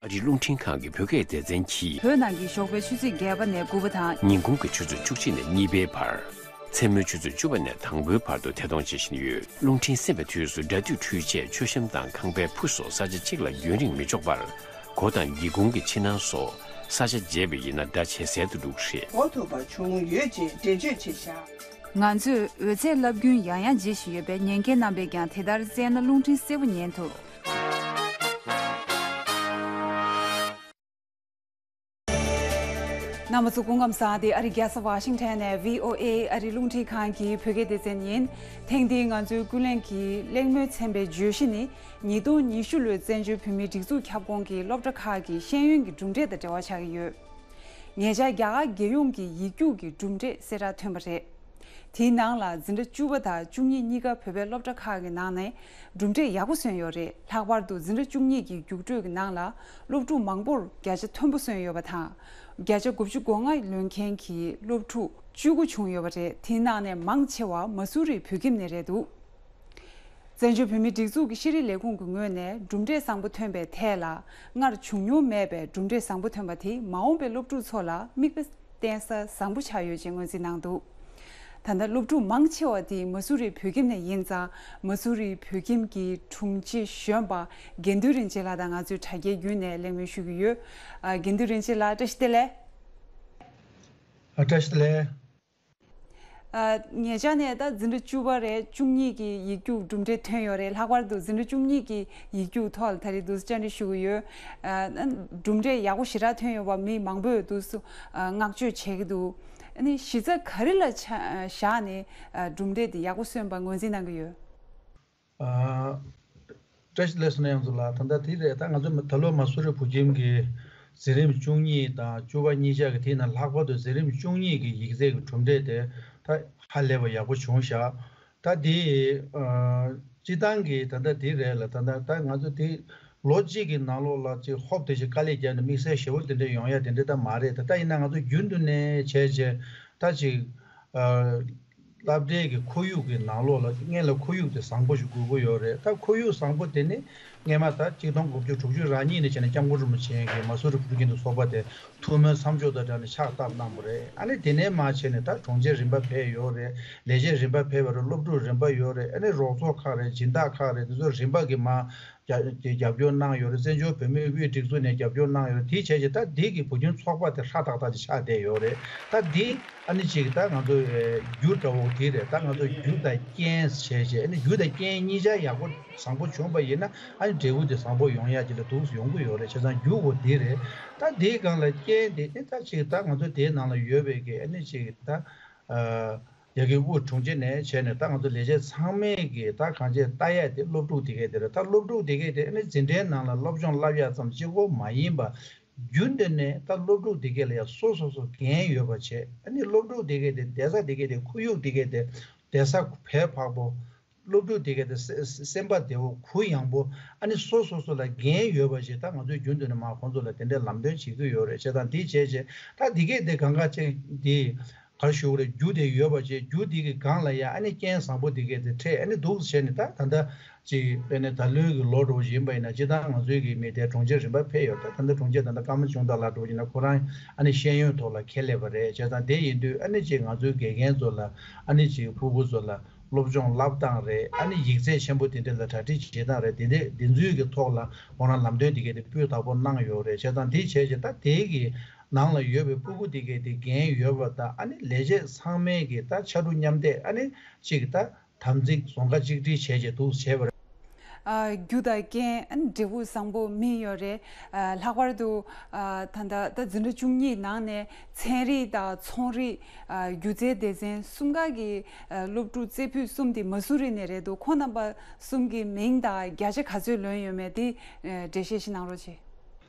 ཨ་རིའི་རླུང་འཕྲིན་ཁང་གི་བོད་སྐད་སྡེ་ཚན་གྱིས། བོད་ནང་གི་ཞོགས་པའི་ཆུ་ཚོད་བརྒྱད་པ་ནས་དགུ་པ་དང་། ཉིན་གུང་གི་ཆུ་ཚོད་བཅུ་གཅིག་ནས་གཉིས་པའི་བར། མཚན་མོའི་ཆུ་ཚོད་བཅུ་པ་ནས་དང་པོའི་བར་དུ་ཐད་གཏོང་བྱེད་བཞིན་ཡོད། རླུང་འཕྲིན་གསན་པའི་དུས་སུ་སྒྲ་སྡུད་འཕྲུལ་ཆས། མཆོད་བཤམས་དང་ཁང་པའི་ཕུ་སོགས་ས་ཆ་གཅིག་ལ་རྒྱུན་རིང་མི་འཇོག་པར། སྒོ་དང་ཡིག་གུང་གི་ཕྱི་ནང་སོགས་ས་ཆ་བརྗེ་བ་ཡིན་ན་སྒྲ་ཇེ་གསལ་དུ་འདུག་རེད། གོ་ཐུབ་པ་བྱུང་ཡོད་ཅེས་འགྲེལ་བརྗོད་བྱས་བཞག། ང་ཚོས་འོད་ཚད་རླབས་རྒྱུན་ཡང་ཡང་བརྗེ་བཞིན་ཡོད་པས། ཉན་མཁན་རྣམ་པས་ཀྱང་དེ་ལྟར་བཙལ་ན་རླུང་འཕྲིན་གསལ་པོ་ཉན་ཐུབ། རྣམ་པ་ཚོ་སྐུ་ཁམས་བཟང་སྟེ། ཨ་རི་རྒྱལ་ས་ཝ་ཤིང་ཊོན་ནས་བྷི་ཨོ་ཨེ་ཨ་རི་རླུང་འཕྲིན་ཁང་གི་བོད་སྐད་སྡེ་ཚན་ཡིན། ཐེངས་འདིའི་ང་ཚོའི་ཀུན་གླེང་གི་གླེང་མོལ་ཚན་པའི་བརྗོད་གཞི་ནི། ཉིས་སྟོང་ཉི་ཤུ་ལོའི་བཙན་བྱོལ་བོད་མིའི་སྒྲིག་འཛུགས་ཁྱབ་ཁོངས་ཀྱི་སློབ་གྲྭ་ཁག་གི་ཤེས་ཡོན་གྱི་གྲུབ་འབྲས་དང་འབྲེལ་བ་ཆགས་ཀྱི་ཡོད། ཉེ་ཆར་རྒྱ་གར་རྒྱལ་ཡོངས་ཀྱི་ཡིག་རྒྱུགས་ཀྱི་གྲུབ་འབྲས་གསལ་བསྒྲགས་ཐོན་པ་རེད། དེའི་ནང་ལ་འཛིན་གྲྭ་བཅུ་པ་དང་བཅུ་གཉིས་གཉིས་ཀ་བོད་པའི་སློབ་གྲྭ་ཁག་གི་ནང་ནས་གྲུབ་འབྲས་ཡག་པོ་སོན་ཡོད་རེད། ལྷག་པར་དུ་འཛིན་གྲྭ་བཅུ་གཉིས་ཀྱི་རྒྱུགས་སྤྲོད་ཀྱི་ནང་ལ་སློབ་ཕྲུག་མང་པོར་བརྒྱ་ཆ་མཐོན་པོ་སོན་ཡོད་པ་དང་། བརྒྱ་ཆ་དགུ་བཅུ་གོ་ལྔ་ལོན་མཁན་གྱི་སློབ་ཕྲུག་བཅུ་དགུ་བྱུང་ཡོད་པ་རེད། དེའི་ནང་ནས་མང་ཆེ་བ་མ་སུ་རི་བོད་ཁྱིམ་ནས་རེད་འདུག་བཙན་བྱོལ་བོད་མིའི་སྒྲིག་འཛུགས་ཀྱི་ཤེས་རིག་ལས་ཁུངས་ཀྱི་ངོས་ནས་གྲུབ་འབྲས་བཟང་པོ་ཐོན་པའི་ཐད་ལ། སྔར་བྱུང་མྱོང་མེད་པའི་གྲུབ་འབྲས་བཟང་པོ་ཐོན་པ་དེས་མ་འོངས་པའི་སློབ་ཕྲུག་ཚོ་ལ་མིག་དཔེ་བསྟན་ས་བཟང་པོ་ཆགས་ཡོད་ཅེས་ངོས་འཛིན་གནང་འདུག་ད་ལྟ་སློབ་ཕྲུག་མང་ཆེ་བ་དེ་མ་སུ་རི་བོད་ཁྱིམ་ནས་ཡིན་ཙང་། མ་སུ་རི་བོད་ཁྱིམ་གྱི་དྲུང་ཆེ་གཞོན་པ་དགེ་འདུན་རིན་ཆེན་ལགས་དང་ང་ཚོས་དྲ་རྒྱའི་བརྒྱུད་ནས་གླེང་མོལ་ཞུ་གི་ཡོད། ཨ། དགེ་འདུན་རིན་ཆེན་ལགས། བཀྲ་ཤིས་བདེ་ལེགས། ཨ། བཀྲ་ཤིས་བདེ་ལེགས། ཨ། ཉེ་ཆར་ནས་ད་འཛིན་གྲྭ་བཅུ་པ་རེད། བཅུ་གཉིས་ཀྱི་ཡིག་རྒྱུགས་གྲུབ་འབྲས་ཐོན་ཡོད་རེད། ལྷག་པར་དུ་འཛིན་གྲྭ་བཅུ་གཉིས་ཀྱི་ཡིག་རྒྱུགས་ཐོག་ལ་ད་རེས་འདུག་སེ་བཅར་འདྲི་ཞུ་གི་ཡོད། ཨ། གྲུབ་འབྲས་ཡག་པོ་ཞེ་དྲག་ཐོན་ཡོད་པ་མི་མང་པོས་འདུག་སེ་བསྔགས་བརྗོད་བྱེད་ཀྱི་འདུག་ཨ་ནི་གཞི་རྩ་ག་རེ་ལ་ཆ་བཞག་ནས་གྲུབ་འབྲས་དེ་ཡག་པོ་སོན་པ་ངོས་འཛིན་གནང་གི་ཡོད། ཨ། བཀྲ་ཤིས་བདེ་ལེགས་བསོད་ནམས་ཡང་རྩེ་ལགས། ད་ལྟ་དེ་རེད། ད་ང་ཚོ་ད་ལོ་མ་སུ་རི་བོད་ཁྱིམ་གྱི་འཛིན་རིམ་བཅུ་གཉིས་དང་བཅུ་པ་གཉིས་ཆ་གི་དེ་ནང་ལྷག་པར་དུ་འཛིན་རིམ་བཅུ་གཉིས་ཀྱི་ཡིག་ཚད་ཀྱི་གྲུབ་འབྲས་དེ་ད་ཧ་ལས་པ་ཡག་པོ་བྱུང་ཤག་ད་དེ། ཨ། སྤྱི་བཏང་གི་ད་ལྟ་དེ་རེད་ལ། ད་ལྟ་ད་ང་ཚོ་དེ་ལོ་གཅིག་གི་ནང་ལོགས་ལ་ཅིག་ཧོབ་དེ་ཞིག་དཀའ་ལས་བརྒྱབ་ནས་དམིགས་བསལ་ཞེ་པོ་དེ་འདྲ་ཡོང་ཡ་དེ་འདྲ་ད་མ་རེད། ད་ད་ཡིན་ན་ང་ཚོ་རྒྱུན་དུ་ནས་བྱས་བྱས་ད་ཅིག་ཨ། སློབ་གྲྭའི་གི་ཁོར་ཡུག་གི་ནང་ལོགས་ལ་སྔོན་ལ་ཁོར་ཡུག་དེ་བཟང་པོ་ཞིག་དགོས་ཀྱི་ཡོད་རེད། ད་ཁོར་ཡུག་བཟང་པོ་དེ་ནི་སྔོན་མ་ད་གཅིག་སྟོང་དགུ་བརྒྱ་དྲུག་ཅུ་རེ་གཉིས་ནས་བྱས་ནས་སྐྱབས་མགོན་རིན་པོ་ཆེ་གིས་མ་སུ་རི་བོད་ཁྱིམ་དང་ཚོགས་པ་དེ་ཐུགས་སྨོན་མཚམས་འཇོག་དང་སྦྲགས་ནས་ཕྱག་བཏབ་གནང་བ་རེད། ཨ་ནི་དེ་ནས་མར་བྱས་ནས་ད་དྲུང་ཆེ་རིམ་པ་ཕེབས་ཡོད་རེད། ལས་བྱེད་རིམ་པ་ཕེབས་ཡོད་རེད། སློབ་ཕྲུག་རིམ་པ་ཡོད་རེད། ཨ་ནི་རོགས་ཚོགས་ཁག་རེད། སྦྱིན་བདག་ཁག་རེད། དེ་ཚོ་རིམ་པ་གིས་མར་རྒྱ་རྒྱབ་སྐྱོར་གནང་ཡོད་རེད། བཙན་བྱོལ་བོད་མིའི་དབུས་སྒྲིག་འཛུགས་ནས་རྒྱབ་སྐྱོར་གནང་ཡོད་རེད། དེའི་བྱས་རྗེས་ད་འདི་གི་བོད་ཁྱིམ་ཚོགས་པ་དེ་ཧྲ་ཏག་ཏག་ཅིག་ཆགས་བསྡད་ཡོད་རེད། ད་འདི་ཨ་ནི་ཅིག་ད་ང་ཚོ་རྒྱུ་འདྲ་བོ་དེ་རེད། ད་ང་ཚོ་རྒྱུ་དང་རྐྱེན་བྱས་རྗེས། ཨ་ནི་རྒྱུ་དང་རྐྱེན་གཉིས་ཆ་ཡག་པོ་བཟང་པོ་བྱུང་བ་ཡིན་ན་ཨ་ནི་འབྲས་བུ་དེ་བཟང་པོ་ཡོང་ཡ་ཅིག་ལ་འདུག་སེ་ཡོང་གི་ཡོད་རེད། བྱས་ཙང་རྒྱུ་བོ་དེ་རེད། ད་འདིའི་སྒང་ལ་རྐྱེན་དེ་ཨ་ནི་ད་ཅིག་ད་ང་ཚོ་དེའི་ནང་ལ་ཡོད་པའི་གི་ཨ་ནི་ཅིག་ད། ཨ། རྒྱ་གི་དབུ་དྲུང་ཆེ་ནས་བྱས་ནས་ད་ང་ཚོ་ལས་བྱེད་ཚང་མས་ཀྱི་ད་གང་ཅི་ལྟ་ཡ་དེ་སློབ་ཕྲུག་དེ་གས་དེ་རེད། ད་སློབ་ཕྲུག་དེ་གས་དེ་ཨ་ནི་འཛིན་གྲྭའི་ནང་ལ་སློབ་སྦྱོང་བསླབ་ཡ་ཙམ་གཅིག་པོ་མ་ཡིན་པ། རྒྱུན་དུ་ནས་ད་སློབ་ཕྲུག་དེ་གས་ལ་ཡ་སོ་སོ་སོ་འགན་ཡོད་པ་བྱས། ཨ་ནི་སློབ་ཕྲུག་དེ་གས་དེ་བསྡད་ས་དེ་གས་དེ་ཁོར་ཡུག་དེ་གས་དེ་བསྡད་ས་བས་ཕག་པོ། སློབ་ཕྲུག་དེ་གས་དེ་སེ་སེམས་པ་བདེ་བོ་གུ་ཡངས་པོ། ཨ་ནི་སོ་སོ་སོ་ལ་འགན་ཡོད་པ་ཞིག་ད་ང་ཚོས་རྒྱུན་དུ་ནས་མར་ཁོང་ཚོ་ལ་དེ་འདྲའི་ལམ་སྟོན་བྱེད་ཀྱི་ཡོད་རེད། བྱས་ཙང་འདི་བྱས་རྗེས་ད་འདི་གས་དེ་གང་ག་ཅིག་འདི་ག་རེ་ཞུ་དགོས་རེད། རྒྱུ་དེ་ཡོད་པ་ཞིག་རྒྱུ་འདི་གི་སྒང་ལ་ཡ་ཨ་ནི་རྐྱེན་བཟང་པོ་འདི་གས་དེ་འཕྲད། ཨ་ནི་འདུག་བྱས་ནས་ད་ད་ལྟ་ཅིག་དཔེར་ན་ད་ལོའི་གི་ལོ་འདྲ་བོ་ཞིག་ཡིན་པ་ཡིན་ན་སྤྱིར་བཏང་ང་ཚོའི་གི་མི་དེ་དྲུང་ཆེ་རིམ་པ་ཕེབས་ཡོད། ད་ད་ལྟ་དྲུང་ཆེ་ད་ལྟ་ཀརྨ་ཆོས་སྐྱོང་ལགས་འདྲ་བོ་ཡིན་ན་ཁོ་རང་ཨ་ནི་ཤེས་ཡོན་ཐོག་ལ་ཁྱད་ལས་པ་རེད། བྱས་ཙང་དེ་ཡིན་དུས་ཨ་ནི་ཅིག་ང་ཚོའི་དགེ་རྒན་ཚོ་ལ་ཨ་ནི་ཅིག་ཕྲུ་གུ་ཚོ་ལ། སློབ་སྦྱོང་བསླབ་སྟངས་རེད། ཨ་ནི་ཡིག་ཚད་ཆེན་པོ་དེ་འདྲ་ལ་གྲ་སྒྲིག་བྱེད་སྟངས་རེད། དེ་འདྲ་དེ་ཚོའི་གི་ཐོག་ལ་ཁོ་རང་ལམ་སྟོན་དེ་གས་དེ་སྤུས་དག་པོ་གནང་ཡོད་རེད། བྱས་ཙང་དེ་བྱས་རྗེས་ད་དེ་གི་ནང་ལ་ཡོད་པའི་སྤུ་གུ་དེ་གས་དེ་འགན་ཡོད་པ་དང་། ཨ་ནི་ལས་བྱེད་ཚང་མས་གི་ད་ཕྱར་གྲུ་མཉམ་འདེགས། ཨ་ནི་གཅིག་གི་ད་དམ་ཚིག་རྫོང་ཁ་གཅིག་སྒྲིལ་བྱས་རྗེས་འདུག་བྱས་པ་རེད། ཨ། རྒྱུ་དང་རྐྱེན། ཨ་ནི་འབྲས་བུ་བཟང་པོ་སྨིན་ཡོད་རེད། ཨ། ལྷག་པར་དུ། ཨ། ད་ལྟ་ད་འཛིན་གྲྭ་བཅུ་གཉིས་ནང་ནས་ཚན་རིག་དང་ཚོང་རིག་ཨ། སྒྱུ་རྩལ་སྡེ་ཚན་གསུམ་ཀ་གི། ཨ། སློབ་ཕྲུག་རྩེ་ཕུད་གསུམ་དེ་མ་སུ་རི་ནས་རེད་འདུག་ཁོང་རྣམ་པ་གསུམ་གྱི་མིང་དང་བརྒྱ་ཆ་ག་ཚོད་ལོན་ཡོད་མེད་དེ། ཨ། འགྲེལ་བཤད་ཞིག་གནང་རོགས་བྱེད།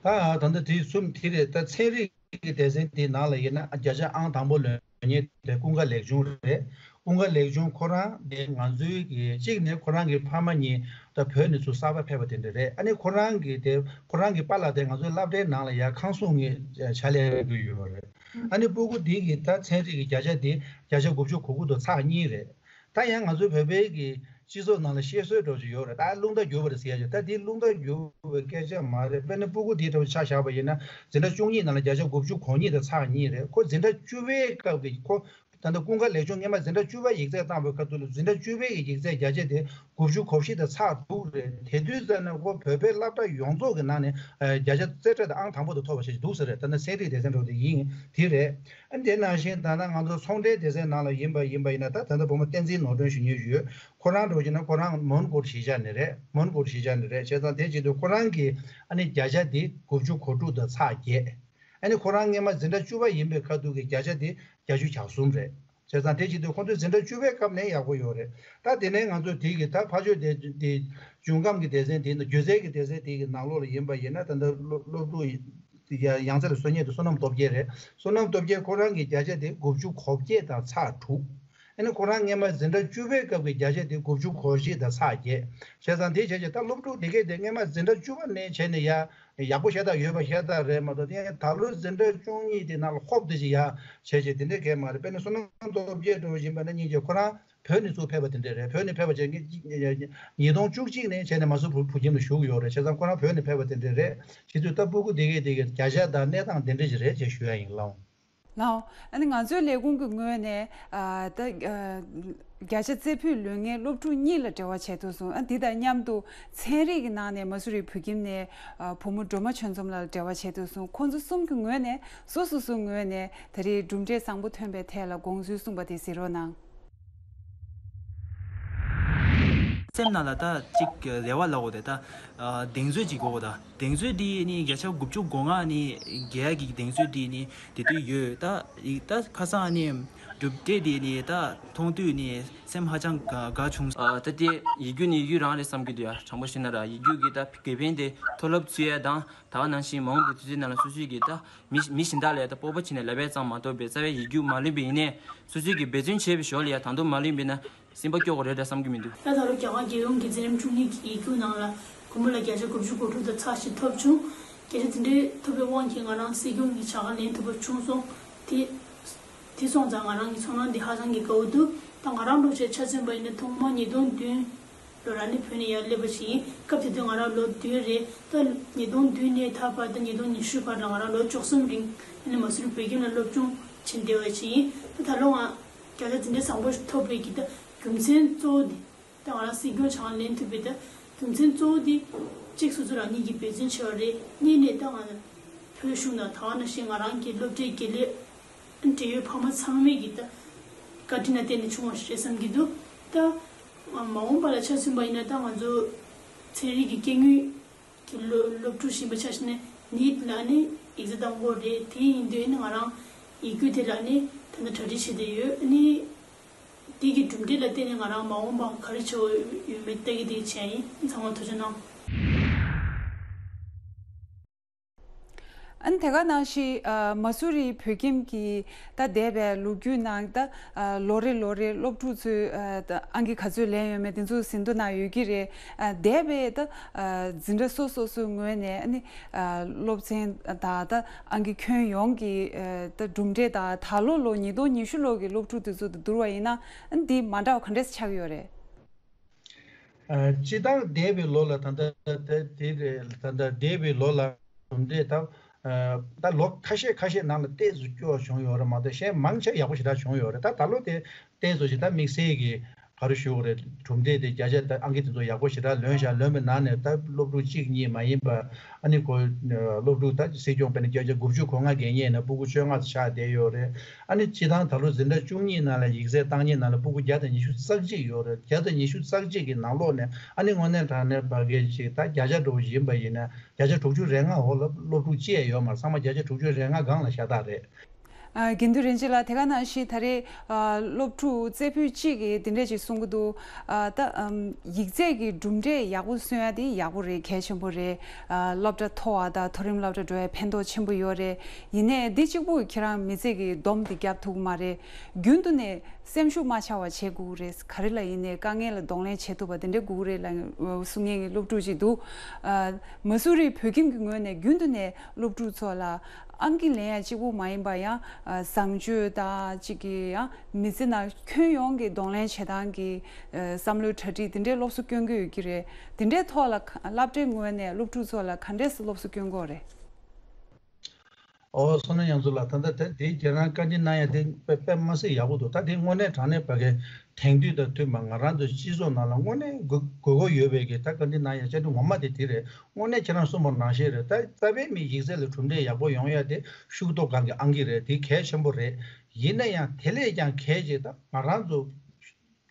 ད་ད་ལྟ་དེ་གསུམ་དེ་རེད། ད་ཚན་རིག་གི་སྡེ་ཚན་དེའི་ནང་ལ་ཡིན་ན་བརྒྱ་ཆ་ཨང་དང་པོ་ལོན་མཁན་དེ་ཀུན་དགའ་ལེགས་ཆུང་རེད། ཀུན་དགའ་ལེགས་ཆུང་ཁོ་རང་དེ་ང་ཚོའི་གི་གཅིག་ནས་ཁོ་རང་གི་ཕ་མ་གཉིས་ད་བོད་ནས་ཚུར་གསར་པ་ཕེབས་པ་དེ་འདྲ་རེད། ཨ་ནི་ཁོ་རང་གི་དེ་ཁོ་རང་གི་པཱ་ལགས་དེ་ང་ཚོའི་སློབ་གྲྭའི་ནང་ལ་ཡར་ཁང་སྲུང་གི་ཕྱག་ལས་གནང་གི་ཡོད་རེད། ཨ་ནི་སྤུ་གུ་འདི་གི་ད་ཚན་རིག་གི་བརྒྱ་ཆ་དེ་བརྒྱ་ཆ་དགུ་བཅུ་གོ་དགུ་དང་ཚེག་གཉིས་རེད། ད་ཡང་ང་ཚོའི་བོད་པའི་གི་སྤྱི་ཚོགས་ནང་ལ་བཤད་སྲོལ་འདྲ་ཅིག་ཡོད་རེད། ད་རླུང་རྟ་རྒྱུག་པ་རེད་ཟེར་ཡ་ཅིག་ད་དེ་རླུང་རྟ་རྒྱུག་པའི་སྐད་ཆ་མ་རེད། དཔེར་ན་སྤུ་གུ་དེ་འདྲ་ཆ་བཞག་པ་ཡིན་ན་འཛིན་གྲྭ་བཅུ་གཉིས་ནང་ལ་བརྒྱ་ཆ་དགུ་བཅུ་གོ་གཉིས་དང་ཚེག་གཉིས་རེད། ཁོ་འཛིན་གྲྭ་བཅུ་པའི་སྐབས་ཀྱི་ཁོ་ད་ལྟ་ཀུན་དགའ་ལེགས་ཆུང་སྔོན་མ་འཛིན་གྲྭ་བཅུ་པ་ཡིག་ཚད་བཏང་བའི་ཁ་ཐུག་ལ་འཛིན་གྲྭ་བཅུ་པའི་གི་ཡིག་ཚད་བརྒྱ་ཆ་དེ་དགུ་བཅུ་གོ་བཞི་དང་ཚེག་དྲུག་རེད། དེ་དུས་ཙམ་ན་ཁོ་བོད་པའི་སློབ་གྲྭ་ཡོངས་རྫོགས་ཀྱི་ནང་ནས་བརྒྱ་ཆ་རྩེ་གྲས་དང་ཨང་དང་པོ་དེ་ཐོབ་པ་ཞིག་འདུག་ཟེར་རེད། ད་ལྟ་ཚན་རིག་སྡེ་ཚན་འདྲ་བོ་དེ་ཡིན་དེ་རེད། ཨ་ནི་དེ་ནང་བཞིན་ད་ལྟ་ང་ཚོ་ཚོང་འབྲེལ་སྡེ་ཚན་ནང་ལ་ཡིན་པ་ཡིན་པ་ཡིན་ན་ད་ད་ལྟ་བུ་མོ་བསྟན་འཛིན་ནོར་སྒྲོན་ཞུ་མཁན་ཞུ་ཡོད། ཁོ་རང་འདྲ་བོ་ཡིན་ན་ཁོ་རང་མོན་གྷོ་གཞིས་ཆགས་ནས་རེད། མོན་གྷོ་གཞིས་ཆགས་ནས་རེད། བྱས་ཙང་དེ་བྱེད་དུས་ཁོ་རང་གི་ཨ་ནི་བརྒྱ་ཆ་དེ་དགུ་བཅུ་གོ་དྲུག་དང་ཚེག་བརྒྱད། ཨ་ནི་ཁོ་རང་སྔོན་མ་འཛིན་གྲྭ་བཅུ་པ་ཡིན་པའི་ཁ་ཐུག་གི་བརྒྱ་ཆ་དེ་བརྒྱད་ཅུ་གྱ་གསུམ་རེད། བྱས་ཙང་དེ་བྱེད་དུས་ཁོང་ཚོའི་འཛིན་གྲྭ་བཅུ་པའི་སྐབས་ནས་ཡག་པོ་ཡོད་རེད། ད་དེ་ནས་ང་ཚོ་དེ་གི་ད་ཕ་ཆོས་སྡེ་སྡེ་འབྱུང་ཁམས་ཀྱི་སྡེ་ཚན་དེ་ནང་སྒྱུ་རྩལ་གྱི་སྡེ་ཚན་དེ་གི་ནང་ལོགས་ལ་ཡིན་པ་ཡིན་ན་ད་ལྟ་སློབ་སློབ་ཕྲུག་ཡིན་ ཡ་ཡང་རྩེ་ལ་བཟོ་མཁན་དེ་བསོད་ནམས་སྟོབས་རྒྱལ་རེད། བསོད་ནམས་སྟོབས་རྒྱལ་ཁོ་རང་གི་བརྒྱ་ཆ་དེ་དགུ་བཅུ་གོ་བརྒྱད་དང་ཚེག་དྲུག་ཨ་ནི་ཁོ་རང་སྔས་མ་འཛིན་གྲྭ་བཅུ་པའི་སྐབས་ཀྱི་བརྒྱ་ཆ་དེ་དགུ་བཅུ་གོ་བཞི་དང་ཚེག་བརྒྱད། བྱས་ཙང་དེ་བྱས་ཀྱི་ད་སློབ་ཕྲུག་དེ་གས་དེ་སྔས་མ་འཛིན་གྲྭ་བཅུ་པ་ནས་བྱས་ནས་ཡ་ཡག་པོ་ཤ་སྟག་ཡོད་པ་ཤ་སྟག་རེད་མ་གཏོགས། དེ་ཡང་ད་ལོའི་འཛིན་གྲྭ་བཅུ་གཉིས་དེ་ནང་ལ་ཧོབ་དེ་ཅིག་ཡ་བྱས་ཀྱི་དེ་འདྲའི་གས་མ་རེད། དཔེར་ན་བསོད་ནམས་སྟོབས་རྒྱལ་འདྲ་བོ་ཡིན་པ་ན་སྙིང་རྗེ་ཁོ་རང་བོད་ནས་ཚུར་ཕེབས་པ་དེ་འདྲ་རེད། བོད་ནས་ཕེབས་པ་བྱས་ཉིས་སྟོང་བཅུ་གཅིག་ནས་བྱས་ནས་མ་སུ་བུ་བུ་ཁྱིམ་ལ་བཞུགས་ཡོད་རེད། བྱས་ཙང་ཁོ་རང་བོད་ནས་ཕེབས་པ་དེ་འདྲ་རེད། བྱས་ཙང་ད་སྤུ་གུ་དེ་གས་དེ་གས་བརྒྱ་ཆ་དང་གནས་སྟངས་དེ་འདྲ་ཞིག་རེད་ཅེས་ཞུ་ཡ་ཡིན། ལགས་འོང་། ལགས་འོང་། ཨ་ནི་ང་ཚོའི་ལས་ཁུངས་ཀྱི་ངོས་ནས་ཨ་ད་ཨ་བརྒྱ་ཆ་རྩེ་ཕུད་ལོན་མཁན་སློབ་ཕྲུག་གཉིས་ལ་འབྲེལ་བ་བྱས་ཐུབ་སོང་། ཨ་འདི་དང་མཉམ་དུ་ཚན་རིག་གི་ནང་ནས་མ་སུ་རི་བོད་ཁྱིམ་ནས་ཨ་བུ་མོ་སྒྲོལ་མ་ཆོས་འཛོམས་ལགས་ལ་འབྲེལ་བ་བྱས་ཐུབ་སོང་། ཁོང་ཚོ་གསུམ་གྱི་ངོས་ནས་སོ་སོ་སོའི་ངོས་ནས་ད་རེས་གྲུབ་འབྲས་བཟང་པོ་ཐོན་པའི་ཐད་ལ་དགོངས་ཚུལ་གསུངས་པ་དེ་གཟིགས་རོགས་གནང་། སེམས་ནང་ལ་ད་ཅིག་རེ་བ་ལབ་དགོས་ཏེ་ད་གདེང་ཚོད་ཅིག་དགོས་གོ། ད་གདེང་ཚོད་འདི་ནི་བརྒྱ་ཆ་དགུ་བཅུ་གོ་ལྔ་ནི་རྒྱལ་གྱི་གདེང་ཚོད་འདི་ནི་དེ་དུས་ཡོད། ད་ད་ཁ་སང་ནི་གྲུབ་འབྲས་འདི་ནི་ད་མཐོང་དུས་ནི་སེམས་ཧ་ཅང་དགའ་དགའ་བྱུང་། ད་དེ་ཡིག་རྒྱུགས་ནི་ཡིག་རྒྱུགས་རང་རེད་བསམ་གྱི་འདུག་ཡ། དྲང་པོ་བཤད་ན་ར་ཡིག་རྒྱུགས་ཀྱི་ད་དགེ་ཕན་དེ་མཐོ་སློབ་ཚུད་ཡ་དང་། ད་ག་ནང་བཞིན་མ་འོངས་པའི་དུས་ཚོད་ནང་ལ་སོ་སོའི་གི་ད་མི་མི་གཞན་དག་ལས་ད་སྤོབས་པ་བྱས་ནས་ལབ་ཡས་ཙམ་མ་གཏོགས་པའི་རྩ་བའི་ཡིག་རྒྱུགས་མ་ལོན་པ་ཡིན་ནའི་སོ་སོའི་གི་འབད་བརྩོན་བྱས་པའི་ཞོར་ལ་ཡ་ད་དུང་མ་ལོན་པ་ཡིན་ན་སེམས་པ་སྐྱོ་གི་རེད་འདྲ་བསམ་གྱི་མི་འདུག་ད་ད་ལོ་རྒྱ་གར་རྒྱལ་ཡོངས་ཀྱི་འཛིན་རིམ་བཅུ་གཉིས་ཀྱི་ཡིག་རྒྱུགས་ནང་ལ་གོང་བུ་ལ་བརྒྱ་ཆ་དགུ་བཅུ་གོ་དྲུག་དང་ཚེག་བཞི་ཐོབ་བྱུང་། བརྒྱ་ཆ་དེ་འདྲའི་ཐོབ་པའི་དབང་གིས་ང་རང་སྲིད་སྐྱོང་གི་བྱ་དགའ་ལེན་ཐུབ་པ་བྱུང་སོང་། དེ་དེ་སོང་ཙང་ང་རང་གི་ཚོར་སྣང་འདི་ཧ་ཅང་གི་དགའ་བོ་འདུག་ད་ང་རང་ལོ་བྱས་ཆ་མཚོན་པ་ཡིན་ན་ཐོག་མ་ཉིས་སྟོང་བདུན་ལོ་ར་ནི་བོད་ནས་ཡར་སླེབས་པ་ཞིག་ཡིན། སྐབས་དེ་དུས་ང་རང་ལོ་བདུན་རེད། ད་ཉིས་སྟོང་བདུན་ནས་ད་བར་ད་ཉིས་སྟོང་ཉི་ཤུ་བར་ལ་ང་རང་ལོ་བཅུ་གསུམ་རིང་ཨ་ནི་མ་སུ་རི་བོད་ཁྱིམ་ལ་སློབ་སྦྱོང་བྱེད་བསྡད་པ་ཞིག་ཡིན། ད་ད་ལོ་ང་བརྒྱ་ཆ་དེ་འདྲའི་བཟང་པོ་ཞིག་ཐོབ་པའི་གི་ད་རྒྱུ་མཚན་གཙོ་བོ་འདི་ད་ང་རང་སྲིད་སྐྱོང་བྱ་དགའ་ལེན་ཐུབ་པའི་ད་རྒྱུ་མཚན་གཙོ་བོ་འདི་གཅིག་སོ་སོ་རང་ཉིད་ཀྱི་འབད་བརྩོན་བྱས་པ་རེད། གཉིས་ནས་ད་ང་བོད་གཞུང་དང་ད་ག་ནང་བཞིན་ང་རང་གི་སློབ་གྲྭའི་དགེ་ལས་འབྲེལ་ཡོད་ཕ་མ་ཚང་མས་ཀྱི་ད་བཀའ་དྲིན་ལ་བརྟེན་ནས་བྱུང་བ་ཞིག་རེད་བསམ་གྱི་འདུག་ད་མ་འོངས་པ་ལ་ཆ་མཚོན་པ་ཡིན་ན་ད་ང་ཚོ་ཚན་རིག་གི་སྐྱེ་དངོས་ཀྱི་སློབ་སློབ་ཕྲུག་ཞིག་ཡིན་པ་ཆ་བཞག་ན་ནིཊ་ལ་ནི་ཡིག་ཚད་གཏོང་དགོས་རེད། དེ་ཡིན་དུས་ནི་ང་རང་ཡིག་རྒྱུགས་དེ་ལ་ནི་ད་ལྟ་གྲ་སྒྲིག་བྱེད་བསྡད་ཡོད། ནི་དེ་གི་གྲུབ་འབྲས་ལ་བརྟེན་ནས་ང་རང་མ་འོངས་པ་ག་རེ་བྱེད་དགོས་ཡོད་མེད་ལྟ་གི་བསྡད་བྱས་ཡིན། ཚང་མ་ཐུགས་རྗེ་གནང་། ཨ་ནི་དེ་ག་ནང་བཞིན་ཨ་མ་སུ་རི་བོད་ཁྱིམ་གྱི་ད་འདས་པའི་ལོ་རྒྱུས་ནང་ད་ཨ་ལོ་རེ་ལོ་རེ་སློབ་ཕྲུག་ཚོས་ཨ་ད་ཨང་ཀི་ག་ཚོད་ལེན་ཡོད་མེད་དེ་ཚོ་ཟིན་ཐོ་ནང་ཡོད་ཀྱི་རེད། ཨ་འདས་པའི་ད་ཨ་འཛིན་གྲྭ་སོ་སོ་སོའི་ངོས་ནས་ཨ་ནི་ཨ་སློབ་ཚན་དང་ད་ཨང་ཀི་ཁྱོན་ཡོངས་ཀྱི་ཨ་ད་གྲུབ་འབྲས་དང་ད་ལོ་ལོ་ཉིས་སྟོང་ཉི་ཤུ་ལོ་གི་སློབ་ཕྲུག་དེ་ཚོ་དང་བསྡུར་བ་ཡིན་ན་ཨ་ནི་འདི་མ་འདྲ་བ་ག་འདྲས་ཆགས་ཡོད་རེད། ཨ་སྤྱིར་བཏང་འདས་པའི་ལོ་ལ་ད་ལྟ་ད་དེ་རེད། ད་ལྟ་འདས་པའི་ལོ་ལ་གྲུབ་འབྲས་ད་ཨ་ད་ལོ་ཁ་ཤས་ཁ་ཤས་ནང་ལ་ཏོག་ཙམ་སྐྱོ་བ་བྱུང་ཡོད་རེད་མ་གཏོགས་གཞན་མང་ཆེ་ཡག་པོ་ཞེ་དྲག་བྱུང་ཡོད་རེད། ད་ད་ལོ་དེ་ཏོག་ཙམ་ཞིག་ད་དམིགས་བསལ་གྱི་ག་རེ་ཞུ་དགོས་རེད། གྲུབ་འབྲས་དེ་བརྒྱ་ཆ་ད་ཨང་ཀི་དེ་ཚོ་ཡག་པོ་ཞེ་དྲག་ལོན་བཞག་ལོན་པའི་ནང་ནས་ད་སློབ་ཕྲུག་གཅིག་གཉིས་མ་ཡིན་པ་ཨ་ནི་ཁོ་སློབ་ཕྲུག་ད་སྲིད་སྐྱོང་དཔེར་ན་བརྒྱ་ཆ་དགུ་བཅུ་གོ་ལྔ་བརྒལ་མཁན་ཡིན་ན་སྤུ་གུ་བཅོ་ལྔ་ཙམ་ཆགས་བསྡད་ཡོད་རེད། ཨ་ནི་སྤྱིར་བཏང་ད་ལོ་འཛིན་གྲྭ་བཅུ་གཉིས་ནང་ལ་ཡིག་ཚད་བཏང་མཁན་ནང་ལ་སྤུ་གུ་བརྒྱ་དང་ཉི་ཤུ་རྩ་གཅིག་ཡོད་རེད། བརྒྱ་དང་ཉི་ཤུ་རྩ་གཅིག་གི་ནང་ལོགས་ནས་ཨ་ནི་དངོས་གནས་དྲང་གནས་ཕ་གི་ཅིག་ད་བརྒྱ་ཆ་འགྲོ་བཞིན་པ་ཡིན་ན་བརྒྱ་ཆ་དྲུག་ཅུ་རེ་ལྔ་འོག་ལ་སློབ་ཕྲུག་ཅིག་ཡང་ཡོད་མ་རེད། ཚང་མ་བརྒྱ་ཆ་དྲུག་ཅུ་རེ་ལྔ་སྒང་ལ་ཤ་སྟག་རེད། ཨ་དགེ་འདུན་རིན་ཆེན་ལགས། དེ་ག་ནང་བཞིན་ད་རེས་ཨ་སློབ་ཕྲུག་རྩེ་ཕུད་གཅིག་གིས་འདི་འདྲས་ཅིག་གསུང་གི་འདུག་ཨ་ད་ཨམ་ཡིག་ཚད་ཀྱི་གྲུབ་འབྲས་ཡག་པོ་སོན་ཡ་དེ་ཡག་པོ་རེད། གལ་ཆེན་པོ་རེད། ཨ་སློབ་གྲྭ་མཐོ་བ་དང་མཐོ་རིམ་སློབ་གྲྭ་འགྲོ་ཡ་ཕན་ཐོགས་ཆེན་པོ་ཡོད་རེད། ཡིན་ནའི་འདི་གཅིག་པུ་ཁྱེད་རང་མི་ཚེ་གི་སྡོམ་དེ་བརྒྱབ་ཐུབ་ཀྱི་མ་རེད། རྒྱུན་དུ་ནས་སེམས་ཤུགས་མ་ཆག་པ་བྱེད་དགོས་ཀྱི་རེད། ག་རེ་ལ་ཡིན་ནའི་དཀའ་ངལ་ལ་གདོང་ལེན་བྱེད་ཐུབ་པ་དེ་འདྲ་དགོས་ཀྱི་རེད་ལབ་གསུང་མཁན་གྱི་སློབ་ཕྲུག་ཅིག་འདུག་ཨ་མ་སུ་རི་བོད་ཁྱིམ་གྱི་ངོས་ནས་རྒྱུན་དུ་ནས་སློབ་ཕྲུག་ཚོ་ལ་ཨང་ཀི་ལེན་ཡ་གཅིག་པུ་མ་ཡིན་པ་ཡང་ཨ་བཟང་སྤྱོད་དང་གཅིག་གི་ཡང་མི་ཚེ་ནང་ཁྱོན་ཡོངས་ཀྱི་གདོང་ལེན་བྱེད་སྟངས་ཀྱི་ཨ་བསམ་བློའི་གྲ་སྒྲིག་དེ་འདྲའི་སློབ་གསོ་སྐྱོན་གྱི་ཡོད་ཀྱི་རེད། དེ་འདྲའི་ཐོག་ལ་ཁ་སློབ་གྲྭའི་ངོས་ནས་སློབ་ཕྲུག་ཚོ་ལ་ག་འདྲས་སེ་སློབ་གསོ་སྐྱོན་དགོས་རེད། ཨོ་བསོད་ནམས་དབྱངས་མཚོ་ལགས། ད་ལྟ་དེ་དེའི་ཁྱེད་རང་བཀའ་འདྲི་གནང་ཡ་དེ་དཔེ་དཔེ་མ་སྲིད་ཡག་པོ་འདུག་ད་དེ་དངོས་གནས་དྲང་གནས་ཕ་གི་དེང་དུས་དང་མཐུན་པ་ང་རང་ཚོའི་སྤྱི་ཚོགས་ནང་ལ་དངོས་གནས་དགོས་དགོས་མཁོ་ཡོད་པའི་གི་ད་བཀའ་འདྲི་གནང་ཡ་བཅའ་ཁྲིམས་ངོ་མ་དེ་དེ་རེད། དངོས་གནས་ཁྱེད་རང་གསུངས་པ་ནང་བཞིན་རེད། ད་རྩ་བའི་མི་ཡིག་ཚད་ལ་གྲུབ་འབྲས་ཡག་པོ་ཡོང་ཡ་དེ་ཤུགས་རྡོག་སྒང་གི་ཨང་ཀི་རེད། དེ་གལ་ཆེན་པོ་རེད། ཡིན་ན་ཡང་དེ་ལས་ཀྱང་གལ་ཆེ་ད་ང་རང་ཚོ་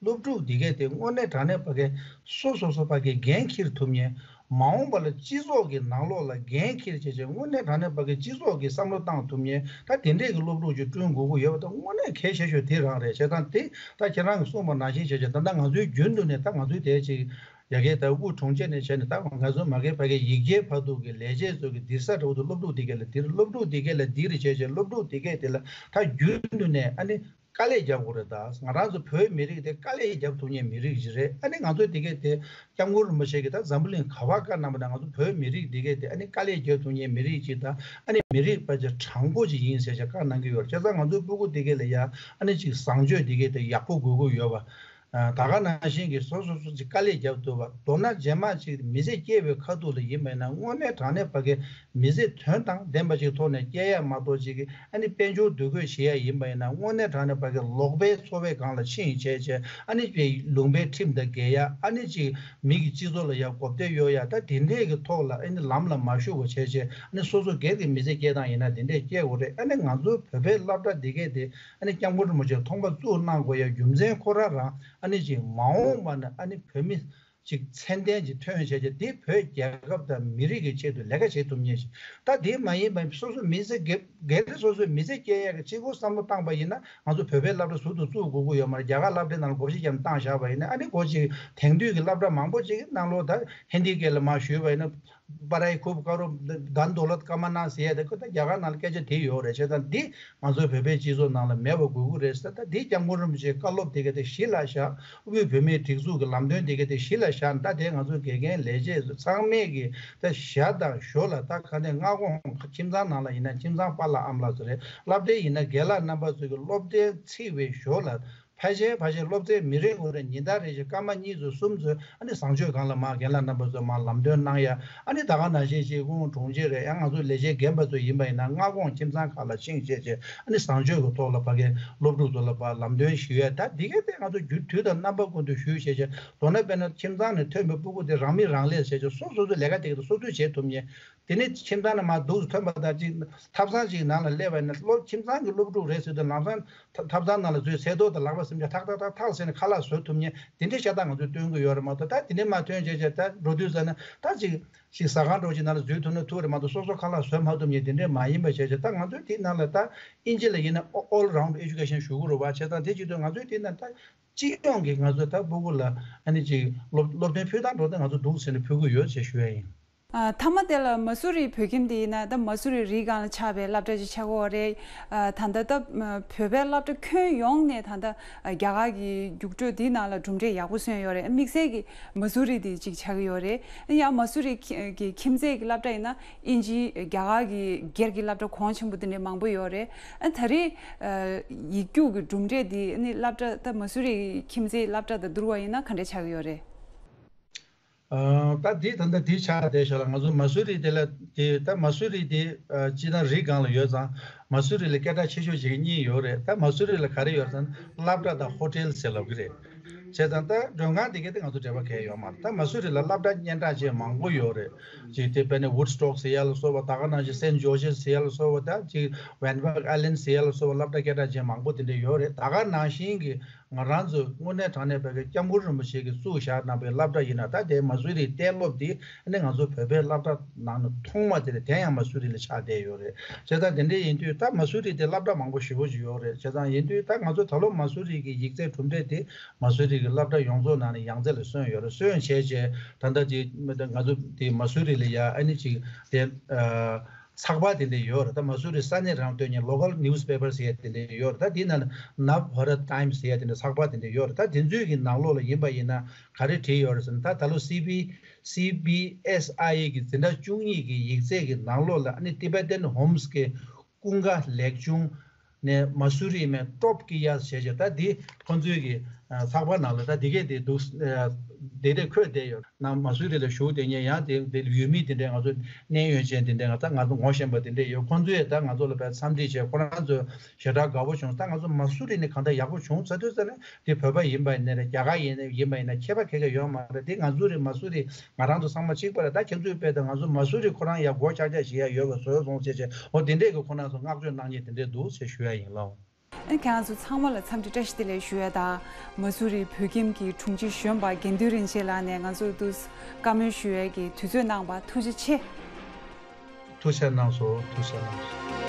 སློབ་ཕྲུག་འདི་གས་དེ་དངོས་གནས་དྲང་གནས་ཕ་གི་སོ་སོ་སོ་ཕ་གི་འགན་འཁྱེར་ཐུབ་མཁན། མ་འོངས་པ་ལ་སྤྱི་ཚོགས་ཀྱི་ནང་ལོགས་ལ་འགན་འཁྱེར་བྱས་བྱས་དངོས་གནས་དྲང་གནས་ཕ་གི་སྤྱི་ཚོགས་ཀྱི་བསམ་བློ་བཏང་ཐུབ་མཁན་ད་དེ་འདྲས་ཀྱི་སློབ་ཕྲུག་ཅིག་བསྐྲུན་དགོས་ཀྱི་ཡོད་པ་ད་དངོས་གནས་གལ་ཆེ་ཤོས་དེ་རང་རེད། བྱས་ཙང་དེ་ད་ཁྱེད་རང་གིས་གསུངས་པ་ནང་བཞིན་བྱས་བྱས་ད་ལྟ་ང་ཚོའི་རྒྱུན་དུ་ནས་ད་ང་ཚོའི་དེ་ཅིག་ རྒྱ་སྐད་ད་དབུས་གྲོང་ཁྱེར་ནས་བྱས་ནས། ད་ང་ཚོ་མ་གི་ཕ་གི་ཡིག་སྐྱེལ་བར་དུ་གི་ལས་བྱེད་ཚོ་གི་འདིར་ས་འགྲོ་དུས་སློབ་ཕྲུག་དེ་གས་ལ་འདིར། སློབ་ཕྲུག་དེ་གས་ལ་འདིར་བྱས་བྱས། སློབ་ཕྲུག་དེ་གས་དེ་ལ་ད་རྒྱུན་དུ་ནས་ཨ་ནི་དཀའ་ལས་རྒྱབ་དགོས་རེད། ད་ང་རང་ཚོ་བོད་མི་རིགས་དེ་དཀའ་ལས་རྒྱབ་ཐུབ་མཁན་མི་རིགས་ཅིག་རེད། ཨ་ནི་ང་ཚོ་དེ་གས་དེ་སྐྱབས་མགོན་རིན་པོ་ཆེ་གིས་ད་འཛམ་བུ་གླིང་ག་བ་ག་གནང་བ་ན། ང་ཚོ་བོད་མི་རིགས་དེ་གས་དེ་ཨ་ནི་དཀའ་ལས་རྒྱབ་ཐུབ་མཁན་མི་རིགས་ཅིག་དང་། ཨ་ནི་མི་རིགས་ཕལ་ཆེར་དྲང་པོ་ཅིག་ཡིན་ཟེར་བྱས་བཀའ་གནང་གི་ཡོད་རེད། བྱས་ཙང་ང་ཚོའི་སྤུ་གུ་དེ་གས་ལ་ཡ་ཨ་ནི་ཅིག་བཟང་སྤྱོད་དེ་གས་དེ་ཡག་པོ་དགོས་ཀྱི་ཡོད་པ། ཨ། ད་ག་ནང་བཞིན་གྱི་སོ་སོ་སོ་ཅིག་དཀའ་ལས་རྒྱབ་ཐུབ་པ། མདོར་ན་རྗེས་མ་ཅིག་མི་ཚེ་སྐྱེལ་བའི་ཁ་ཐུག་ལ་ཡིན་པ་ཡིན་ན། དངོས་གནས་དྲང་གནས་ཕ་གི་མི་ཚེ་དོན་དང་ལྡན་པ་ཅིག་ཐོག་ནས་སྐྱེལ་ཡ་མ་གཏོགས། ཅིག་ཨ་ནི་དཔལ་འབྱོར་འདུ་འགོད་བྱེད་ཡ་ཡིན་པ་ཡིན་ན། དངོས་གནས་དྲང་གནས་ཕ་གི་ལོག་པའི་འཚོ་བའི་སྒང་ལ་ཕྱིན་བྱས་བྱས། ཨ་ནི་ལུང་པའི་ཁྲིམས་དང་འགལ་ཡ། ཨ་ནི་ཅིག་མི་གི་སྤྱི་ཚོགས་ལ་ཡ་གོ་བརྡ་གཡོག་ཡ། ད་དེ་འདྲས་ཀྱི་ཐོག་ལ་ཨ་ནི་ལམ་ལ་མ་ཞུགས་པ་བྱས་བྱས། ཨ་ནི་སོ་སོ་སྒེར་གྱི་མི་ཚེ་སྐྱེལ་སྟངས་ཡིན་ན་དེ་འདྲས་སྐྱེལ་དགོས་རེད། ཨ་ནི་ང་ཚོའི་བོད་པའི་སློབ་གྲྭ་འདི་གས་དེ་ཨ་ནི་སྐྱབས་མགོན་རིན་པོ་ཆེས་མཐོང་པ་བཙུགས་གནང་དགོས་ཡ་རྒྱུ་མཚན་ཁོ་རང་རང་། ཨ་ནི་ཅིག་མ་འོངས་པ་ན་ཨ་ནི་བོད་མི་ཅིག་ཚད་ལྡན་ཅིག་ཐོན་བྱས་བྱས། དེ་བོད་རྒྱལ་ཁབ་དང་མི་རིགས་ཀྱི་ཆེད་དུ་ལས་ཀ་བྱེད་ཐུབ་མཁན་ཞིག། ད་དེ་མ་ཡིན་པ་སོ་སོ་མི་ཚེ་སྒེར་སྒེར་སོ་སོའི་མི་ཚེ་སྐྱེལ་ཡ་གི་གཅིག་པོ་བསམ་བློ་བཏང་པ་ཡིན་ན། ང་ཚོ་བོད་པའི་སློབ་གྲྭ་ཟུར་དུ་བཙུགས་དགོས་ཀྱི་ཡོད་མ་རེད། རྒྱ་གར་སློབ་གྲྭའི་ནང་ལ་བགོ་བཤའ་བརྒྱབ་ནས་བཏང་བཞག་པ་ཡིན་ན། ཨ་ནི་སྒོ་ཅིག་དེང་དུས་ཀྱི་སློབ་གྲྭ་མང་པོ་ཅིག་གི་ནང་ལོགས་ད་ཧིན་དི་སྐད་ལ་མར་ཞུས་པ་ཡིན་ན། པ་རའི་ཁུབ་ཀ་རོ་དན་དོ་ལད་ཀ་མ་ན་ཟེར་ཡ་དེ་ཁོ་ད་རྒྱ་གར་ནང་ལ་སྐད་ཆ་དེ་ཡོད་རེད། བྱས་ཙང་འདི་ང་ཚོའི་བོད་པའི་སྤྱི་ཚོགས་ནང་ལ་མེད་པ་དགོས་ཀྱི་རེད་ཟེར། ད་འདི་སྐྱབས་མགོན་རིན་པོ་ཆེའི་བཀའ་སློབ་དེ་ག་དེ་གཞི་ལ་བཞག། དབུས་བོད་མིའི་སྒྲིག་འཛུགས་ཀྱི་ལམ་སྟོན་དེ་ག་དེ་གཞི་ལ་བཞག་ན། ད་དེ་ང་ཚོ་དགེ་རྒན་ལས་བྱེད་ཚོ་ཚང་མས་ཀྱི་ད་ཞྭ་དང་ཞོ་ལ། ད་ག་ནས་སྔ་དགོང་ཁྱིམ་ཚང་ནང་ལ་ཡིན་ན་ཁྱིམ་ཚང་པཱ་ལགས་ཨ་མ་ལགས་ཚོ་རེད། སློབ་གྲྭའི་ཡིན་ན་རྒན་ལགས་རྣམ་པ་ཚོ་གི་སློབ་གྲྭའི་འཚིག་པའི་ཞོ་ལ། ཕལ་ཆེར་ཕལ་ཆེར་སློབ་ཚན་མི་རེ་ངོ་རེ་ཉིན་ལྟར་རེ་བཞིན་སྐར་མ་གཉིས་ཚོ་གསུམ་ཚོ་ཨ་ནི་བཟང་སྤྱོད་སྒང་ལ་མར་རྒན་ལགས་རྣམ་པ་ཚོས་མར་ལམ་སྟོན་གནང་ཡ། ཨ་ནི་ད་ག་ནང་བཞིན་ཅིག་དབུས་གྲོང་ཁྱེར་རེད། ཡང་ང་ཚོ་ལས་བྱེད་རྒན་པ་ཚོ་ཡིན་པ་ཡིན་ན་སྔ་དགོང་ཁྱིམ་ཚང་ཁག་ལ་ཕྱིན་བྱས་བྱས། ཨ་ནི་བཟང་སྤྱོད་ཀྱི་ཐོག་ལ་ཕ་གིའི་སློབ་ཕྲུག་ཚོ་ལ་ཕར་ལམ་སྟོན་ཞུ་ཡ། ད་འདི་ག་དེ་ང་ཚོ་རྒྱུན་དུས་དང་རྣམ་པ་ཀུན་ཏུ་ཞུ་བྱས་བྱས། མདོར་ན་དཔེར་ན་ཁྱིམ་ཚང་ནས་ཐོན་པའི་སྤུ་གུ་དེ་རང་མི་རང་ལས་བྱས་བྱས། སོ་སོ་སོའི་ལས་ཀ་དེ་ག་དེ་སོ་སོས་བྱེད་ཐུབ་མཁན། དེ་ནས་ཁྱིམ་ཚང་ནས་མར་འདུག་སེ་ཐོན་པ་དང་གཅིག། ཐབ་ཚང་གཅིག་ནང་ལ་སླེབས་པ་ཡིན་ན། སློབ་ཁྱིམ་ཚང་གི་སློབ་ཕྲུག་རེད་ཟེར་དུས་ལམ་སང་ཐ་ཐབ་ཚང་ནང་ལ་འཛུལ། ཟས་ཏོག་དང་ལག་པ་སེམས་ཅན་ཐག་ཐག་ཐག་ཐག་ཟེར་ནས་ཁ་ལག་བཟོ་ཐུབ་མཁན་དེ་འདྲའི་ཤ་སྟག་ང་ཚོས་སྟོན་གྱི་ཡོད་རེད་མ་གཏོགས། ད་དེ་འདྲའི་མར་ཐོན་བྱས་བྱས་ད་འགྲོ་དུས་ཙ་ན་ད་ཅིག་ཞིག་ཟ་ཁང་འདྲ་ཅིག་ནང་ལ་འཛུལ་ཐུབ་ན་ཐུབ་རེད་མ་གཏོགས། སོ་སོ་ཁ་ལག་བཟོ་མ་ཐུབ་མཁན་དེ་འདྲའི་མ་ཡིན་པ་བྱས་བྱས། ད་ང་ཚོས་དེའི་ནང་ལ་ད་ཨིན་ཇི་ལ་ཡིན་ན་all round education ཞུ་གི་རེད་བ། བྱས་ཙང་དེ་བྱེད་དུས་ང་ཚོས་དེའི་ནང་ད་སྤྱི་ཡོངས་ཀྱི་ང་ཚོས་ད་སྤུ་གུ་ལ་ཨ་ནི་ཅིག་སློབ་སློབ་སྟོན་ཕུལ་སྟངས་འདྲ་དེ་ང་ཚོ་འདུག་ཟེར་ནས་ཕུལ་གྱི་ཡོད་ཅེས་ཞུ་ཡ་ཡིན། ཨ། མཐའ་མ་དེ་ལ་མ་སུ་རི་བོད་ཁྱིམ་དེ་ཡིན་ན། ད་མ་སུ་རི་རིའི་སྒང་ལ་ཆགས་པའི་སློབ་གྲྭ་ཅིག་ཆགས་ཀྱི་ཡོད་རེད། ཨ། ད་ལྟ་ད་བོད་པའི་སློབ་གྲྭ་ཁྱོན་ཡོངས་ནས་ད་ལྟ་རྒྱ་གར་གྱི་རྒྱུགས་སྤྲོད་དེའི་ནང་ལ་གྲུབ་འབྲས་ཡག་པོ་སོན་ཡོད་རེད། དམིགས་བསལ་གྱི་མ་སུ་རི་དེ་ཅིག་ཆགས་ཀྱི་ཡོད་རེད། ཡང་མ་སུ་རི་གི་ཁྱིམ་མཚེས་ཀྱི་སློབ་གྲྭ་ཡིན་ན་དབྱིན་ཇི་རྒྱ་གར་གྱི་སྒེར་གྱི་སློབ་གྲྭ་གོང་ཆེན་པོ་དེ་འདྲ་མང་པོ་ཡོད་རེད། ཨ། ད་རེས་ཡིག་རྒྱུགས་ཀྱི་གྲུབ་འབྲས་དེ་ནི་སློབ་གྲྭ་ད་མ་སུ་རི་ཁྱིམ་མཚེས་སློབ་གྲྭ་དང་བསྡུར་བ་ཡིན་ན་ག་འདྲ་ཆགས་ཀྱི་ཡོད་རེད། ཨ། ད་འདི་ད་ལྟ་འདི་ཆགས་བསྡད་ཤག་ལ། ང་ཚོ་མ་སུ་རི་དེ་ལ་དེ། ད་མ་སུ་རི་དེ་ཨ་སྤྱིར་བཏང་རི་སྒང་ལ་ཡོད་ཙང་། མ་སུ་རི་ལ་སྐད་གྲགས་ཆེ་ཤོས་བྱེད་མཁན་གཉིས་ཡོད་རེད། ད་མ་སུ་རི་ལ་ག་རེ་ཡོད་ཟེར་ན་སློབ་གྲྭ་དང་ཧོ་ཊེལ་ཟེར་ལབ་ཀྱི་རེད། བྱས་ཙང་ད་མགྲོན་ཁང་དེ་གས་དེ་ང་ཚོ་འབྲེལ་བ་གང་ཡང་ཡོད་མ་རེད། ད་མ་སུ་རི་ལ་སློབ་གྲྭ་སྙན་གྲགས་ཅན་མང་པོ་ཡོད་རེད། ཅིག་དེ་དཔེར་ན་Woodstock ཟེར་ཡ་ལ་སོགས་པ། ད་ག་ནང་བཞིན་Saint George's ཟེར་ཡ་ལ་སོགས་པ། ད་ཅིག་Van Buck Island ཟེར་ཡ་ལ་སོགས་པ་སློབ་གྲྭ་སྐད་གྲགས་ཅན་མང་པོ་དེ་འདྲ་ཡོད་རེད། ད་ག་ནང་བཞིན་གྱི་ང་རང་ཚོ་དངོས་གནས་དྲང་གནས་བོད་ཀྱི་སྐྱབས་མགོན་རིན་པོ་ཆེ་གིས་བཙུགས་བཞག་གནང་བའི་སློབ་གྲྭ་ཡིན་ན། ད་དེ་མ་སུ་རིའི་གཏན་སློབ་དེ་ཨ་ནི་ང་ཚོ་བོད་པའི་སློབ་གྲྭ་ནང་ནས་ཐོག་མ་དེ་རེད། དེ་ཡང་མ་སུ་རི་ལ་ཆགས་བསྡད་ཡོད་རེད། བྱས་ཙང་དེ་འདྲ་ཡིན་དུས་ད་མ་སུ་རི་དེ་སློབ་གྲྭ་མང་པོ་ཞེ་པོ་ཅིག་ཡོད་རེད། བྱས་ཙང་ཡིན་དུས་ད་ང་ཚོ་ད་ལོ་མ་སུ་རི་གི་ཡིག་ཚད་གྲུབ་འབྲས་དེ་མ་སུ་རི་གི་སློབ་གྲྭ་ཡོངས་རྫོགས་ནང་ནས་ཡོངས་རྫོགས་ལ་སོན་ཡོད་རེད། སོན་བྱས་བྱས་ད་ལྟ་དེ་ང་ཚོ་དེ་མ་སུ་རི་ལ་ཡ་ཨ་ནི་ཅིག་དེ་ཨ། ཚགས་པར་དེ་འདྲ་ཡོད་རེད། ད་མ་སུ་རི་ས་གནས་རང་སྟོན་མཁན་Local Newspaper ཟེར་ཡ་དེ་འདྲ་ཡོད་རེད། ད་དེའི་ནང་ལ་Navbharat Times ཟེར་ཡ་དེ་འདྲ་ཚགས་པར་དེ་འདྲ་ཡོད་རེད། ད་དེ་ཚོའི་གི་ནང་ལོགས་ལ་ཡིན་པ་ཡིན་ན་ག་རེ་བྲིས་ཡོད་རེད་ཟེར་ན། ད་ད་ལོ་སི་བི་སི་བི་ཨེས་ཨའི་གི་འཛིན་གྲྭ་བཅུ་གཉིས་ཀྱི་ཡིག་ཚད་ཀྱི་ནང་ལོགས་ལ་ཨ་ནི་Tibetan Homes གི་ཀུན་དགའ་ལེགས་བྱུང་ནས་མ་སུ་རི་མའི་top གི་ཡ་ཟེར་བྱས། ད་འདི་ཁོང་ཚོའི་གི་ཚགས་པར་ནང་ལ་ད་འདི་གས་དེ་འདུག་དེ་འདྲས་འཁོད་བསྡད་ཡོད། ནང་མ་སུ་རི་ལ་བཞུགས་བསྡད་མཁན་ཡང་དེ་དེ་ཡུལ་མི་དེ་འདྲས། ང་ཚོ་གནད་ཡོད་ཅན་དེ་འདྲས། ང་ཚོ་ང་ཚོ་ངོ་ཤེས་པ་དེ་འདྲས་ཡོད། ཁོང་ཚོས་ད་ང་ཚོ་ལ་དཔེ་འཚམས་འདྲི་བྱས། ཁོ་རང་ཚོ་ཞེ་དྲག་དགའ་པོ་བྱུང་། ད་ང་ཚོ་མ་སུ་རི་ནས་གང་ལྟར་ཡག་པོ་བྱུང་ཚར་དུས་ཙ་ན། དེ་བོད་པ་ཡིན་པ་ཡིན་ན་རེད། རྒྱ་གར་ཡིན་ཡིན་པ་ཡིན་ན་ཁྱད་པར་ག་གེ་ཡོད་མ་རེད། དེ་ང་ཚོ་རེད། མ་སུ་རི་ང་རང་ཚོ་ཚང་མ་གཅིག་པ་རེད། ད་ཁྱེད་ཚོའི་དཔེ་ད་ང་ཚོ་མ་སུ་རི་ཁོ་རང་ཡ་སྒོ་ལྕགས་ལྕགས་བྱེད་ཡ་ཡོད་པ་བཟོས་སོང་ཟེར་བྱས། འོ་དེ་འདྲས་ཀྱི་ཁོ་རང་ཚོ་བསྔགས་བརྗོད་གནང་མཁན་དེ་འདྲས་འདུག་ཟེར་ཞུ་ཡ་ཡིན་ལགས། ཨ་ནི་ཁྱེད་རང་ཚོ་ཚང་མ་ལ་འཚམས་འདྲི་བཀྲ་ཤིས་བདེ་ལེགས་ཞུ་ཡ་དང་། མ་སུ་རི་བོད་ཁྱིམ་གྱི་དྲུང་ཆེ་གཞོན་པ་དགེ་འདུན་རིན་ཆེན་ལགས་ནས་ང་ཚོ་ལ་བཀའ་མོལ་ཞུ་ཡ་གི་དུས་ཚོད་གནང་བ་ཐུགས་རྗེ་ཆེ། ཐུགས་རྗེ་གནང་སོང་། ཐུགས་རྗེ་གནང་སོང་།